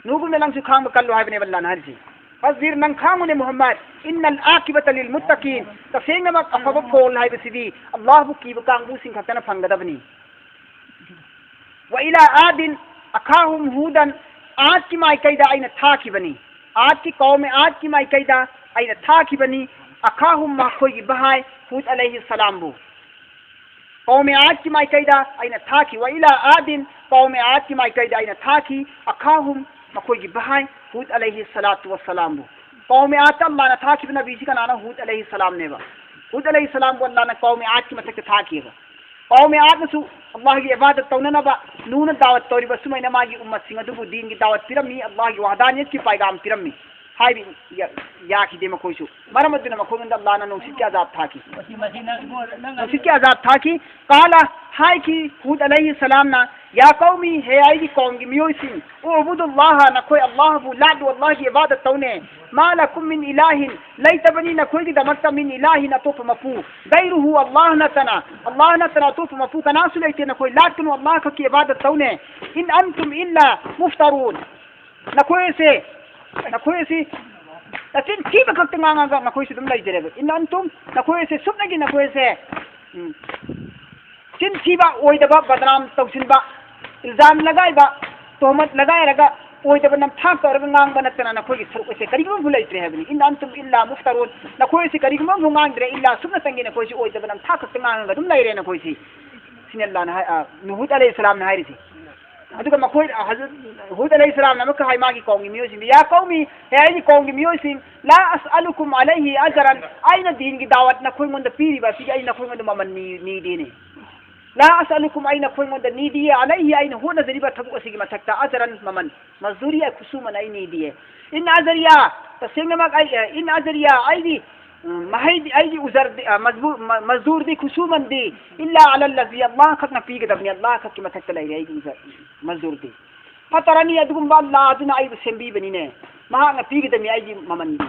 ꯅꯨꯍꯒꯨꯝꯅ ꯅꯪꯁꯨ ꯈꯥꯡꯕ ꯀꯜꯂꯨ ꯍꯥꯏꯕꯅꯦꯕ ꯑꯜꯂꯥꯍꯅ ꯍꯥꯏꯔꯤꯁꯦ꯫ ꯐꯁꯕꯤꯔ, ꯅꯪ ꯈꯥꯡꯉꯨꯅꯦ ꯃꯨꯍꯝꯃꯗ꯫ ꯏꯟꯅꯜ ꯑꯥꯀꯤꯕꯇ ꯂꯤꯜ ꯃꯨꯠꯇꯀꯤꯟ꯫ ꯇꯁꯦꯡꯅꯃꯛ ꯑꯐꯕ ꯐꯣꯜ ꯍꯥꯏꯕꯁꯤꯗꯤ ꯑꯜꯂꯥꯍꯕꯨ ꯀꯤꯕ ꯀꯥꯡꯕꯨꯁꯤꯡ ꯈꯛꯇꯅ ꯐꯪꯒꯗꯕꯅꯤ꯫ ꯋꯥ ꯏꯂꯥ ꯑꯥꯗꯤꯟ ꯑꯈꯥꯍꯨꯝ ꯍꯨꯗꯟ꯫ ꯑꯥꯗꯀꯤ ꯃꯥꯏꯀꯩꯗ ꯑꯩꯅ ꯊꯥꯈꯤꯕꯅꯤ꯫ ꯑꯥꯗꯀꯤ ꯀꯧꯃꯦ ꯑꯥꯗꯀꯤ ꯃꯥꯏꯀꯩꯗ ꯑꯩꯅ ꯊꯥꯈꯤꯕꯅꯤ꯫ ꯑꯈꯥꯍꯨꯝ, ꯃꯈꯣꯏꯒꯤ ꯚꯍꯥꯏ ꯍꯨꯗ ꯑꯂꯩꯍꯤ ꯁꯂꯥꯝꯕꯨ꯫ ꯀꯧꯃꯦ ꯑꯥꯗꯀꯤ ꯃꯥꯏꯀꯩꯗ ꯑꯩꯅ ꯊꯥꯈꯤ꯫ ꯋꯥ ꯏꯂꯥ ꯑꯥꯗꯤꯟ, ꯀꯧꯃꯦ ꯑꯥꯗꯀꯤ ꯃꯥꯏꯀꯩꯗ ꯑꯩꯅ ꯊꯥꯈꯤ꯫ ꯑꯈꯥꯍꯨꯝ, ꯃꯈꯣꯏꯒꯤ ꯚꯍꯥꯏ ꯍꯨꯗ ꯑꯂꯩꯍꯤ ꯁꯂꯥꯇꯨ ꯋꯁꯁꯂꯥꯝꯕꯨ꯫ ꯀꯧꯃꯤ ꯑꯥꯗꯇ ꯑꯜꯂꯥꯍꯅ ꯊꯥꯈꯤꯕ ꯅꯕꯤꯁꯤ ꯀꯅꯥꯅꯣ? ꯍꯨꯗ ꯑꯂꯩꯍꯤ ꯁꯂꯥꯝꯅꯦꯕ꯫ ꯍꯨꯗ ꯑꯂꯩꯍꯤ ꯁꯂꯥꯝꯕꯨ ꯑꯜꯂꯥꯍꯅ ꯀꯧꯃꯤ ꯑꯥꯗꯀꯤ ꯃꯊꯛꯇ ꯊꯥꯈꯤꯕ꯫ ꯀꯧꯃꯤ ꯑꯥꯗꯅꯁꯨ ꯑꯜꯂꯥꯍꯒꯤ ꯏꯕꯥꯗꯠ ꯇꯧꯅꯅꯕ ꯅꯨꯍꯅ ꯗꯥꯋꯠ ꯇꯧꯔꯤꯕ ꯁꯨꯃꯥꯏꯅ ꯃꯥꯒꯤ ꯎꯝꯃꯠꯁꯤꯡ ꯑꯗꯨꯕꯨ ꯗꯤꯟꯒꯤ ꯗꯥꯋꯠ ꯄꯤꯔꯝꯃꯤ, ꯑꯜꯂꯥꯍꯒꯤ ꯋꯥꯍꯗꯥꯅꯤꯌꯠꯀꯤ ꯄꯥꯏꯒꯥꯝ ꯄꯤꯔꯝꯃꯤ꯫ ꯍꯥꯏꯕ ꯌꯥ-, ꯌꯥꯈꯤꯗꯦ ꯃꯈꯣꯏꯁꯨ꯫ ꯃꯔꯝ ꯑꯗꯨꯅ ꯃꯈꯣꯏꯉꯣꯟꯗ ꯑꯜꯂꯥꯍꯅ ꯅꯨꯡꯁꯤꯠꯀꯤ ꯑꯖꯥꯕ ꯊꯥꯈꯤ꯫ ꯃꯁꯤ, ꯃꯁꯤ ꯅꯪ, ꯅꯪ ꯅꯨꯡꯁꯤꯠꯀꯤ ꯑꯖꯥꯕ ꯊꯥꯈꯤ꯫ ꯀꯥꯂ, ꯍꯥꯏꯈꯤ ꯍꯨꯗ ꯑꯂꯩꯍꯤ ꯁꯂꯥꯝꯅ, ꯌꯥ ꯀꯧꯃꯤ, ꯍꯦ ꯑꯩꯒꯤ ꯀꯧꯝꯒꯤ ꯃꯤꯑꯣꯏꯁꯤꯡ, ꯎꯕꯨꯗꯨꯜꯂꯥꯍ, ꯅꯈꯣꯏ ꯑꯜꯂꯥꯍꯕꯨ ꯂꯥꯠꯂꯨ, ꯑꯜꯂꯥꯍꯒꯤ ꯏꯕꯥꯗꯠ ꯇꯧꯅꯦ꯫ ꯃꯥ ꯂꯀꯨꯝ ꯃꯤꯟ ꯏꯂꯥꯍꯤꯟ, ꯂꯩꯇꯕꯅꯤ ꯅꯈꯣꯏꯒꯤꯗꯃꯛꯇ ꯃꯤꯟ ꯏꯂꯥꯍꯤꯟ, ꯑꯇꯣꯞꯄ ꯃꯄꯨ, ꯒꯩꯔꯨꯍꯨ, ꯑꯜꯂꯥꯍ ꯅꯠꯇꯅ, ꯑꯜꯂꯥꯍ ꯅꯠꯇꯅ ꯑꯇꯣꯞꯄ ꯃꯄꯨ ꯀꯅꯥꯁꯨ ꯂꯩꯇꯦ, ꯅꯈꯣꯏ ꯂꯥꯠꯀꯅꯨ, ꯑꯜꯂꯥꯍ ꯈꯛꯀꯤ ꯏꯕꯥꯗꯠ ꯇꯧꯅꯦ꯫ ꯏꯟ ꯑꯟꯇꯨꯝ ꯏꯜꯂꯥ ꯃꯨꯐꯇꯔꯨꯟ, ꯅꯈꯣꯏ ꯑꯁꯦ, ꯅꯈꯣꯏ ꯑꯁꯤ ꯅꯆꯤꯟ ꯊꯤꯕ ꯈꯛꯇ ꯉꯥꯡꯉꯒ ꯅꯈꯣꯏꯁꯨ ꯑꯗꯨꯝ ꯂꯩꯖꯔꯦꯕ꯫ ꯏꯟ ꯑꯟꯇꯨꯝ, ꯅꯈꯣꯏ ꯑꯁꯦ ꯁꯨꯞꯅꯒꯤ ꯅꯈꯣꯏ ꯑꯁꯦ, ꯎꯝ, ꯆꯤꯟ ꯊꯤꯕ, ꯑꯣꯏꯗꯕ ꯕꯗꯅꯥꯝ ꯇꯧꯁꯤꯟꯕ, ꯏꯜꯖꯥꯝ ꯂꯒꯥꯏꯕ, ꯇꯣꯍꯃꯠ ꯂꯒꯥꯏꯔꯒ ꯑꯣꯏꯗꯕ ꯅꯝꯊꯥꯛ ꯇꯧꯔꯒ ꯉꯥꯡꯕ ꯅꯠꯇꯅ ꯅꯈꯣꯏꯒꯤ ꯁꯔꯨꯛ ꯑꯁꯦ ꯀꯔꯤꯒꯨꯝꯕ ꯑꯃꯁꯨ ꯂꯩꯇ꯭ꯔꯦ ꯍꯥꯏꯕꯅꯤ꯫ ꯏꯟ ꯑꯟꯇꯨꯝ ꯏꯜꯂꯥ ꯃꯨꯐꯇꯔꯨꯟ, ꯅꯈꯣꯏ ꯑꯁꯤ ꯀꯔꯤꯒꯨꯝꯕ ꯑꯃꯁꯨ ꯉꯥꯡꯗ꯭ꯔꯦ, ꯏꯜꯂꯥ ꯁꯨꯞꯅꯇꯪꯒꯤ ꯅꯈꯣꯏꯁꯤ ꯑꯣꯏꯗꯕ ꯅꯝꯊꯥꯛ ꯈꯛꯇ ꯉꯥꯡꯉꯒ ꯑꯗꯨꯝ ꯂꯩꯔꯦ ꯅꯈꯣꯏꯁꯤ꯫ ꯁꯤꯅꯤ ꯑꯜꯂꯥꯍꯅ ꯍꯥꯏ-, ꯑ, ꯅꯨꯍꯨꯗ ꯑꯂꯩꯍꯤ ꯁꯂꯥꯝꯅ ꯍꯥꯏꯔꯤꯁꯤ꯫ ꯑꯗꯨꯒ ꯃꯈꯣꯏ, ꯍꯖꯔꯠ ꯍꯨꯗ ꯑꯂꯩꯍꯤ ꯁꯂꯥꯝꯅ ꯑꯃꯨꯛꯀ ꯍꯥꯏ ꯃꯥꯒꯤ ꯀꯧꯝꯒꯤ ꯃꯤꯑꯣꯏꯁꯤꯡꯗ, ꯌꯥ ꯀꯧꯃꯤ, ꯍꯦ ꯑꯩꯒꯤ ꯀꯧꯝꯒꯤ ꯃꯤꯑꯣꯏꯁꯤꯡ, ꯂꯥ ꯑꯁꯑꯂꯨꯀꯨꯝ ꯑꯂꯩꯍꯤ ꯑꯖꯔꯟ, ꯑꯩꯅ ꯗꯤꯟꯒꯤ ꯗꯥꯋꯠ ꯅꯈꯣꯏꯉꯣꯟꯗ ꯄꯤꯔꯤꯕ ꯑꯁꯤꯒꯤ ꯑꯩ ꯅꯈꯣꯏꯉꯣꯟꯗ ꯃꯃꯜ ꯅꯤ-, ꯅꯤꯗꯦꯅꯦ꯫ ꯂꯥ ꯑꯁꯑꯂꯨꯀꯨꯝ, ꯑꯩ ꯅꯈꯣꯏꯉꯣꯟꯗ ꯅꯤꯗꯤꯌꯦ, ꯑꯂꯩꯍꯤ, ꯑꯩꯅ ꯍꯣꯠꯅꯖꯔꯤꯕ ꯊꯕꯛ ꯑꯁꯤꯒꯤ ꯃꯊꯛꯇ, ꯑꯖꯔꯟ, ꯃꯃꯜ, ꯃꯖꯗꯨꯔꯤ, ꯑꯩ ꯈꯨꯠꯁꯨꯃꯟ ꯑꯩ ꯅꯤꯗꯤꯌꯦ꯫ ꯏꯟ ꯑꯖꯔꯤꯌꯥ, ꯇꯁꯦꯡꯅꯃꯛ ꯑꯩ, ꯑ, ꯏꯟ ꯑꯖꯔꯤꯌꯥ, ꯑꯩꯒꯤ, ꯎꯝ, ꯃꯍꯩꯗꯤ, ꯑꯩꯒꯤ ꯎꯖꯔꯗꯤ, ꯑ, ꯃꯖꯕꯨ-, ꯃ-, ꯃꯖꯗꯨꯔꯗꯤ, ꯈꯨꯠꯁꯨꯃꯟꯗꯤ, ꯏꯜꯂꯥ ꯑꯂꯜꯂꯖꯤ, ꯑꯜꯂꯥꯍ ꯈꯛꯅ ꯄꯤꯒꯗꯕꯅꯤ, ꯑꯜꯂꯥꯍ ꯈꯛꯀꯤ ꯃꯊꯛꯇ ꯂꯩꯔꯦ ꯑꯩꯒꯤ ꯎꯖꯔ, ꯃꯖꯗꯨꯔꯗꯤ꯫ ꯐꯇꯔꯅꯤ, ꯑꯗꯨꯒꯨꯝꯕ ꯑꯜꯂꯥꯍ ꯑꯗꯨꯅ ꯑꯩꯕꯨ ꯁꯦꯝꯕꯤꯕꯅꯤꯅꯦ, ꯃꯍꯥꯛꯅ ꯄꯤꯒꯗꯕꯅꯤ ꯑꯩꯒꯤ ꯃꯃꯜꯗꯤ꯫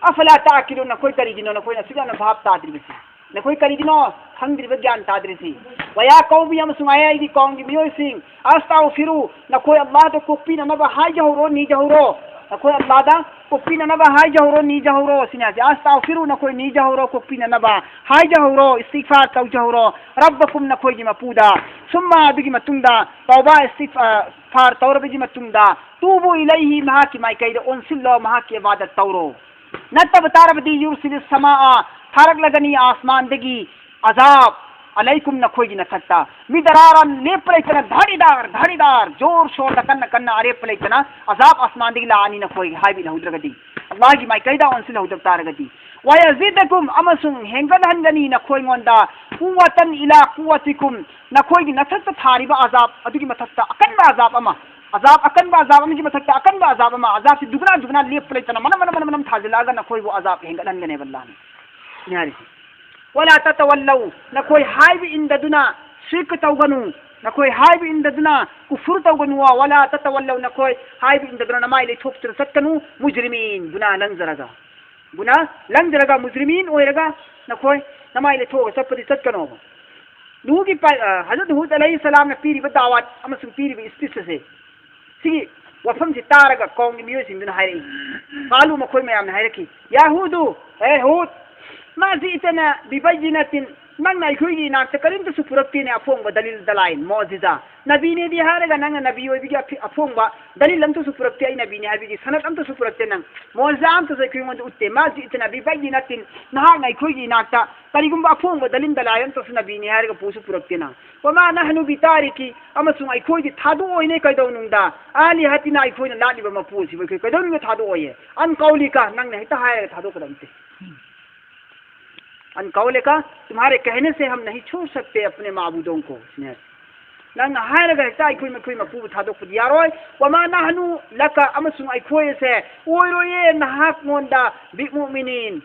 ꯑꯐꯂꯥ ꯇꯥꯀꯤꯂꯨꯟ, ꯅꯈꯣꯏ ꯀꯔꯤꯒꯤꯅꯣ ꯅꯈꯣꯏꯅ ꯑꯁꯨꯛ ꯌꯥꯝꯅ ꯚꯥꯞ ꯇꯥꯗ꯭ꯔꯤꯕꯁꯤ? ꯅꯈꯣꯏ ꯀꯔꯤꯒꯤꯅꯣ ꯈꯪꯗ꯭ꯔꯤꯕ, ꯒ꯭ꯌꯥꯟ ꯇꯥꯗ꯭ꯔꯤꯁꯤ? ꯋꯌꯥ ꯀꯧꯃꯤ, ꯑꯃꯁꯨꯡ ꯍꯥꯏ ꯑꯩꯒꯤ ꯀꯧꯝꯒꯤ ꯃꯤꯑꯣꯏꯁꯤꯡ, ꯑꯁꯇꯥꯎꯐꯤꯔꯨ, ꯅꯈꯣꯏ ꯑꯜꯂꯥꯍꯗ ꯀꯣꯛꯄꯤꯅꯅꯕ ꯍꯥꯏꯖꯍꯧꯔꯣ, ꯅꯤꯖꯍꯧꯔꯣ꯫ ꯅꯈꯣꯏ ꯑꯜꯂꯥꯍꯗ ꯀꯣꯛꯄꯤꯅꯅꯕ ꯍꯥꯏꯖꯍꯧꯔꯣ, ꯅꯤꯖꯍꯧꯔꯣ꯫ ꯁꯤꯅꯤ ꯍꯥꯏꯁꯦ, ꯑꯁꯇꯥꯎꯐꯤꯔꯨ, ꯅꯈꯣꯏ ꯅꯤꯖꯍꯧꯔꯣ, ꯀꯣꯛꯄꯤꯅꯅꯕ ꯍꯥꯏꯖꯍꯧꯔꯣ, ꯏꯁꯇꯤꯒꯐꯥꯔ ꯇꯧꯖꯍꯧꯔꯣ, ꯔꯕꯀꯨꯝ, ꯅꯈꯣꯏꯒꯤ ꯃꯄꯨꯗ꯫ ꯁꯨꯝꯃ, ꯑꯗꯨꯒꯤ ꯃꯇꯨꯡꯗ, ꯇꯧꯕ ꯏꯁꯇꯤꯒꯐꯥꯔ ꯇꯧꯔꯕꯒꯤ ꯃꯇꯨꯡꯗ, ꯇꯨꯕꯨ ꯏꯂꯩꯍꯤ, ꯃꯍꯥꯛꯀꯤ ꯃꯥꯏꯀꯩꯗ ꯑꯣꯟꯁꯤꯜꯂꯣ, ꯃꯍꯥꯛꯀꯤ ꯏꯕꯥꯗꯠ ꯇꯧꯔꯣ꯫ ꯅꯠꯇꯕ ꯇꯥꯔꯕꯗꯤ ꯌꯨꯔꯁꯤꯂꯤꯁ ꯁꯃꯥꯑ, ꯊꯥꯔꯛꯂꯒꯅꯤ ꯑꯥꯁꯃꯥꯟꯗꯒꯤ ꯑꯖꯥꯕ꯫ ꯑꯂꯩꯀꯨꯝ, ꯅꯈꯣꯏꯒꯤ ꯅꯊꯛꯇ, ꯃꯤꯗꯔꯥꯔꯥꯟ, ꯂꯦꯞꯄ ꯂꯩꯇꯅ, ꯙꯥꯔꯤꯗꯥꯔ ꯙꯥꯔꯤꯗꯥꯔ, ꯖꯣꯔ ꯁꯣꯔꯗ ꯀꯟꯅ ꯀꯟꯅ ꯑꯔꯦꯞꯄ ꯂꯩꯇꯅ ꯑꯖꯥꯕ ꯑꯁꯃꯥꯟꯗꯒꯤ ꯂꯥꯛꯑꯅꯤ, ꯅꯈꯣꯏ ꯍꯥꯏꯕ ꯏꯜꯍꯧꯗ꯭ꯔꯒꯗꯤ, ꯑꯜꯂꯥꯍꯒꯤ ꯃꯥꯏꯀꯩꯗ ꯑꯣꯟꯁꯤꯜꯍꯧꯗꯕ ꯇꯥꯔꯒꯗꯤ꯫ ꯋꯌꯖꯤꯗꯀꯨꯝ, ꯑꯃꯁꯨꯡ ꯍꯦꯟꯒꯠꯍꯟꯒꯅꯤ ꯅꯈꯣꯏꯉꯣꯟꯗ, ꯀꯨꯋꯥꯇꯟ ꯏꯂꯥ ꯀꯨꯋꯥꯇꯤꯀꯨꯝ, ꯅꯈꯣꯏꯒꯤ ꯅꯊꯛꯇ ꯊꯥꯔꯤꯕ ꯑꯖꯥꯕ ꯑꯗꯨꯒꯤ ꯃꯊꯛꯇ ꯑꯀꯟꯕ ꯑꯖꯥꯕ ꯑꯃ, ꯑꯖꯥꯕ, ꯑꯀꯟꯕ ꯑꯖꯥꯕ ꯑꯃꯒꯤ ꯃꯊꯛꯇ ꯑꯀꯟꯕ ꯑꯖꯥꯕ ꯑꯃ, ꯑꯖꯥꯕꯁꯤ ꯗꯨꯒꯅꯥ ꯗꯨꯒꯅꯥ ꯂꯦꯞꯄ ꯂꯩꯇꯅ ꯃꯅꯝ ꯃꯅꯝ ꯃꯅꯝ ꯃꯅꯝ ꯊꯥꯖꯤꯜꯂꯛꯑꯒ ꯅꯈꯣꯏꯕꯨ ꯑꯖꯥꯕ ꯍꯦꯟꯒꯠꯍꯟꯒꯅꯦꯕ ꯑꯜꯂꯥꯍꯅ꯫ ꯁꯤꯅꯤ ꯍꯥꯏꯔꯤꯁꯤ꯫ ꯋꯥꯂꯥ ꯇꯇꯋꯜꯂꯧ, ꯅꯈꯣꯏ ꯍꯥꯏꯕ ꯏꯟꯗꯗꯨꯅ ꯁꯤꯔꯛ ꯇꯧꯒꯅꯨ, ꯅꯈꯣꯏ ꯍꯥꯏꯕ ꯏꯟꯗꯗꯨꯅ ꯀꯨꯐꯨꯔ ꯇꯧꯒꯅꯨ, ꯋꯥꯂꯥ ꯇꯇꯋꯜꯂꯧ, ꯅꯈꯣꯏ ꯍꯥꯏꯕ ꯏꯟꯗꯗꯨꯅ ꯅꯃꯥꯏ ꯂꯩꯊꯣꯛꯇꯨꯅ ꯆꯠꯀꯅꯨ, ꯃꯨꯖꯔꯤꯃꯤꯟ, ꯒꯨꯅꯥ ꯂꯪꯖꯔꯒ, ꯒꯨꯅꯥ ꯂꯪꯖꯔꯒ, ꯃꯨꯖꯔꯤꯃꯤꯟ ꯑꯣꯏꯔꯒ ꯅꯈꯣꯏ ꯅꯃꯥꯏ ꯂꯩꯊꯣꯛꯑꯒ ꯆꯠꯄꯗꯤ ꯆꯠꯀꯅꯣꯕ꯫ ꯅꯨꯍꯒꯤ ꯄꯥꯏ-, ꯑ, ꯍꯖꯔꯠ ꯅꯨꯍ ꯑꯂꯩꯍꯤ ꯁꯂꯥꯝꯅ ꯄꯤꯔꯤꯕ ꯗꯥꯋꯥꯠ ꯑꯃꯁꯨꯡ ꯄꯤꯔꯤꯕ speech ꯑꯁꯦ, ꯁꯤꯒꯤ ꯋꯥꯐꯝꯁꯤ ꯇꯥꯔꯒ ꯀꯧꯝꯒꯤ ꯃꯤꯑꯣꯏꯁꯤꯡꯗꯨꯅ ꯍꯥꯏꯔꯛꯏ꯫ ꯀꯥꯂꯨ, ꯃꯈꯣꯏ ꯃꯌꯥꯝꯅ ꯍꯥꯏꯔꯛꯈꯤ, ꯌꯥ ꯍꯨꯗꯨ, ꯍꯦ ꯍꯨꯗ, ꯃꯥ ꯖꯤꯏꯇꯅꯥ ꯕꯤꯕꯩꯌꯤꯅꯥꯇꯤꯟ, ꯅꯪꯅ ꯑꯩꯈꯣꯏꯒꯤ ꯏꯅꯥꯛꯇ ꯀꯔꯤꯝꯇꯁꯨ ꯄꯨꯔꯛꯇꯦꯅꯦ, ꯑꯐꯣꯡꯕ ꯗꯂꯤꯜ ꯗꯂꯥꯏꯜ, ꯃꯣꯖꯤꯖꯥ꯫ ꯅꯕꯤꯅꯦꯗꯤ ꯍꯥꯏꯔꯒ ꯅꯪꯅ ꯅꯕꯤ ꯑꯣꯏꯕꯒꯤ ꯑꯐꯤ-, ꯑꯐꯣꯡꯕ ꯗꯂꯤꯜ ꯑꯝꯇꯁꯨ ꯄꯨꯔꯛꯇꯦ, ꯑꯩ ꯅꯕꯤꯅꯦ ꯍꯥꯏꯕꯒꯤ ꯁꯅꯗ ꯑꯝꯇꯁꯨ ꯄꯨꯔꯛꯇꯦ ꯅꯪ꯫ ꯃꯣꯖꯤꯖꯥ ꯑꯝꯇꯁꯨ ꯑꯩꯈꯣꯏꯉꯣꯟꯗ ꯎꯠꯇꯦ꯫ ꯃꯥ ꯖꯤꯏꯇꯅꯥ ꯕꯤꯕꯩꯌꯤꯅꯥꯇꯤꯟ, ꯅꯍꯥꯛꯅ ꯑꯩꯈꯣꯏꯒꯤ ꯏꯅꯥꯛꯇ ꯀꯔꯤꯒꯨꯝꯕ ꯑꯐꯣꯡꯕ ꯗꯂꯤꯜ ꯗꯂꯥꯏꯜ ꯑꯝꯇꯁꯨ ꯅꯕꯤꯅꯦ ꯍꯥꯏꯔꯒ ꯄꯨꯁꯨ ꯄꯨꯔꯛꯇꯦ ꯅꯪ꯫ ꯋꯃꯥ ꯅꯍꯅꯨ ꯕꯤꯇꯥꯔꯤꯀꯤ, ꯑꯃꯁꯨꯡ ꯑꯩꯈꯣꯏꯗꯤ ꯊꯥꯗꯣꯛꯑꯣꯏꯅꯦ ꯀꯩꯗꯧꯅꯨꯡꯗ, ꯑꯥꯂꯤꯍꯥꯇꯤꯅꯥ, ꯑꯩꯈꯣꯏꯅ ꯂꯥꯠꯂꯤꯕ ꯃꯄꯨ ꯑꯁꯤꯕꯨ ꯑꯩꯈꯣꯏ ꯀꯩꯗꯧꯅꯨꯡꯗ ꯊꯥꯗꯣꯛꯑꯣꯏꯌꯦ꯫ ꯑꯟ ꯀꯧꯂꯤꯀꯥ, ꯅꯪꯅ ꯍꯦꯛꯇ ꯍꯥꯏꯔꯒ ꯊꯥꯗꯣꯛꯀꯗꯕ ꯅꯠꯇꯦ꯫ ꯑꯟ ꯀꯧꯂꯤꯀꯥ, ꯇꯨꯝꯍꯥꯔꯦ ꯀꯍꯅꯦ ꯁꯦ ꯍꯝ ꯅꯍꯤ ꯆꯣꯔ ꯁꯛꯇꯦ ꯑꯄꯅꯦ ꯃꯥꯕꯨꯗꯣꯡ ꯀꯣ, ꯁꯤꯅꯦ꯫ ꯅꯪꯅ ꯍꯥꯏꯔꯒ ꯍꯦꯛꯇ ꯑꯩꯈꯣꯏ ꯃꯈꯣꯏ ꯃꯄꯨꯕꯨ ꯊꯥꯗꯣꯛꯄꯗꯤ ꯌꯥꯔꯣꯏ꯫ ꯋꯃꯥ ꯅꯍꯅꯨ ꯂꯀ, ꯑꯃꯁꯨꯡ ꯑꯩꯈꯣꯏ ꯑꯁꯦ ꯑꯣꯏꯔꯣꯏꯌꯦ ꯅꯍꯥꯛꯉꯣꯟꯗ, ꯕꯤꯃꯨꯃꯤꯅꯤꯟ,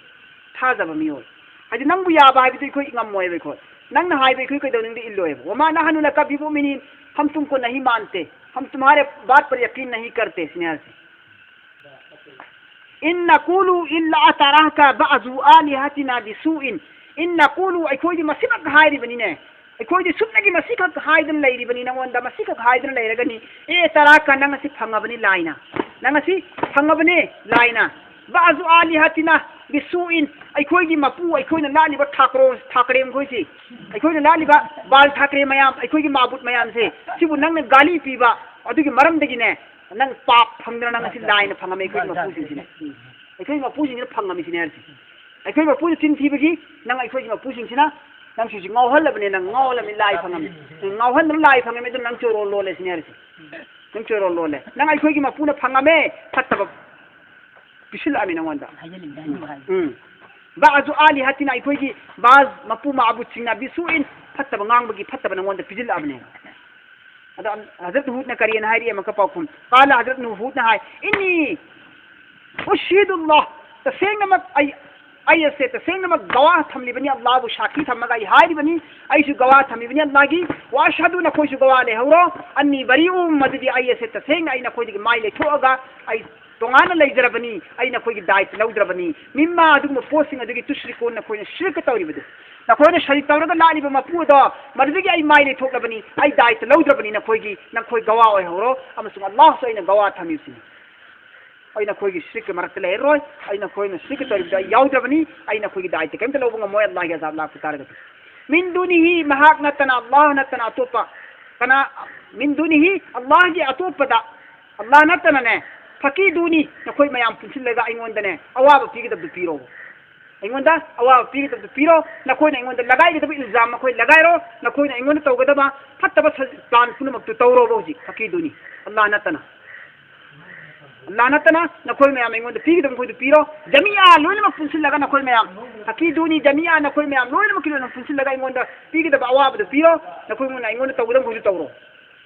ꯊꯥꯖꯕ ꯃꯤꯑꯣꯏ꯫ ꯍꯥꯏꯗꯤ ꯅꯪꯕꯨ ꯌꯥꯕ ꯍꯥꯏꯕꯗꯨ ꯑꯩꯈꯣꯏ ꯉꯝꯃꯣꯏꯕ ꯑꯩꯈꯣꯏ꯫ ꯅꯪꯅ ꯍꯥꯏꯕ ꯑꯩꯈꯣꯏ ꯀꯩꯗꯧꯅꯨꯡꯗ ꯏꯜꯂꯣꯏꯕ꯫ ꯋꯃꯥ ꯅꯍꯅꯨ ꯂꯀ ꯕꯤꯃꯨꯃꯤꯅꯤꯟ, ꯍꯝ ꯇꯨꯝꯀꯣ ꯅꯍꯤ ꯃꯥꯟꯇꯦ, ꯍꯝ ꯇꯨꯝꯍꯥꯔꯦ ꯕꯥꯠ ꯄꯔ ꯌꯀꯤꯟ ꯅꯍꯤ ꯀꯔꯇꯦ, ꯁꯤꯅꯦ ꯍꯥꯏꯔꯤꯁꯦ꯫ ꯏꯟ ꯅꯀꯨꯂꯨ ꯏꯜꯂꯥ ꯇꯔꯥꯀ ꯕꯥꯖꯨ ꯑꯥꯂꯤꯍꯥꯇꯤꯅꯥ ꯕꯤꯁꯨꯏꯟ꯫ ꯏꯟ ꯅꯀꯨꯂꯨ, ꯑꯩꯈꯣꯏꯗꯤ ꯃꯁꯤꯃꯛ ꯍꯥꯏꯔꯤꯕꯅꯤꯅꯦ꯫ ꯑꯩꯈꯣꯏꯗꯤ ꯁꯨꯞꯅꯒꯤ ꯃꯁꯤꯈꯛ ꯍꯥꯏꯗꯨꯅ ꯂꯩꯔꯤꯕꯅꯤ, ꯅꯉꯣꯟꯗ ꯃꯁꯤꯈꯛ ꯍꯥꯏꯗꯨꯅ ꯂꯩꯔꯒꯅꯤ꯫ ꯑꯦ ꯇꯔꯥꯀ, ꯅꯪ ꯑꯁꯤ ꯐꯪꯉꯕꯅꯤ ꯂꯥꯏꯅ꯫ ꯅꯪ ꯑꯁꯤ ꯐꯪꯉꯕꯅꯤ ꯂꯥꯏꯅ꯫ ꯕꯥꯖꯨ ꯑꯥꯂꯤꯍꯥꯇꯤꯅꯥ ꯕꯤꯁꯨꯏꯟ, ꯑꯩꯈꯣꯏꯒꯤ ꯃꯄꯨ, ꯑꯩꯈꯣꯏꯅ ꯂꯥꯠꯂꯤꯕ ꯊꯥꯀ꯭ꯔꯣ-, ꯊꯥꯀ꯭ꯔꯦ ꯃꯈꯣꯏꯁꯤ, ꯑꯩꯈꯣꯏꯅ ꯂꯥꯠꯂꯤꯕ ꯕꯥꯜ ꯊꯥꯀ꯭ꯔꯦ ꯃꯌꯥꯝ, ꯑꯩꯈꯣꯏꯒꯤ ꯃꯥꯕꯨꯠ ꯃꯌꯥꯝꯁꯦ, ꯁꯤꯕꯨ ꯅꯪꯅ ꯒꯥꯂꯤ ꯄꯤꯕ, ꯑꯗꯨꯒꯤ ꯃꯔꯝꯗꯒꯤꯅꯦ, ꯅꯪ ꯄꯥꯞ ꯐꯪꯗꯅ ꯅꯪ ꯑꯁꯤ ꯂꯥꯏꯅ ꯐꯪꯉꯝꯃꯦ, ꯑꯩꯈꯣꯏꯒꯤ ꯃꯄꯨꯁꯤꯡꯁꯤꯅ꯫ ꯑꯩꯈꯣꯏꯒꯤ ꯃꯄꯨꯁꯤꯡꯁꯤꯅ ꯐꯪꯉꯝꯃꯤꯁꯤꯅꯦ ꯍꯥꯏꯔꯤꯁꯦ꯫ ꯑꯩꯈꯣꯏ ꯃꯄꯨꯁꯤ ꯆꯤꯟ ꯊꯤꯕꯒꯤ ꯅꯪ ꯑꯩꯈꯣꯏꯒꯤ ꯃꯄꯨꯁꯤꯡꯁꯤꯅ ꯅꯪ ꯁꯤꯁꯤ ꯉꯥꯎꯍꯜꯂꯕꯅꯦ, ꯅꯪ ꯉꯥꯎꯍꯜꯂꯕꯅꯤ, ꯂꯥꯏ ꯐꯪꯉꯝꯃꯤ꯫ ꯅꯪ ꯉꯥꯎꯍꯟꯗꯅ ꯂꯥꯏ ꯐꯪꯉꯝꯃꯤ, ꯑꯗꯨꯅ ꯅꯪ ꯆꯣꯏꯔꯣꯜ ꯂꯣꯜꯂꯦ ꯁꯤꯅꯦ ꯍꯥꯏꯔꯤꯁꯦ꯫ ꯅꯪ ꯆꯣꯏꯔꯣꯜ ꯂꯣꯜꯂꯦ꯫ ꯅꯪ ꯑꯩꯈꯣꯏꯒꯤ ꯃꯄꯨꯅ ꯐꯪꯉꯝꯃꯦ, ꯐꯠꯇꯕ ꯄꯤꯁꯤꯜꯂꯛꯑꯝꯃꯤ ꯅꯪꯉꯣꯟꯗ꯫ ꯍꯥꯏꯖꯤꯜꯂꯤꯕꯅꯤ, ꯍꯥꯏꯖꯤꯜꯂꯤꯕꯅꯤ꯫ ꯎꯝ꯫ ꯕꯥꯖꯨ ꯑꯥꯂꯤꯍꯥꯇꯤꯅ, ꯑꯩꯈꯣꯏꯒꯤ ꯕꯥꯖ ꯃꯄꯨ ꯃꯥꯕꯨꯠꯁꯤꯡꯅ ꯕꯤꯁꯨꯏꯟ, ꯐꯠꯇꯕ ꯉꯥꯡꯕꯒꯤ ꯐꯠꯇꯕ ꯅꯪꯉꯣꯟꯗ ꯄꯤꯁꯤꯜꯂꯛꯑꯕꯅꯦ꯫ ꯑꯗꯣ ꯍꯖꯔꯠ ꯍꯨꯗꯅ ꯀꯔꯤꯅ ꯍꯥꯏꯔꯤ ꯑꯃꯨꯛꯀ ꯄꯥꯎꯈꯨꯝ꯫ ꯀꯥꯂ ꯍꯖꯔꯠ ꯍꯨꯗꯅ ꯍꯥꯏ, "ꯏꯟꯅꯤ ꯎꯁꯍꯤꯗꯨꯜꯂꯥꯍ, ꯇꯁꯦꯡꯅꯃꯛ ꯑꯩ, ꯑꯩ ꯑꯁꯦ ꯇꯁꯦꯡꯅꯃꯛ ꯒꯋꯥ ꯊꯝꯂꯤꯕꯅꯤ, ꯑꯜꯂꯥꯍꯕꯨ ꯁꯥꯈꯤ ꯊꯝꯃꯒ ꯑꯩ ꯍꯥꯏꯔꯤꯕꯅꯤ, ꯑꯩꯁꯨ ꯒꯋꯥ ꯊꯝꯃꯤꯕꯅꯤ ꯑꯜꯂꯥꯍꯒꯤ, ꯋꯥꯁꯍꯗꯨ, ꯅꯈꯣꯏꯁꯨ ꯒꯋꯥ ꯂꯩꯍꯧꯔꯣ, ꯑꯟꯅꯤ ꯕꯔꯤꯎꯝ, ꯃꯗꯨꯗꯤ ꯑꯩ ꯑꯁꯦ ꯇꯁꯦꯡꯅ ꯑꯩ ꯅꯈꯣꯏꯗꯒꯤ ꯃꯥꯏ ꯂꯩꯊꯣꯛꯑꯒ ꯑꯩ ꯇꯣꯉꯥꯟꯅ ꯂꯩꯖꯔꯕꯅꯤ, ꯑꯩ ꯅꯈꯣꯏꯒꯤ ꯗꯥꯏꯇ ꯂꯧꯗ꯭ꯔꯕꯅꯤ, ꯃꯤꯝꯃꯥ, ꯑꯗꯨꯒꯨꯝꯕ ꯄꯣꯠꯁꯤꯡ ꯑꯗꯨꯒꯤ ꯇꯨꯁ꯭ꯔꯤꯀꯨꯟ, ꯅꯈꯣꯏꯅ ꯁꯤꯔꯛꯀ ꯇꯧꯔꯤꯕꯗꯨ, ꯅꯈꯣꯏꯅ ꯁꯔꯤꯛ ꯇꯧꯔꯒ ꯂꯥꯠꯂꯤꯕ ꯃꯄꯨ ꯑꯗꯣ, ꯃꯗꯨꯗꯒꯤ ꯑꯩ ꯃꯥꯏ ꯂꯩꯊꯣꯛꯂꯕꯅꯤ, ꯑꯩ ꯗꯥꯏꯇ ꯂꯧꯗ꯭ꯔꯕꯅꯤ, ꯅꯈꯣꯏꯒꯤ, ꯅꯈꯣꯏ ꯒꯋꯥ ꯑꯣꯏꯍꯧꯔꯣ, ꯑꯃꯁꯨꯡ ꯑꯜꯂꯥꯍꯁꯨ ꯑꯩꯅ ꯒꯋꯥ ꯊꯝꯃꯤꯕꯁꯤꯅꯤ꯫ ꯑꯩ ꯅꯈꯣꯏꯒꯤ ꯁꯤꯔꯛꯀꯤ ꯃꯔꯛꯇ ꯂꯩꯔꯔꯣꯏ, ꯑꯩ ꯅꯈꯣꯏꯅ ꯁꯤꯔꯛꯀ ꯇꯧꯔꯤꯕꯗꯣ ꯑꯩ ꯌꯥꯎꯗ꯭ꯔꯕꯅꯤ, ꯑꯩ ꯅꯈꯣꯏꯒꯤ ꯗꯥꯏꯇ ꯀꯔꯤꯝꯇ ꯂꯧꯕ ꯉꯝꯃꯣꯏ ꯑꯜꯂꯥꯍꯒꯤ ꯑꯖꯥꯕ ꯂꯥꯛꯄ ꯇꯥꯔꯒꯗꯤ꯫ ꯃꯤꯟ ꯗꯨꯅꯤꯍꯤ, ꯃꯍꯥꯛ ꯅꯠꯇꯅ, ꯑꯜꯂꯥꯍ ꯅꯠꯇꯅ ꯑꯇꯣꯞꯄ ꯀꯅꯥ, ꯃꯤꯟ ꯗꯨꯅꯤꯍꯤ, ꯑꯜꯂꯥꯍꯒꯤ ꯑꯇꯣꯞꯄꯗ, ꯑꯜꯂꯥꯍ ꯅꯠꯇꯅꯅꯦ, ꯐꯀꯤꯗꯨꯅꯤ, ꯅꯈꯣꯏ ꯃꯌꯥꯝ ꯄꯨꯟꯁꯤꯜꯂꯒ ꯑꯩꯉꯣꯟꯗꯅꯦ ꯑꯋꯥꯕ ꯄꯤꯒꯗꯕꯗꯨ ꯄꯤꯔꯣ꯫ ꯑꯩꯉꯣꯟꯗ ꯑꯋꯥꯕ ꯄꯤꯒꯗꯕꯗꯨ ꯄꯤꯔꯣ, ꯅꯈꯣꯏꯅ ꯑꯩꯉꯣꯟꯗ ꯂꯒꯥꯏꯒꯗꯕ ꯏꯜꯖꯥꯝ ꯃꯈꯣꯏ ꯂꯒꯥꯏꯔꯣ, ꯅꯈꯣꯏꯅ ꯑꯩꯉꯣꯟꯗ ꯇꯧꯒꯗꯕ ꯐꯠꯇꯕ ꯁ-, ꯄ꯭ꯂꯥꯟ ꯄꯨꯝꯅꯃꯛꯇꯨ ꯇꯧꯔꯣꯕ ꯍꯧꯖꯤꯛ, ꯐꯀꯤꯗꯨꯅꯤ, ꯑꯜꯂꯥꯍ ꯅꯠꯇꯅ꯫ ꯑꯜꯂꯥꯍ ꯅꯠꯇꯅ ꯅꯈꯣꯏ ꯃꯌꯥꯝ ꯑꯩꯉꯣꯟꯗ ꯄꯤꯒꯗꯕ ꯃꯈꯣꯏꯗꯨ ꯄꯤꯔꯣ, ꯖꯃꯤꯌꯥ ꯂꯣꯏꯅꯃꯛ ꯄꯨꯟꯁꯤꯜꯂꯒ ꯅꯈꯣꯏ ꯃꯌꯥꯝ, ꯐꯀꯤꯗꯨꯅꯤ ꯖꯃꯤꯌꯥ, ꯅꯈꯣꯏ ꯃꯌꯥꯝ ꯂꯣꯏꯅꯃꯛꯀꯤ ꯂꯣꯏꯅꯃꯛ ꯄꯨꯟꯁꯤꯜꯂꯒ ꯑꯩꯉꯣꯟꯗ ꯄꯤꯒꯗꯕ ꯑꯋꯥꯕꯗꯨ ꯄꯤꯔꯣ, ꯅꯈꯣꯏꯅ ꯑꯩꯉꯣꯟꯗ ꯇꯧꯒꯗꯕ ꯃꯈꯣꯏꯗꯨ ꯇꯧꯔꯣ꯫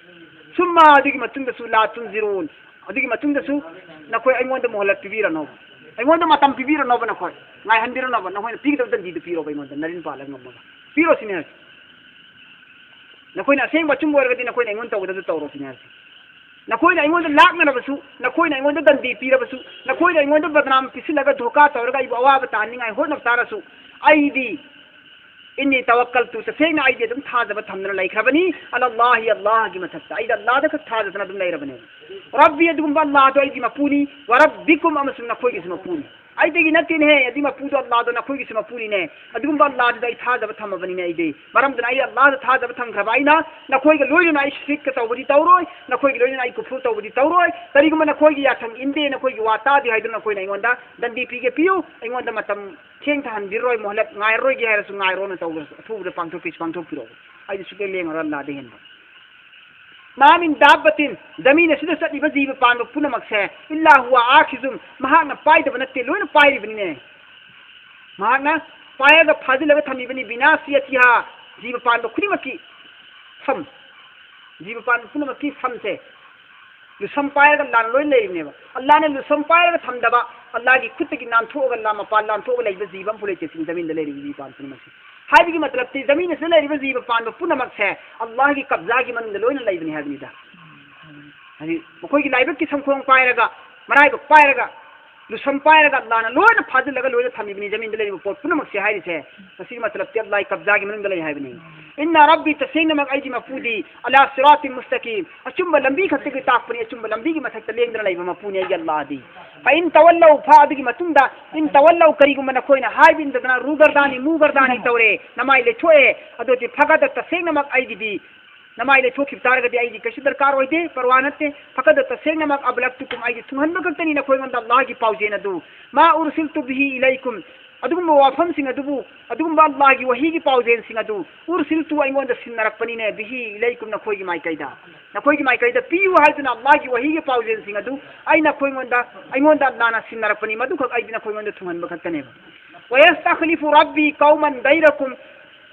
ꯁꯨꯝꯃ ꯑꯗꯨꯒꯤ ꯃꯇꯨꯡꯗꯁꯨ ꯂꯥ ꯇꯨꯟꯖꯤꯔꯨꯟ, ꯑꯗꯨꯒꯤ ꯃꯇꯨꯡꯗꯁꯨ ꯅꯈꯣꯏ ꯑꯩꯉꯣꯟꯗ ꯃꯣꯍꯂꯠ ꯄꯤꯕꯤꯔꯅꯣ, ꯑꯩꯉꯣꯟꯗ ꯃꯇꯝ ꯄꯤꯕꯤꯔꯅꯣꯕ, ꯅꯈꯣꯏ ꯉꯥꯏꯍꯟꯕꯤꯔꯅꯣꯕ, ꯅꯈꯣꯏꯅ ꯄꯤꯒꯗꯕ ꯗꯟꯗꯤꯗꯨ ꯄꯤꯔꯣꯕ ꯑꯩꯉꯣꯟꯗ, ꯅꯔꯤꯟ ꯄꯥꯜꯂꯒ ꯉꯝꯃꯒ ꯄꯤꯔꯣ ꯁꯤꯅꯦ ꯍꯥꯏꯁꯦ꯫ ꯅꯈꯣꯏꯅ ꯑꯁꯦꯡꯕ ꯑꯆꯨꯝꯕ ꯑꯣꯏꯔꯒꯗꯤ ꯅꯈꯣꯏꯅ ꯑꯩꯉꯣꯟꯗ ꯇꯧꯒꯗꯕꯗꯨ ꯇꯧꯔꯣ ꯁꯤꯅꯦ ꯍꯥꯏꯁꯦ꯫ ꯅꯈꯣꯏꯅ ꯑꯩꯉꯣꯟꯗ ꯂꯥꯛꯅꯔꯕꯁꯨ, ꯅꯈꯣꯏꯅ ꯑꯩꯉꯣꯟꯗ ꯗꯟꯗꯤ ꯄꯤꯔꯕꯁꯨ, ꯅꯈꯣꯏꯅ ꯑꯩꯉꯣꯟꯗ ꯕꯗꯅꯥꯝ ꯄꯤꯁꯤꯜꯂꯒ ꯙꯣꯀꯥ ꯇꯧꯔꯒ ꯑꯩꯕꯨ ꯑꯋꯥꯕ ꯇꯥꯍꯟꯅꯤꯡꯉꯥꯏ ꯍꯣꯠꯅꯕ ꯇꯥꯔꯁꯨ, ꯑꯩꯗꯤ ꯏꯟꯅꯤ ꯇꯋꯛꯀꯜꯇꯨ, ꯇꯁꯦꯡꯅ ꯑꯩꯗꯤ ꯑꯗꯨꯝ ꯊꯥꯖꯕ ꯊꯝꯗꯨꯅ ꯂꯩꯈ꯭ꯔꯕꯅꯤ, ꯑꯂꯜꯂꯥꯍꯤ, ꯑꯜꯂꯥꯍꯒꯤ ꯃꯊꯛꯇ꯫ ꯑꯩꯗꯤ ꯑꯜꯂꯥꯍꯗ ꯈꯛ ꯊꯥꯖꯗꯨꯅ ꯑꯗꯨꯝ ꯂꯩꯔꯕꯅꯦ꯫ ꯔꯕꯤ, ꯑꯗꯨꯒꯨꯝꯕ ꯑꯜꯂꯥꯍꯗꯣ ꯑꯩꯒꯤ ꯃꯄꯨꯅꯤ, ꯋꯔꯕꯤꯀꯨꯝ, ꯑꯃꯁꯨꯡ ꯅꯈꯣꯏꯒꯤꯁꯨ ꯃꯄꯨꯅꯤ꯫ ꯑꯩꯗꯒꯤ ꯅꯠꯇꯦꯅꯦꯍꯦ, ꯑꯗꯨꯒꯤ ꯃꯄꯨꯗꯣ ꯑꯜꯂꯥꯗꯣ ꯅꯈꯣꯏꯒꯤꯁꯨ ꯃꯄꯨꯅꯤꯅꯦ꯫ ꯑꯗꯨꯒꯨꯝꯕ ꯑꯜꯂꯥꯗꯨꯗ ꯑꯩ ꯊꯥꯖꯕ ꯊꯝꯃꯕꯅꯤꯅꯦ ꯑꯩꯗꯤ꯫ ꯃꯔꯝꯗꯨꯅ ꯑꯩ ꯑꯜꯂꯥꯗ ꯊꯥꯖꯕ ꯊꯝꯈ꯭ꯔꯕ ꯑꯩꯅ ꯅꯈꯣꯏꯒ ꯂꯣꯏꯅꯅ ꯑꯩ ꯁꯤꯔꯤꯛꯀ ꯇꯧꯕꯗꯤ ꯇꯧꯔꯣꯏ, ꯅꯈꯣꯏꯒꯤ ꯂꯣꯏꯅꯅ ꯑꯩ ꯀꯨꯐꯨꯔ ꯇꯧꯕꯗꯤ ꯇꯧꯔꯣꯏ꯫ ꯀꯔꯤꯒꯨꯝꯕ ꯅꯈꯣꯏꯒꯤ ꯌꯥꯊꯪ ꯏꯟꯗꯦ, ꯅꯈꯣꯏꯒꯤ ꯋꯥ ꯇꯥꯗꯦ ꯍꯥꯏꯗꯨꯅ ꯅꯈꯣꯏꯅ ꯑꯩꯉꯣꯟꯗ ꯗꯟꯗꯤ ꯄꯤꯒꯦ ꯄꯤꯌꯨ, ꯑꯩꯉꯣꯟꯗ ꯃꯇꯝ ꯊꯦꯡꯊꯍꯟꯕꯤꯔꯣꯏ, ꯃꯣꯍꯂꯠ ꯉꯥꯏꯔꯔꯣꯏꯒꯦ ꯍꯥꯏꯔꯁꯨ ꯉꯥꯏꯔꯣꯅ ꯇꯧꯕ ꯑꯊꯨꯕꯗ ꯄꯥꯡꯊꯣꯛꯄꯤꯁꯨ ꯄꯥꯡꯊꯣꯛꯄꯤꯔꯛꯑꯣ꯫ ꯑꯩꯗꯤ ꯁꯨꯛꯂꯦꯡ ꯂꯦꯡꯉꯔꯣꯏ ꯑꯜꯂꯥꯗ ꯍꯦꯟꯕ꯫ ꯃꯥ ꯃꯤꯟ ꯗꯥꯕꯇꯤꯟ, ꯖꯃꯤꯟ ꯑꯁꯤꯗ ꯆꯠꯂꯤꯕ ꯖꯤꯕ ꯄꯥꯟꯕ ꯄꯨꯝꯅꯃꯛꯁꯦ, ꯏꯜꯂꯥ ꯍꯨꯋꯥ ꯑꯥꯈꯤꯖꯨꯝ, ꯃꯍꯥꯛꯅ ꯄꯥꯏꯗꯕ ꯅꯠꯇꯦ, ꯂꯣꯏꯅ ꯄꯥꯏꯔꯤꯕꯅꯤꯅꯦ꯫ ꯃꯍꯥꯛꯅ ꯄꯥꯏꯔꯒ ꯐꯥꯖꯤꯜꯂꯒ ꯊꯝꯃꯤꯕꯅꯤ, ꯕꯤꯅꯥꯁꯤꯌꯥꯇꯤꯍꯥ, ꯖꯤꯕ ꯄꯥꯟꯕ ꯈꯨꯗꯤꯡꯃꯛꯀꯤ ꯁꯝ, ꯖꯤꯕ ꯄꯥꯟꯕ ꯄꯨꯝꯅꯃꯛꯀꯤ ꯁꯝꯁꯦ ꯂꯨꯁꯝ ꯄꯥꯏꯔꯒ ꯂꯥꯟ ꯂꯣꯏ ꯂꯩꯔꯤꯕꯅꯦꯕ꯫ ꯑꯜꯂꯥꯅ ꯂꯨꯁꯝ ꯄꯥꯏꯔꯒ ꯊꯝꯗꯕ, ꯑꯜꯂꯥꯒꯤ ꯈꯨꯠꯇꯒꯤ ꯅꯥꯟꯊꯣꯛꯑꯒ ꯂꯥ-, ꯃꯄꯥꯟ ꯂꯥꯟꯊꯣꯛꯑꯒ ꯂꯩꯕ ꯖꯤꯕ ꯑꯃꯐꯥꯎ ꯂꯩꯇꯦ ꯁꯤꯅꯤ ꯖꯃꯤꯟꯗ ꯂꯩꯔꯤꯕ ꯖꯤꯕ ꯄꯥꯟꯕ ꯄꯨꯝꯅꯃꯛꯁꯦ꯫ ꯍꯥꯏꯕꯒꯤ ꯃꯇꯂꯕꯇꯤ ꯖꯃꯤꯟ ꯑꯁꯤꯗ ꯂꯩꯔꯤꯕ ꯖꯤꯕ ꯄꯥꯟꯕ ꯄꯨꯝꯅꯃꯛꯁꯦ ꯑꯜꯂꯥꯍꯒꯤ ꯀꯕꯖꯥꯒꯤ ꯃꯅꯨꯡꯗ ꯂꯣꯏꯅ ꯂꯩꯕꯅꯤ ꯍꯥꯏꯕꯅꯤꯗ꯫ ꯍꯥꯏꯗꯤ ꯃꯈꯣꯏꯒꯤ ꯂꯥꯏꯕꯛꯀꯤ ꯁꯝꯈꯣꯡ ꯄꯥꯏꯔꯒ, ꯃꯔꯥꯏꯕꯛ ꯄꯥꯏꯔꯒ, ꯂꯨꯁꯝ ꯄꯥꯏꯔꯒ ꯑꯜꯂꯥꯅ ꯂꯣꯏꯅ ꯐꯥꯖꯤꯜꯂꯒ ꯂꯣꯏꯅ ꯊꯝꯃꯤꯕꯅꯤ ꯖꯃꯤꯟꯗ ꯂꯩꯔꯤꯕ ꯄꯣꯠ ꯄꯨꯝꯅꯃꯛꯁꯦ ꯍꯥꯏꯔꯤꯁꯦ꯫ ꯃꯁꯤꯒꯤ ꯃꯇꯂꯕꯇꯤ ꯑꯜꯂꯥꯍꯒꯤ ꯀꯕꯖꯥꯒꯤ ꯃꯅꯨꯡꯗ ꯂꯩ ꯍꯥꯏꯕꯅꯤ꯫ ꯏꯟꯅ ꯔꯕꯤ, ꯇꯁꯦꯡꯅꯃꯛ ꯑꯩꯒꯤ ꯃꯄꯨꯗꯤ, ꯑꯂꯥ ꯁꯤꯔꯥꯇꯤꯟ ꯃꯨꯁꯇꯀꯤꯝ, ꯑꯆꯨꯝꯕ ꯂꯝꯕꯤ ꯈꯛꯇꯒꯤ ꯇꯥꯛꯄꯅꯤ, ꯑꯆꯨꯝꯕ ꯂꯝꯕꯤꯒꯤ ꯃꯊꯛꯇ ꯂꯦꯡꯗꯅ ꯂꯩꯕ ꯃꯄꯨꯅꯤ ꯑꯩꯒꯤ ꯑꯜꯂꯥꯍꯗꯤ꯫ ꯐ ꯏꯟ ꯇꯋꯜꯂꯧ, ꯐ ꯑꯗꯨꯒꯤ ꯃꯇꯨꯡꯗ, ꯏꯟ ꯇꯋꯜꯂꯧ, ꯀꯔꯤꯒꯨꯝꯕ ꯅꯈꯣꯏꯅ ꯍꯥꯏꯕ ꯏꯟꯗꯗꯅ ꯔꯨꯒꯔꯗꯥꯅꯤ, ꯃꯨꯒꯔꯗꯥꯅꯤ ꯇꯧꯔꯦ, ꯅꯃꯥꯏ ꯂꯩꯊꯣꯛꯑꯦ, ꯑꯗꯨꯗꯤ ꯐꯒꯗ, ꯇꯁꯦꯡꯅꯃꯛ ꯑꯩꯒꯤꯗꯤ ꯅꯃꯥꯏ ꯂꯩꯊꯣꯛꯈꯤꯕ ꯇꯥꯔꯒꯗꯤ ꯑꯩꯗꯤ ꯀꯩꯁꯨ ꯗꯔꯀꯥꯔ ꯑꯣꯏꯗꯦ, ꯄꯔꯋꯥ ꯅꯠꯇꯦ꯫ ꯐꯒꯗ, ꯇꯁꯦꯡꯅꯃꯛ ꯑꯕꯂꯛꯇꯨꯀꯨꯝ, ꯑꯩꯗꯤ ꯊꯨꯡꯍꯟꯕ ꯈꯛꯇꯅꯤ ꯅꯈꯣꯏꯉꯣꯟꯗ ꯑꯜꯂꯥꯍꯒꯤ ꯄꯥꯎꯖꯦꯜ ꯑꯗꯨ꯫ ꯃꯥ ꯎꯔꯁꯤꯜꯇꯨ ꯕꯤꯍꯤ ꯏꯂꯩꯀꯨꯝ, ꯑꯗꯨꯒꯨꯝꯕ ꯋꯥꯐꯝꯁꯤꯡ ꯑꯗꯨꯕꯨ, ꯑꯗꯨꯒꯨꯝꯕ ꯑꯜꯂꯥꯍꯒꯤ ꯋꯥꯍꯤꯒꯤ ꯄꯥꯎꯖꯦꯜꯁꯤꯡ ꯑꯗꯨ, ꯎꯔꯁꯤꯜꯇꯨ, ꯑꯩꯉꯣꯟꯗ ꯁꯤꯟꯅꯔꯛꯄꯅꯤꯅꯦ, ꯕꯤꯍꯤ ꯏꯂꯩꯀꯨꯝ, ꯅꯈꯣꯏꯒꯤ ꯃꯥꯏꯀꯩꯗ, ꯅꯈꯣꯏꯒꯤ ꯃꯥꯏꯀꯩꯗ ꯄꯤꯌꯨ ꯍꯥꯏꯗꯨꯅ ꯑꯜꯂꯥꯍꯒꯤ ꯋꯥꯍꯤꯒꯤ ꯄꯥꯎꯖꯦꯜꯁꯤꯡ ꯑꯗꯨ ꯑꯩ ꯅꯈꯣꯏꯉꯣꯟꯗ, ꯑꯩꯉꯣꯟꯗ ꯑꯜꯂꯥꯍꯅ ꯁꯤꯟꯅꯔꯛꯄꯅꯤ, ꯃꯗꯨꯈꯛ ꯑꯩꯗꯤ ꯅꯈꯣꯏꯉꯣꯟꯗ ꯊꯨꯡꯍꯟꯕ ꯈꯛꯇꯅꯦꯕ꯫ ꯋꯌꯁꯇꯈꯂꯤꯐꯨ ꯔꯕꯤ ꯀꯧꯃꯟ ꯒꯩꯔꯀꯨꯝ,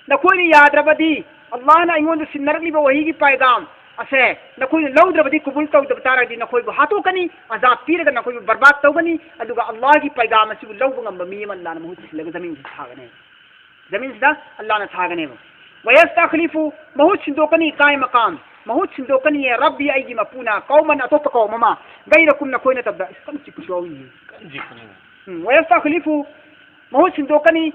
ꯅꯈꯣꯏꯅ ꯌꯥꯗ꯭ꯔꯕꯗꯤ, ꯑꯜꯂꯥꯍꯅ ꯑꯩꯉꯣꯟꯗ ꯁꯤꯟꯅꯔꯛꯂꯤꯕ ꯋꯥꯍꯤꯒꯤ ꯄꯥꯏꯒꯥꯝ ꯑꯁꯦ ꯅꯈꯣꯏꯅ ꯂꯧꯗ꯭ꯔꯕꯗꯤ, ꯀꯨꯕꯨꯜ ꯇꯧꯗꯕ ꯇꯥꯔꯒꯗꯤ ꯅꯈꯣꯏꯕꯨ ꯍꯥꯠꯇꯣꯛꯀꯅꯤ, ꯑꯖꯥꯕ ꯄꯤꯔꯒ ꯅꯈꯣꯏꯕꯨ ꯕꯔꯕꯥꯗ ꯇꯧꯒꯅꯤ, ꯑꯗꯨꯒ ꯑꯜꯂꯥꯍꯒꯤ ꯄꯥꯏꯒꯥꯝ ꯑꯁꯤꯕꯨ ꯂꯧꯕ ꯉꯝꯕ ꯃꯤ ꯑꯃ ꯑꯜꯂꯥꯍꯅ ꯃꯍꯨꯠ ꯁꯤꯜꯂꯒ ꯖꯃꯤꯟꯁꯤꯗ ꯊꯥꯒꯅꯤ꯫ ꯖꯃꯤꯟꯁꯤꯗ ꯑꯜꯂꯥꯍꯅ ꯊꯥꯒꯅꯦꯕ꯫ ꯋꯌꯁꯇꯈꯂꯤꯐꯨ, ꯃꯍꯨꯠ ꯁꯤꯟꯗꯣꯛꯀꯅꯤ, ꯀꯥꯏ ꯃꯀꯥꯝ, ꯃꯍꯨꯠ ꯁꯤꯟꯗꯣꯛꯀꯅꯤꯌꯦ, ꯔꯕꯤ, ꯑꯩꯒꯤ ꯃꯄꯨꯅ, ꯀꯧꯃꯟ, ꯑꯇꯣꯞꯄ ꯀꯧꯝ ꯑꯃ, ꯒꯩꯔꯀꯨꯝ, ꯅꯈꯣꯏ ꯅꯠꯇꯕꯗ꯫ ꯑꯁ, ꯀꯟꯅ ꯆꯤꯛꯄꯁꯨ ꯌꯥꯎꯏꯅꯦ꯫ ꯀꯟꯅ ꯆꯤꯛꯄꯅꯦ꯫ ꯎꯝ, ꯋꯌꯁꯇꯈꯂꯤꯐꯨ, ꯃꯍꯨꯠ ꯁꯤꯟꯗꯣꯛꯀꯅꯤ,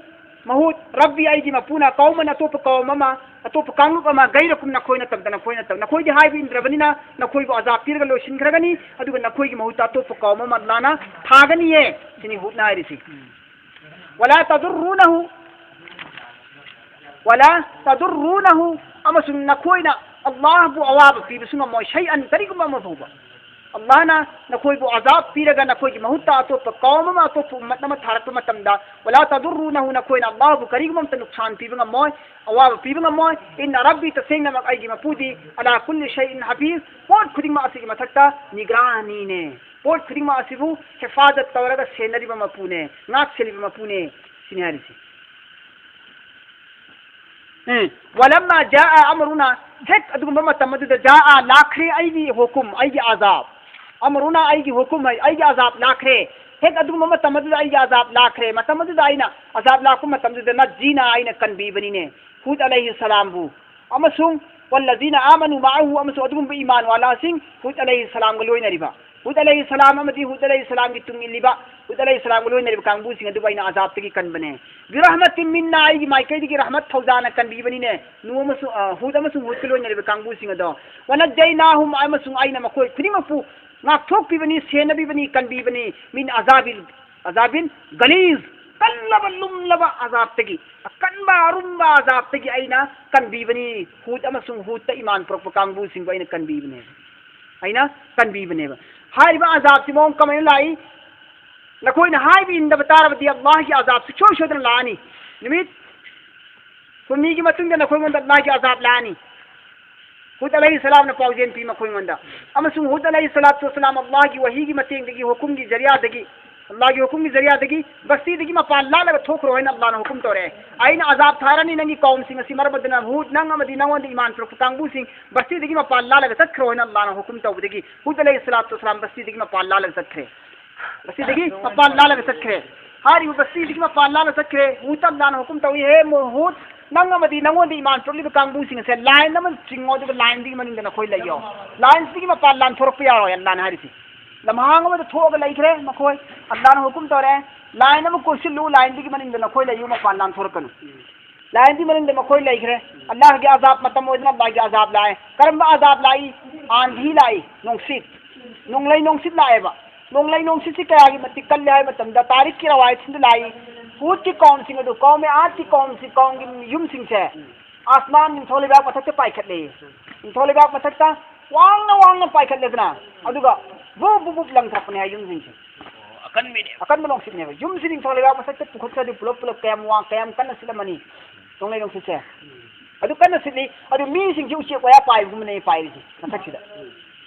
ꯃꯍꯨꯠ, ꯔꯕꯤ ꯑꯩꯒꯤ ꯃꯄꯨꯅ ꯀꯧꯝ ꯑꯃ, ꯑꯇꯣꯞꯄ ꯀꯧꯝ ꯑꯃ, ꯑꯇꯣꯞꯄ ꯀꯥꯡꯂꯨꯞ ꯑꯃ, ꯒꯩꯔꯀꯨꯝ ꯅꯈꯣꯏ ꯅꯠꯇꯕꯗ ꯅꯈꯣꯏ ꯅꯠꯇꯕ, ꯅꯈꯣꯏꯗꯤ ꯍꯥꯏꯕ ꯏꯟꯗ꯭ꯔꯕꯅꯤꯅ ꯅꯈꯣꯏꯕꯨ ꯑꯖꯥꯕ ꯄꯤꯔꯒ ꯂꯣꯏꯁꯤꯟꯈ꯭ꯔꯒꯅꯤ, ꯑꯗꯨꯒ ꯅꯈꯣꯏꯒꯤ ꯃꯍꯨꯠꯇ ꯑꯇꯣꯞꯄ ꯀꯧꯝ ꯑꯃ ꯑꯜꯂꯥꯍꯅ ꯊꯥꯒꯅꯤꯌꯦ꯫ ꯁꯤꯅꯤ ꯍꯨꯗꯅ ꯍꯥꯏꯔꯤꯁꯤ꯫ ꯋꯂꯥ ꯇꯗꯨꯔꯔꯨꯅꯍꯨ, ꯋꯂꯥ ꯇꯗꯨꯔꯔꯨꯅꯍꯨ, ꯑꯃꯁꯨꯡ ꯅꯈꯣꯏꯅ ꯑꯜꯂꯥꯍꯕꯨ ꯑꯋꯥꯕ ꯄꯤꯕꯁꯨ ꯉꯝꯃꯣꯏ, ꯁꯩꯑꯟ, ꯀꯔꯤꯒꯨꯝꯕ ꯑꯃ ꯐꯥꯎꯕ꯫ ꯑꯜꯂꯥꯍꯅ ꯅꯈꯣꯏꯕꯨ ꯑꯖꯥꯕ ꯄꯤꯔꯒ ꯅꯈꯣꯏꯒꯤ ꯃꯍꯨꯠꯇ ꯑꯇꯣꯞꯄ ꯀꯧꯝ ꯑꯃ, ꯑꯇꯣꯞꯄ ꯎꯝꯃꯠ ꯑꯃ ꯊꯥꯔꯛꯄ ꯃꯇꯝꯗ, ꯋꯂꯥ ꯇꯗꯨꯔꯔꯨꯅꯍꯨ, ꯅꯈꯣꯏꯅ ꯑꯜꯂꯥꯍꯕꯨ ꯀꯔꯤꯒꯨꯝꯕ ꯑꯃꯠꯇ ꯅꯨꯛꯁꯥꯟ ꯄꯤꯕ ꯉꯝꯃꯣꯏ, ꯑꯋꯥꯕ ꯄꯤꯕ ꯉꯝꯃꯣꯏ꯫ ꯏꯟꯅ ꯔꯕꯤ, ꯇꯁꯦꯡꯅꯃꯛ ꯑꯩꯒꯤ ꯃꯄꯨꯗꯤ, ꯑꯂꯥ ꯀꯨꯜꯂꯤ ꯁꯩꯏꯟ ꯍꯐꯤꯖ, ꯄꯣꯠ ꯈꯨꯗꯤꯡꯃꯛ ꯑꯁꯤꯒꯤ ꯃꯊꯛꯇ ꯅꯤꯒ꯭ꯔꯥꯅꯤꯅꯦ꯫ ꯄꯣꯠ ꯈꯨꯗꯤꯡꯃꯛ ꯑꯁꯤꯕꯨ ꯍꯦꯐꯥꯖꯠ ꯇꯧꯔꯒ ꯁꯦꯟꯅꯔꯤꯕ ꯃꯄꯨꯅꯦ, ꯉꯥꯛ ꯁꯦꯜꯂꯤꯕ ꯃꯄꯨꯅꯦ, ꯁꯤꯅꯤ ꯍꯥꯏꯔꯤꯁꯤ꯫ ꯎꯝ꯫ ولما جاء أمرنا, ꯍꯦꯛ ꯑꯗꯨꯒꯨꯝꯕ ꯃꯇꯝ ꯑꯗꯨꯗ, جاء, ꯂꯥꯛꯈ꯭ꯔꯦ ꯑꯩꯒꯤ ꯍꯨꯀꯨꯝ, ꯑꯩꯒꯤ ꯑꯖꯥꯕ꯫ أمرنا, ꯑꯩꯒꯤ ꯍꯨꯀꯨꯝ, ꯑꯩꯒꯤ ꯑꯖꯥꯕ ꯂꯥꯛꯈ꯭ꯔꯦ꯫ ꯍꯦꯛ ꯑꯗꯨꯒꯨꯝꯕ ꯃꯇꯝ ꯑꯗꯨꯗ ꯑꯩꯒꯤ ꯑꯖꯥꯕ ꯂꯥꯛꯈ꯭ꯔꯦ꯫ ꯃꯇꯝ ꯑꯗꯨꯗ ꯑꯩꯅ ꯑꯖꯥꯕ ꯂꯥꯛꯄ ꯃꯇꯝꯗꯨꯗ, نجينا, ꯑꯩꯅ ꯀꯟꯕꯤꯕꯅꯤꯅꯦ ꯍꯨꯗ ꯑꯂꯩꯍꯤ ꯁꯂꯥꯝꯕꯨ꯫ ꯑꯃꯁꯨꯡ والذين آمنوا معه, ꯑꯃꯁꯨꯡ ꯑꯗꯨꯒꯨꯝꯕ ꯏꯃꯥꯟ ꯋꯥꯂꯥꯁꯤꯡ ꯍꯨꯗ ꯑꯂꯩꯍꯤ ꯁꯂꯥꯝꯒ ꯂꯣꯏꯅꯔꯤꯕ꯫ ꯍꯨꯗ ꯑꯂꯩꯍꯤ ꯁꯂꯥꯝ ꯑꯃꯗꯤ ꯍꯨꯗ ꯑꯂꯩꯍꯤ ꯁꯂꯥꯝꯒꯤ ꯇꯨꯡ ꯏꯜꯂꯤꯕ, ꯍꯨꯗ ꯑꯂꯩꯍꯤ ꯁꯂꯥꯝꯒ ꯂꯣꯏꯅꯔꯤꯕ ꯀꯥꯡꯕꯨꯁꯤꯡ ꯑꯗꯨꯕꯨ ꯑꯩꯅ ꯑꯖꯥꯕꯇꯒꯤ ꯀꯟꯕꯅꯦ꯫ برحمة منا, ꯑꯩꯒꯤ ꯃꯥꯏꯀꯩꯗꯒꯤ ꯔꯍꯃꯠ ꯊꯧꯖꯥꯜꯅ ꯀꯟꯕꯤꯕꯅꯤꯅꯦ꯫ ꯅꯨꯍ ꯑꯃꯁꯨꯡ, ꯑ, ꯍꯨꯗ ꯑꯃꯁꯨꯡ ꯍꯨꯗꯀ ꯂꯣꯏꯅꯔꯤꯕ ꯀꯥꯡꯕꯨꯁꯤꯡ ꯑꯗꯣ꯫ ونجيناهم, ꯑꯃꯁꯨꯡ ꯑꯩꯅ ꯃꯈꯣꯏ ꯈꯨꯗꯤꯡꯃꯛꯄꯨ ꯉꯥꯛꯊꯣꯛꯄꯤꯕꯅꯤ, ꯁꯦꯟꯅꯕꯤꯕꯅꯤ, ꯀꯟꯕꯤꯕꯅꯤ꯫ من عذاب, عذاب غليظ, ꯀꯜꯂꯕ ꯂꯨꯝꯂꯕ ꯑꯖꯥꯕꯇꯒꯤ, ꯑꯀꯟꯕ ꯑꯔꯨꯝꯕ ꯑꯖꯥꯕꯇꯒꯤ ꯑꯩꯅ ꯀꯟꯕꯤꯕꯅꯤ꯫ ꯍꯨꯗ ꯑꯃꯁꯨꯡ ꯍꯨꯗꯇ ꯏꯃꯥꯟ ꯄꯨꯔꯛꯄ ꯀꯥꯡꯕꯨꯁꯤꯡꯕꯨ ꯑꯩꯅ ꯀꯟꯕꯤꯕꯅꯦ꯫ ꯑꯩꯅ ꯀꯟꯕꯤꯕꯅꯦꯕ꯫ ꯍꯥꯏꯔꯤꯕ ꯑꯖꯥꯕꯁꯤ ꯃꯑꯣꯡ ꯀꯃꯥꯏꯅ ꯂꯥꯛꯏ? ꯅꯈꯣꯏꯅ ꯍꯥꯏꯕ ꯏꯟꯗꯕ ꯇꯥꯔꯕꯗꯤ ꯑꯜꯂꯥꯍꯒꯤ ꯑꯖꯥꯕ ꯁꯨꯡꯁꯣꯏ ꯁꯣꯏꯗꯅ ꯂꯥꯛꯑꯅꯤ꯫ ꯅꯨꯃꯤꯠ ꯍꯨꯝꯅꯤꯒꯤ ꯃꯇꯨꯡꯗ ꯅꯈꯣꯏꯉꯣꯟꯗ ꯑꯜꯂꯥꯍꯒꯤ ꯑꯖꯥꯕ ꯂꯥꯛꯑꯅꯤ꯫ ꯍꯨꯗ ꯑꯂꯩꯍꯤ ꯁꯂꯥꯝꯅ ꯄꯥꯎꯖꯦꯜ ꯄꯤ ꯃꯈꯣꯏꯉꯣꯟꯗ꯫ ꯑꯃꯁꯨꯡ ꯍꯨꯗ ꯑꯂꯩꯍꯤ ꯁꯂꯥꯇꯨ ꯋꯁꯁꯂꯥꯝ ꯑꯜꯂꯥꯍꯒꯤ ꯋꯥꯍꯤꯒꯤ ꯃꯇꯦꯡꯗꯒꯤ, ꯍꯨꯀꯨꯝꯒꯤ ꯖꯔꯤꯌꯥꯗꯒꯤ, ꯑꯜꯂꯥꯍꯒꯤ ꯍꯨꯀꯨꯝꯒꯤ ꯖꯔꯤꯌꯥꯗꯒꯤ ꯕꯁꯇꯤꯗꯒꯤ ꯃꯄꯥꯟ ꯂꯥꯜꯂꯒ ꯊꯣꯛꯈ꯭ꯔꯣ ꯍꯥꯏꯅ ꯑꯜꯂꯥꯍꯅ ꯍꯨꯀꯨꯝ ꯇꯧꯔꯛꯑꯦ꯫ ꯑꯩꯅ ꯑꯖꯥꯕ ꯊꯥꯔꯅꯤ ꯅꯪꯒꯤ ꯀꯧꯝꯁꯤꯡ ꯑꯁꯤ, ꯃꯔꯝ ꯑꯗꯨꯅ ꯍꯨꯗ, ꯅꯪ ꯑꯃꯗꯤ ꯅꯪꯉꯣꯟꯗ ꯏꯃꯥꯟ ꯄꯨꯔꯛꯄ ꯀꯥꯡꯕꯨꯁꯤꯡ ꯕꯁꯇꯤꯗꯒꯤ ꯃꯄꯥꯟ ꯂꯥꯜꯂꯒ ꯆꯠꯈ꯭ꯔꯣ ꯍꯥꯏꯅ ꯑꯜꯂꯥꯍꯅ ꯍꯨꯀꯨꯝ ꯇꯧꯕꯗꯒꯤ ꯍꯨꯗ ꯑꯂꯩꯍꯤ ꯁꯂꯥꯇꯨ ꯋꯁꯁꯂꯥꯝ ꯕꯁꯇꯤꯗꯒꯤ ꯃꯄꯥꯟ ꯂꯥꯜꯂꯒ ꯆꯠꯈ꯭ꯔꯦ꯫ ꯕꯁꯇꯤꯗꯒꯤ ꯃꯄꯥꯟ ꯂꯥꯜꯂꯒ ꯆꯠꯈ꯭ꯔꯦ꯫ ꯍꯥꯏꯔꯤꯕ ꯕꯁꯇꯤꯗꯒꯤ ꯃꯄꯥꯟ ꯂꯥꯜꯂꯒ ꯆꯠꯈ꯭ꯔꯦ꯫ ꯍꯨꯗ, ꯑꯜꯂꯥꯍꯅ ꯍꯨꯀꯨꯝ ꯇꯧꯏ, ꯍꯦ ꯃꯨ-, ꯍꯨꯗ, ꯅꯪ ꯑꯃꯗꯤ ꯅꯪꯉꯣꯟꯗ ꯏꯃꯥꯟ ꯄꯨꯔꯛꯂꯤꯕ ꯀꯥꯡꯕꯨꯁꯤꯡ ꯑꯁꯦ ꯂꯥꯏꯟ ꯑꯃ ꯆꯤꯡꯉꯣ, ꯑꯗꯨꯒ ꯂꯥꯏꯟꯗꯨꯒꯤ ꯃꯅꯤꯡꯗ ꯅꯈꯣꯏ ꯂꯩꯌꯣ꯫ ꯂꯥꯏꯟꯁꯤꯗꯒꯤ ꯃꯄꯥꯟ ꯂꯥꯟꯊꯣꯔꯛꯄ ꯌꯥꯔꯣꯏ, ꯑꯜꯂꯥꯍꯅ ꯍꯥꯏꯔꯤꯁꯤ꯫ ꯂꯝꯍꯥꯡ ꯑꯃꯗ ꯊꯣꯛꯑꯒ ꯂꯩꯈ꯭ꯔꯦ ꯃꯈꯣꯏ꯫ ꯑꯜꯂꯥꯍꯅ ꯍꯨꯀꯨꯝ ꯇꯧꯔꯦ, "ꯂꯥꯏꯟ ꯑꯃ ꯀꯣꯏꯁꯤꯜꯂꯨ, ꯂꯥꯏꯟꯗꯨꯒꯤ ꯃꯅꯤꯡꯗ ꯅꯈꯣꯏ ꯂꯩꯌꯨ, ꯃꯄꯥꯟ ꯂꯥꯟꯊꯣꯔꯛꯀꯅꯨ"꯫ ꯂꯥꯏꯟꯗꯨꯒꯤ ꯃꯅꯤꯡꯗ ꯃꯈꯣꯏ ꯂꯩꯈ꯭ꯔꯦ꯫ ꯑꯜꯂꯥꯍꯒꯤ ꯑꯖꯥꯕ ꯃꯇꯝ ꯑꯣꯏꯗꯅ ꯑꯜꯂꯥꯍꯒꯤ ꯑꯖꯥꯕ ꯂꯥꯛꯑꯦ꯫ ꯀꯔꯝꯕ ꯑꯖꯥꯕ ꯂꯥꯛꯏ? ꯑꯥꯟꯙꯤ ꯂꯥꯛꯏ, ꯅꯨꯡꯁꯤꯠ, ꯅꯣꯡꯂꯩ ꯅꯨꯡꯁꯤꯠ ꯂꯥꯛꯑꯦꯕ꯫ ꯅꯣꯡꯂꯩ ꯅꯨꯡꯁꯤꯠꯁꯤ ꯀꯌꯥꯒꯤ ꯃꯇꯤꯛ ꯀꯜꯂꯤ ꯍꯥꯏꯕ ꯃꯇꯝꯗ, ꯇꯥꯔꯤꯛꯀꯤ ꯔꯋꯥꯌꯠꯁꯤꯡꯗ ꯂꯥꯛꯏ, ꯍꯨꯗꯀꯤ ꯀꯥꯎꯝꯁꯤꯡ ꯑꯗꯨ, ꯀꯥꯎꯃꯦ ꯑꯥꯗꯀꯤ ꯀꯥꯎꯝꯁꯤ, ꯀꯥꯎꯝꯒꯤ ꯌꯨꯝꯁꯤꯡꯁꯦ ꯑꯁꯃꯥꯟ, ꯅꯤꯡꯊꯧ ꯂꯩꯕꯥꯛ ꯃꯊꯛꯇ ꯄꯥꯏꯈꯠꯂꯦ꯫ ꯅꯤꯡꯊꯧ ꯂꯩꯕꯥꯛ ꯃꯊꯛꯇ ꯋꯥꯡꯅ ꯋꯥꯡꯅ ꯄꯥꯏꯈꯠꯂꯦꯗꯅ, ꯑꯗꯨꯒ ꯕꯨꯞ ꯕꯨꯞ ꯕꯨꯞ ꯂꯪꯊꯔꯛꯄꯅꯦ ꯍꯥꯏ ꯌꯨꯝꯁꯤꯡꯁꯦ꯫ ꯑꯣ, ꯑꯀꯟꯕꯤꯅꯦꯕ꯫ ꯑꯀꯟꯕ ꯅꯨꯡꯁꯤꯠꯅꯦꯕ꯫ ꯌꯨꯝꯁꯤ ꯅꯤꯡꯊꯧ ꯂꯩꯕꯥꯛ ꯃꯊꯛꯇ ꯄꯨꯈꯠꯈ꯭ꯔꯗꯤ ꯄꯨꯂꯞ ꯄꯨꯂꯞ ꯀꯌꯥꯝ ꯋꯥꯡ, ꯀꯌꯥꯝ ꯀꯟꯅ ꯁꯤꯠꯂꯝꯃꯅꯤ ꯅꯣꯡꯂꯩ ꯅꯨꯡꯁꯤꯠꯁꯦ꯫ ꯑꯗꯨ ꯀꯟꯅ ꯁꯤꯠꯂꯤ꯫ ꯑꯗꯨ ꯃꯤꯁꯤꯡꯁꯤ ꯎꯆꯦꯛ ꯋꯥꯌꯥ ꯄꯥꯏꯕꯒꯨꯝꯕꯅꯦ ꯄꯥꯏꯔꯤꯁꯦ ꯃꯊꯛꯁꯤꯗ꯫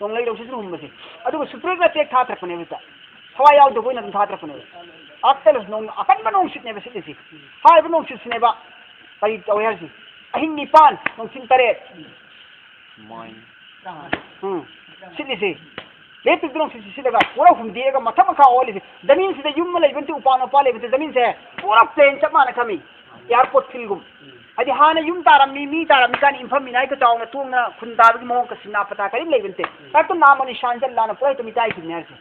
ꯅꯣꯡꯂꯩ ꯅꯨꯡꯁꯤꯠꯁꯤꯅ ꯍꯨꯝꯕꯁꯦ꯫ ꯑꯗꯨꯒ ꯁꯨꯄ꯭ꯔꯦꯛ ꯅꯄ꯭ꯔꯦꯛ ꯊꯥꯊꯔꯛꯄꯅꯦꯕ ꯍꯦꯛꯇ꯫ ꯊꯋꯥꯏ ꯌꯥꯎꯗꯕ ꯑꯣꯏꯅ ꯑꯗꯨꯝ ꯊꯥꯊꯔꯛꯄꯅꯦꯕ꯫ ꯑꯀꯟꯕ ꯅꯣꯡ-, ꯑꯀꯟꯕ ꯅꯨꯡꯁꯤꯠꯅꯦꯕ ꯁꯤꯠꯂꯤꯁꯦ꯫ ꯍꯥꯏꯔꯤꯕ ꯅꯨꯡꯁꯤꯠꯁꯤꯅꯦꯕ ꯀꯔꯤ ꯇꯧꯋꯦ ꯍꯥꯏꯔꯤꯁꯦ? ꯑꯍꯤꯡ ꯅꯤꯄꯥꯟ, ꯅꯨꯡꯊꯤꯜ ꯇꯔꯦꯠ꯫ ꯎꯝ꯫ ꯁꯤꯠꯂꯤꯁꯦ꯫ ꯂꯦꯞꯇꯕꯤꯗ ꯅꯨꯡꯁꯤꯠꯁꯤ ꯁꯤꯠꯂꯒ ꯄꯨꯔꯥ ꯍꯨꯝꯗꯦꯛꯑꯒ ꯃꯊꯛ ꯃꯈꯥ ꯑꯣꯜꯂꯤꯁꯦ꯫ ꯖꯃꯤꯟꯁꯤꯗ ꯌꯨꯝ ꯑꯃ ꯂꯩꯕ ꯅꯠꯇꯦ, ꯎꯄꯥꯜ ꯋꯥꯄꯥꯜ ꯂꯩꯕ ꯅꯠꯇꯦ꯫ ꯖꯃꯤꯟꯁꯦ ꯄꯨꯔꯥ ꯄ꯭ꯂꯦꯟ ꯆꯞ ꯃꯥꯟꯅ ꯊꯝꯃꯤ꯫ ꯑꯦꯌꯥꯔꯄꯣꯔꯠ ꯐꯤꯜꯒꯨꯝ꯫ ꯍꯥꯏꯗꯤ ꯍꯥꯟꯅ ꯌꯨꯝ ꯇꯥꯔꯝꯃꯤ, ꯃꯤ ꯇꯥꯔꯝꯃꯤ ꯀꯥꯏꯅ ꯏꯟꯐꯝ ꯃꯤꯅꯥꯏꯒ ꯆꯥꯎꯅ ꯇꯣꯡꯅ ꯈꯨꯟ ꯇꯥꯕꯒꯤ ꯃꯑꯣꯡ ꯀꯁꯤꯝꯅꯥ ꯄꯇꯥ ꯀꯔꯤꯝ ꯂꯩꯕ ꯅꯠꯇꯦ꯫ ꯍꯦꯛꯇ ꯅꯥꯃ ꯅꯤꯁꯥꯟ ꯆꯠ ꯂꯥꯟꯅ ꯄꯨꯔꯥ ꯍꯦꯛꯇ ꯃꯤꯇꯥꯏꯈꯤꯕꯅꯦ ꯍꯥꯏꯁꯦ꯫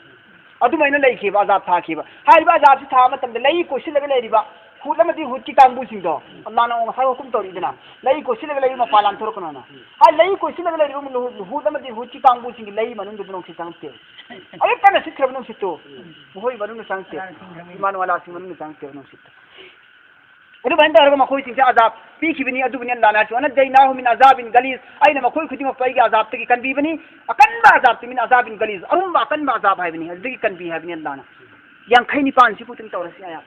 ꯑꯗꯨꯃꯥꯏꯅ ꯂꯩꯈꯤꯕ ꯑꯖꯥꯕ ꯊꯥꯈꯤꯕ꯫ ꯍꯥꯏꯔꯤꯕ ꯑꯖꯥꯕꯁꯤ ꯊꯥꯕ ꯃꯇꯝꯗ ꯂꯩ ꯀꯣꯏꯁꯤꯜꯂꯒ ꯂꯩꯔꯤꯕ ꯍꯨꯠ ꯑꯃꯗꯤ ꯍꯨꯠꯀꯤ ꯀꯥꯡꯕꯨꯁꯤꯡꯗꯣ, ꯑꯜꯂꯥꯅ ꯉꯁꯥꯏ ꯍꯨꯀꯨꯝ ꯇꯧꯔꯤꯗꯅ, "ꯂꯩ ꯀꯣꯏꯁꯤꯜꯂꯒ ꯂꯩꯌꯨ, ꯃꯄꯥꯟ ꯂꯥꯟꯊꯣꯔꯛꯀꯅꯣꯅ"꯫ ꯍꯥꯏ, ꯂꯩ ꯀꯣꯏꯁꯤꯜꯂꯒ ꯂꯩꯔꯤꯕ ꯍꯨꯠ ꯑꯃꯗꯤ ꯍꯨꯠꯀꯤ ꯀꯥꯡꯕꯨꯁꯤꯡꯒꯤ ꯂꯩ ꯃꯅꯨꯡꯗꯨꯗ ꯅꯨꯡꯁꯤꯠ ꯆꯪꯉꯛꯇꯦ꯫ ꯑꯗꯨꯛ ꯀꯟꯅ ꯁꯤꯠꯈ꯭ꯔꯕ ꯅꯨꯡꯁꯤꯠꯇꯨ ꯃꯈꯣꯏ ꯃꯅꯨꯡꯗ ꯆꯪꯉꯛꯇꯦ꯫ ꯏꯃꯥꯟ ꯋꯥꯂꯥꯁꯤꯡ ꯃꯅꯨꯡꯗ ꯆꯪꯉꯛꯇꯦꯕ ꯅꯨꯡꯁꯤꯠꯇꯨ꯫ ꯑꯗꯨꯃꯥꯏꯅ ꯇꯧꯔꯒ ꯃꯈꯣꯏꯁꯤꯡꯁꯦ ꯑꯖꯥꯕ ꯄꯤꯈꯤꯕꯅꯤ꯫ ꯑꯗꯨꯕꯨꯅꯤ ꯑꯜꯂꯥꯅ ꯍꯥꯏꯔꯤꯁꯤ, "ونجيناه من عذاب غليظ"꯫ ꯑꯩꯅ ꯃꯈꯣꯏ ꯈꯨꯗꯤꯡꯃꯛꯄꯨ ꯑꯩꯒꯤ ꯑꯖꯥꯕꯇꯒꯤ ꯀꯟꯕꯤꯕꯅꯤ꯫ ꯑꯀꯟꯕ ꯑꯖꯥꯕꯇꯤ, "من عذاب غليظ"꯫ ꯑꯔꯨꯝꯕ ꯑꯀꯟꯕ ꯑꯖꯥꯕ ꯍꯥꯏꯕꯅꯤ꯫ ꯑꯗꯨꯗꯒꯤ ꯀꯟꯕꯤ ꯍꯥꯏꯕꯅꯤ ꯑꯜꯂꯥꯅ꯫ ꯌꯥꯡꯈꯩ ꯅꯤꯄꯥꯟꯁꯤ ꯈꯨꯗꯤꯡ ꯇꯧꯔꯁꯤ ꯑꯌꯥ꯫